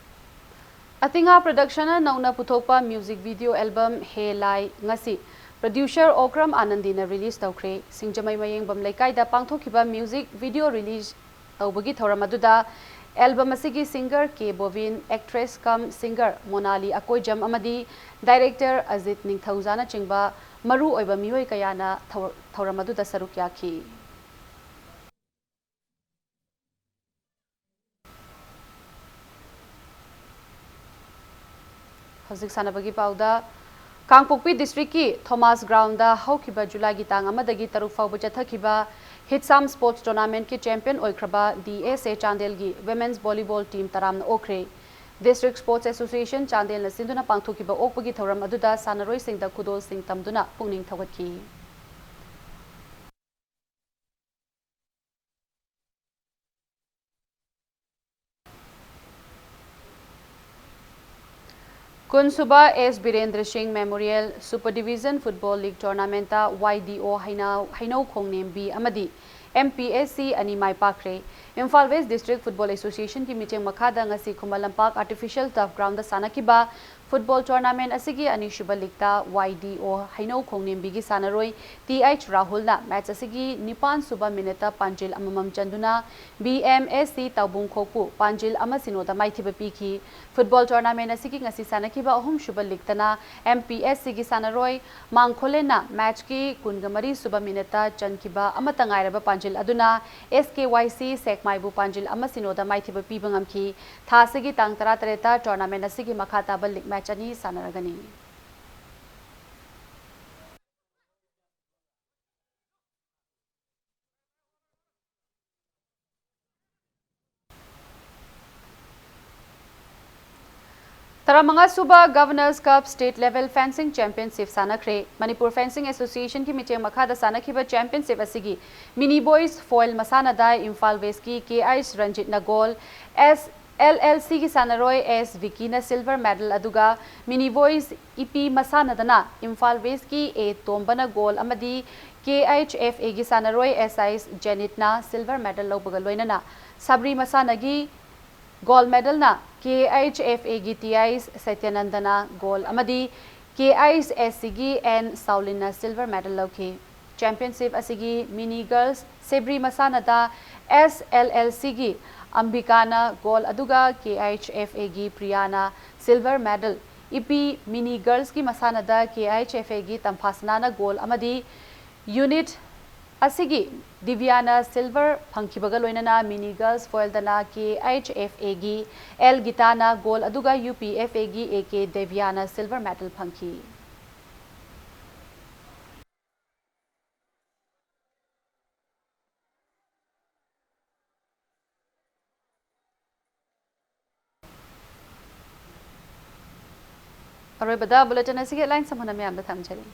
ꯑꯇꯤꯉꯥ ꯄ꯭ꯔꯗꯛꯁꯟꯅ ꯅꯧꯅ ꯄꯨꯊꯣꯛꯄ ꯃ꯭ꯌꯨꯖꯤꯛ ꯚꯤꯗꯤꯑꯣ ꯑꯦꯜꯕꯝ ꯍꯦ ꯂꯥꯏ ꯉꯁꯤ ꯄ꯭ꯔꯗ꯭ꯌꯨꯁꯔ ꯑꯣꯀ꯭ꯔꯝ ꯑꯥꯅꯟꯗꯤꯅ ꯔꯤꯂꯤꯖ ꯇꯧꯈ꯭ꯔꯦ꯫ ꯁꯤꯡꯖꯃꯩ ꯃꯌꯦꯡꯕꯝ ꯂꯩꯀꯥꯏꯗ ꯄꯥꯡꯊꯣꯛꯈꯤꯕ ꯃ꯭ꯌꯨꯖꯤꯛ ꯚꯤꯗꯤꯑꯣ ꯔꯤꯂꯤꯖ ꯇꯧꯕꯒꯤ ꯊꯧꯔꯝ ꯑꯗꯨꯗ ꯑꯦꯜꯕꯝ ꯑꯁꯤꯒꯤ ꯁꯤꯡꯒꯔ ꯀꯦ ꯕꯣꯕꯤꯟ, ꯑꯦꯛꯇ꯭ꯔꯦꯁ ꯀꯝ ꯁꯤꯡꯒꯔ ꯃꯣꯅꯥꯂꯤ ꯑꯀꯣꯏꯖꯝ ꯑꯃꯗꯤ ꯗꯥꯏꯔꯦꯛꯇꯔ ꯑꯖꯤꯠ ꯅꯤꯡꯊꯧꯖꯥꯅꯆꯤꯡꯕ ꯃꯔꯨ ꯑꯣꯏꯕ ꯃꯤꯑꯣꯏ ꯀꯌꯥꯅ ꯊꯧ-, ꯊꯧꯔꯝ ꯑꯗꯨꯗ ꯁꯔꯨꯛ ꯌꯥꯈꯤ꯫ ꯍꯧꯖꯤꯛ ꯁꯥꯟꯅꯕꯒꯤ ꯄꯥꯎꯗ, ꯀꯥꯡꯄꯣꯛꯄꯤ ꯗꯤꯁꯇ꯭ꯔꯤꯛꯀꯤ ꯊꯣꯃꯥꯁ ꯒ꯭ꯔꯥꯎꯟꯗ ꯍꯧꯈꯤꯕ ꯖꯨꯂꯥꯏꯒꯤ ꯇꯥꯡ ꯑꯃꯗꯒꯤ ꯇꯔꯨꯛ ꯐꯥꯎꯕ ꯆꯠꯊꯈꯤꯕ ꯍꯤꯠꯁꯥꯝ ꯁ꯭ꯄꯣꯔꯠꯁ ꯇꯣꯔꯅꯥꯃꯦꯟꯠꯀꯤ ꯆꯦꯝꯄꯤꯌꯟ ꯑꯣꯏꯈ꯭ꯔꯕ ꯗꯤ ꯑꯦꯁ ꯑꯦ ꯆꯥꯟꯗꯦꯜꯒꯤ ꯋꯤꯃꯦꯟꯁ ꯚꯣꯂꯤꯕꯣꯜ ꯇꯤꯝ ꯇꯔꯥꯝꯅ ꯑꯣꯛꯈ꯭ꯔꯦ꯫ ꯗꯤꯁꯇ꯭ꯔꯤꯛ ꯁ꯭ꯄꯣꯔꯠꯁ ꯑꯦꯁꯣꯁꯤꯌꯦꯁꯟ ꯆꯥꯟꯗꯦꯜꯅ ꯁꯤꯟꯗꯨꯅ ꯄꯥꯡꯊꯣꯛꯈꯤꯕ ꯑꯣꯛꯄꯒꯤ ꯊꯧꯔꯝ ꯑꯗꯨꯗ ꯁꯥꯟꯅꯔꯣꯏꯁꯤꯡꯗ ꯈꯨꯗꯣꯜꯁꯤꯡ ꯇꯝꯗꯨꯅ ꯄꯨꯛꯅꯤꯡ ꯊꯧꯒꯠꯈꯤ꯫ ꯀꯨꯟꯁꯨꯕ S Birendra Singh memorial super division football league ꯇꯣꯔꯅꯥꯃꯦꯟꯠꯇ ꯋꯥꯏ ꯗꯤ ꯑꯣ ꯍꯩꯅꯧ-, ꯍꯩꯅꯧ ꯈꯣꯡꯅꯦꯝꯕꯤ ꯑꯃꯗꯤ ꯑꯦꯝ ꯄꯤ ꯑꯦꯁ ꯁꯤ ꯑꯅꯤ ꯃꯥꯏ ꯄꯥꯛꯈ꯭ꯔꯦ꯫ ꯏꯝꯐꯥꯜ ꯋꯦꯁ ꯗꯤꯁꯇ꯭ꯔꯤꯛ ꯐꯨꯠꯕꯣꯜ ꯑꯦꯁꯣꯁꯤꯌꯦꯁꯟꯒꯤ ꯃꯤꯠꯌꯦꯡ ꯃꯈꯥꯗ ꯉꯁꯤ ꯈꯨꯃꯟ ꯂꯝꯄꯥꯛ ꯑꯥꯔꯇꯤꯐꯤꯁꯤꯌꯦꯜ ꯇꯔꯐ ꯒ꯭ꯔꯥꯎꯟꯗ ꯁꯥꯟꯅꯈꯤꯕ ꯐꯨꯠꯕꯣꯜ ꯇꯣꯔꯅꯥꯃꯦꯟꯠ ꯑꯁꯤꯒꯤ ꯑꯅꯤꯁꯨꯕ ꯂꯤꯒꯇ ꯋꯥꯏ ꯗꯤ ꯑꯣ ꯍꯩꯅꯧ ꯈꯣꯡꯅꯦꯝꯕꯤꯒꯤ ꯁꯥꯟꯅꯔꯣꯏ ꯇꯤ ꯑꯩꯆ ꯔꯥꯍꯨꯜꯅ ꯃꯦꯆ ꯑꯁꯤꯒꯤ ꯅꯤꯄꯥꯟ ꯁꯨꯕ ꯃꯤꯅꯠꯇ ꯄꯥꯟꯖꯤꯜ ꯑꯃꯃꯝ ꯆꯟꯗꯨꯅ ꯕꯤ ꯑꯦꯝ ꯑꯦꯁ ꯁꯤ ꯇꯥꯎꯕꯨꯡꯈꯣꯛꯄꯨ ꯄꯥꯟꯖꯤꯜ ꯑꯃ ꯁꯤꯅꯣꯗ ꯃꯥꯏꯊꯤꯕ ꯄꯤꯈꯤ꯫ ꯐꯨꯠꯕꯣꯜ ꯇꯣꯔꯅꯥꯃꯦꯟꯠ ꯑꯁꯤꯒꯤ ꯉꯁꯤ ꯁꯥꯟꯅꯈꯤꯕ ꯑꯍꯨꯝꯁꯨꯕ ꯂꯤꯒꯇꯅ ꯑꯦꯝ ꯄꯤ ꯑꯦꯁ ꯁꯤꯒꯤ ꯁꯥꯟꯅꯔꯣꯏ ꯃꯥꯡꯈꯣꯂꯦꯟꯅ ꯃꯦꯆꯀꯤ ꯀꯨꯟꯒ ꯃꯔꯤ ꯁꯨꯕ ꯃꯤꯅꯠꯇ ꯆꯟꯈꯤꯕ ꯑꯃꯠꯇ ꯉꯥꯏꯔꯕ ꯄꯥꯟꯖꯤꯜ ꯑꯗꯨꯅ ꯑꯦꯁ ꯀꯦ ꯋꯥꯏ ꯁꯤ ꯁꯦꯛꯃꯥꯏꯕꯨ ꯄꯥꯟꯖꯤꯜ ꯑꯃ ꯁꯤꯅꯣꯗ ꯃꯥꯏꯊꯤꯕ ꯄꯤꯕ ꯉꯝꯈꯤ꯫ ꯊꯥ ꯑꯁꯤꯒꯤ ꯇꯥꯡ ꯇꯔꯥꯇꯔꯦꯠꯇ ꯇꯣꯔꯅꯥꯃꯦꯟꯠ ꯑꯁꯤꯒꯤ ꯃꯈꯥ ꯇꯥꯕ ꯂꯤꯒ ꯃꯦꯆ ꯑꯅꯤ ꯁꯥꯟꯅꯔꯒꯅꯤ꯫ ꯇꯔꯥꯃꯉꯥ ꯁꯨꯕ Governors Cup State Level Fencing Championship ꯁꯥꯟꯅꯈ꯭ꯔꯦ꯫ Manipur Fencing Association ꯒꯤ ꯃꯤꯠꯌꯦꯡ ꯃꯈꯥꯗ ꯁꯥꯟꯅꯈꯤꯕ championship ꯑꯁꯤꯒꯤ mini boys foil ꯃꯁꯥꯟꯅꯗ Imphal West ꯀꯤ K H ꯔꯟꯖꯤꯠꯅ gold, S L L C ꯒꯤ ꯁꯥꯟꯅꯔꯣꯏ S ꯕꯤꯀꯤꯅ silver medal, ꯑꯗꯨꯒ mini boys ꯏꯄꯤ ꯃꯁꯥꯟꯅꯗꯅ ꯏꯝꯐꯥꯜ West ꯀꯤ A ꯇꯣꯝꯕꯅ gold ꯑꯃꯗꯤ K H F A ꯒꯤ ꯁꯥꯟꯅꯔꯣꯏ S I ꯖꯦꯅꯤꯠꯅ silver medal ꯂꯧꯕꯒ ꯂꯣꯏꯅꯅ ꯁꯕ꯭ꯔꯤ ꯃꯁꯥꯟꯅꯒꯤ gold medal ꯅ K H F A ꯒꯤ T I ꯁꯇ꯭ꯌꯥꯅꯟꯗꯅ gold ꯑꯃꯗꯤ K H S C ꯒꯤ N ꯁꯥꯎꯂꯤꯟꯅ silver medal ꯂꯧꯈꯤ꯫ Championship ꯑꯁꯤꯒꯤ mini girls ꯁꯦꯕ꯭ꯔꯤ ꯃꯁꯥꯟꯅꯗ S L L C ꯒꯤ ꯑꯝꯕꯤꯀꯥꯅ gold, ꯑꯗꯨꯒ K H F A ꯒꯤ ꯄ꯭ꯔꯤꯌꯥꯅ silver medal, ꯏꯄꯤ mini girls ꯀꯤ ꯃꯁꯥꯟꯅꯗ K H F A ꯒꯤ ꯇꯝꯐꯥꯁꯅꯥꯅ gold ꯑꯃꯗꯤ unit ꯑꯁꯤꯒꯤ ꯗꯤꯕꯤꯌꯥꯅ silver ꯐꯪꯈꯤꯕꯒ ꯂꯣꯏꯅꯅ mini girls foil ꯗꯅ K H F A ꯒꯤ L ꯒꯤꯇꯥꯅ gold, ꯑꯗꯨꯒ U P F A ꯒꯤ A K ꯗꯦꯕꯤꯌꯥꯅ silver medal ꯐꯪꯈꯤ꯫ ꯑꯔꯣꯏꯕꯗ bulletin ꯑꯁꯤꯒꯤ headline ꯁꯝꯍꯟꯅ ꯃꯌꯥꯝꯗ ꯊꯝꯖꯔꯤ꯫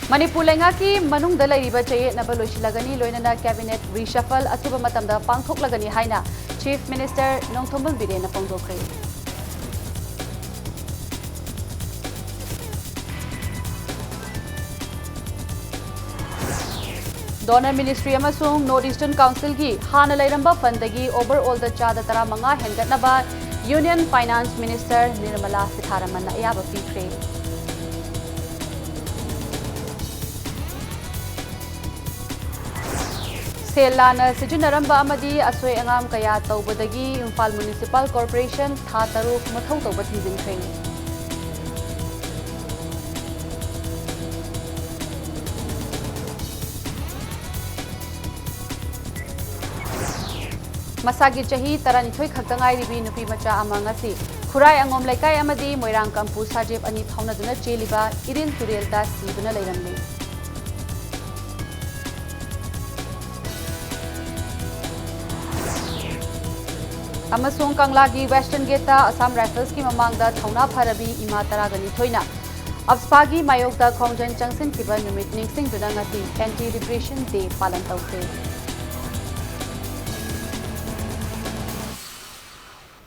ꯃꯅꯤꯄꯨꯔ ꯂꯩꯉꯥꯛꯀꯤ ꯃꯅꯨꯡꯗ ꯂꯩꯔꯤꯕ ꯆꯌꯦꯠꯅꯕ ꯂꯣꯏꯁꯤꯜꯂꯒꯅꯤ, ꯂꯣꯏꯅꯅ cabinet reshuffle ꯑꯊꯨꯕ ꯃꯇꯝꯗ ꯄꯥꯡꯊꯣꯛꯂꯒꯅꯤ ꯍꯥꯏꯅ Chief Minister Nongthombam ꯕꯤꯔꯦꯟꯅ ꯐꯣꯡꯗꯣꯛꯈ꯭ꯔꯦ꯫ Donor Ministry ꯑꯃꯁꯨꯡ North Eastern Council ꯒꯤ ꯍꯥꯟꯅ ꯂꯩꯔꯝꯕ fund ꯗꯒꯤ overall ꯗ ꯆꯥꯗ ꯇꯔꯥꯃꯉꯥ ꯍꯦꯟꯒꯠꯅꯕ Union Finance Minister ꯅꯤꯔꯃꯂꯥ ꯁꯤꯊꯥꯔꯥꯃꯟꯅ ꯑꯌꯥꯕ ꯄꯤꯈ꯭ꯔꯦ꯫ ꯁꯦꯜ ꯂꯥꯟꯅ ꯁꯤꯖꯤꯟꯅꯔꯝꯕ ꯑꯃꯗꯤ ꯑꯁꯣꯏ ꯑꯉꯥꯝ ꯀꯌꯥ ꯇꯧꯕꯗꯒꯤ ꯏꯝꯐꯥꯜ Municipal Corporation ꯊꯥ ꯇꯔꯨꯛ ꯃꯊꯧ ꯇꯧꯕ ꯊꯤꯡꯖꯤꯟꯈ꯭ꯔꯦ꯫ ꯃꯁꯥꯒꯤ ꯆꯍꯤ ꯇꯔꯥꯅꯤꯊꯣꯏ ꯈꯛꯇ ꯉꯥꯏꯔꯤꯕꯤ ꯅꯨꯄꯤ ꯃꯆꯥ ꯑꯃ ꯉꯁꯤ ꯈꯨꯔꯥꯏ ꯑꯉꯣꯝ ꯂꯩꯀꯥꯏ ꯑꯃꯗꯤ ꯃꯣꯏꯔꯥꯡ ꯀꯝꯄꯨ ꯁꯥꯖꯦꯞ ꯑꯅꯤ ꯐꯥꯎꯅꯗꯨꯅ ꯆꯦꯜꯂꯤꯕ ꯏꯔꯤꯜ ꯇꯨꯔꯦꯜꯗ ꯁꯤꯗꯨꯅ ꯂꯩꯔꯝꯂꯦ꯫ ꯑꯃꯁꯨꯡ ꯀꯪꯂꯥꯒꯤ Western Gate ꯇ Assam Rifles ꯀꯤ ꯃꯃꯥꯡꯗ ꯊꯧꯅꯥ ꯐꯔꯕꯤ ꯏꯃꯥ ꯇꯔꯥꯒ ꯅꯤꯊꯣꯏꯅ AFSPA ꯒꯤ ꯃꯥꯌꯣꯛꯇ ꯈꯣꯡꯖꯪ ꯆꯪꯁꯤꯟꯈꯤꯕ ꯅꯨꯃꯤꯠ ꯅꯤꯡꯁꯤꯡꯗꯨꯅ ꯉꯁꯤ Anti Liberation Day ꯄꯥꯂꯟ ꯇꯧꯈ꯭ꯔꯦ꯫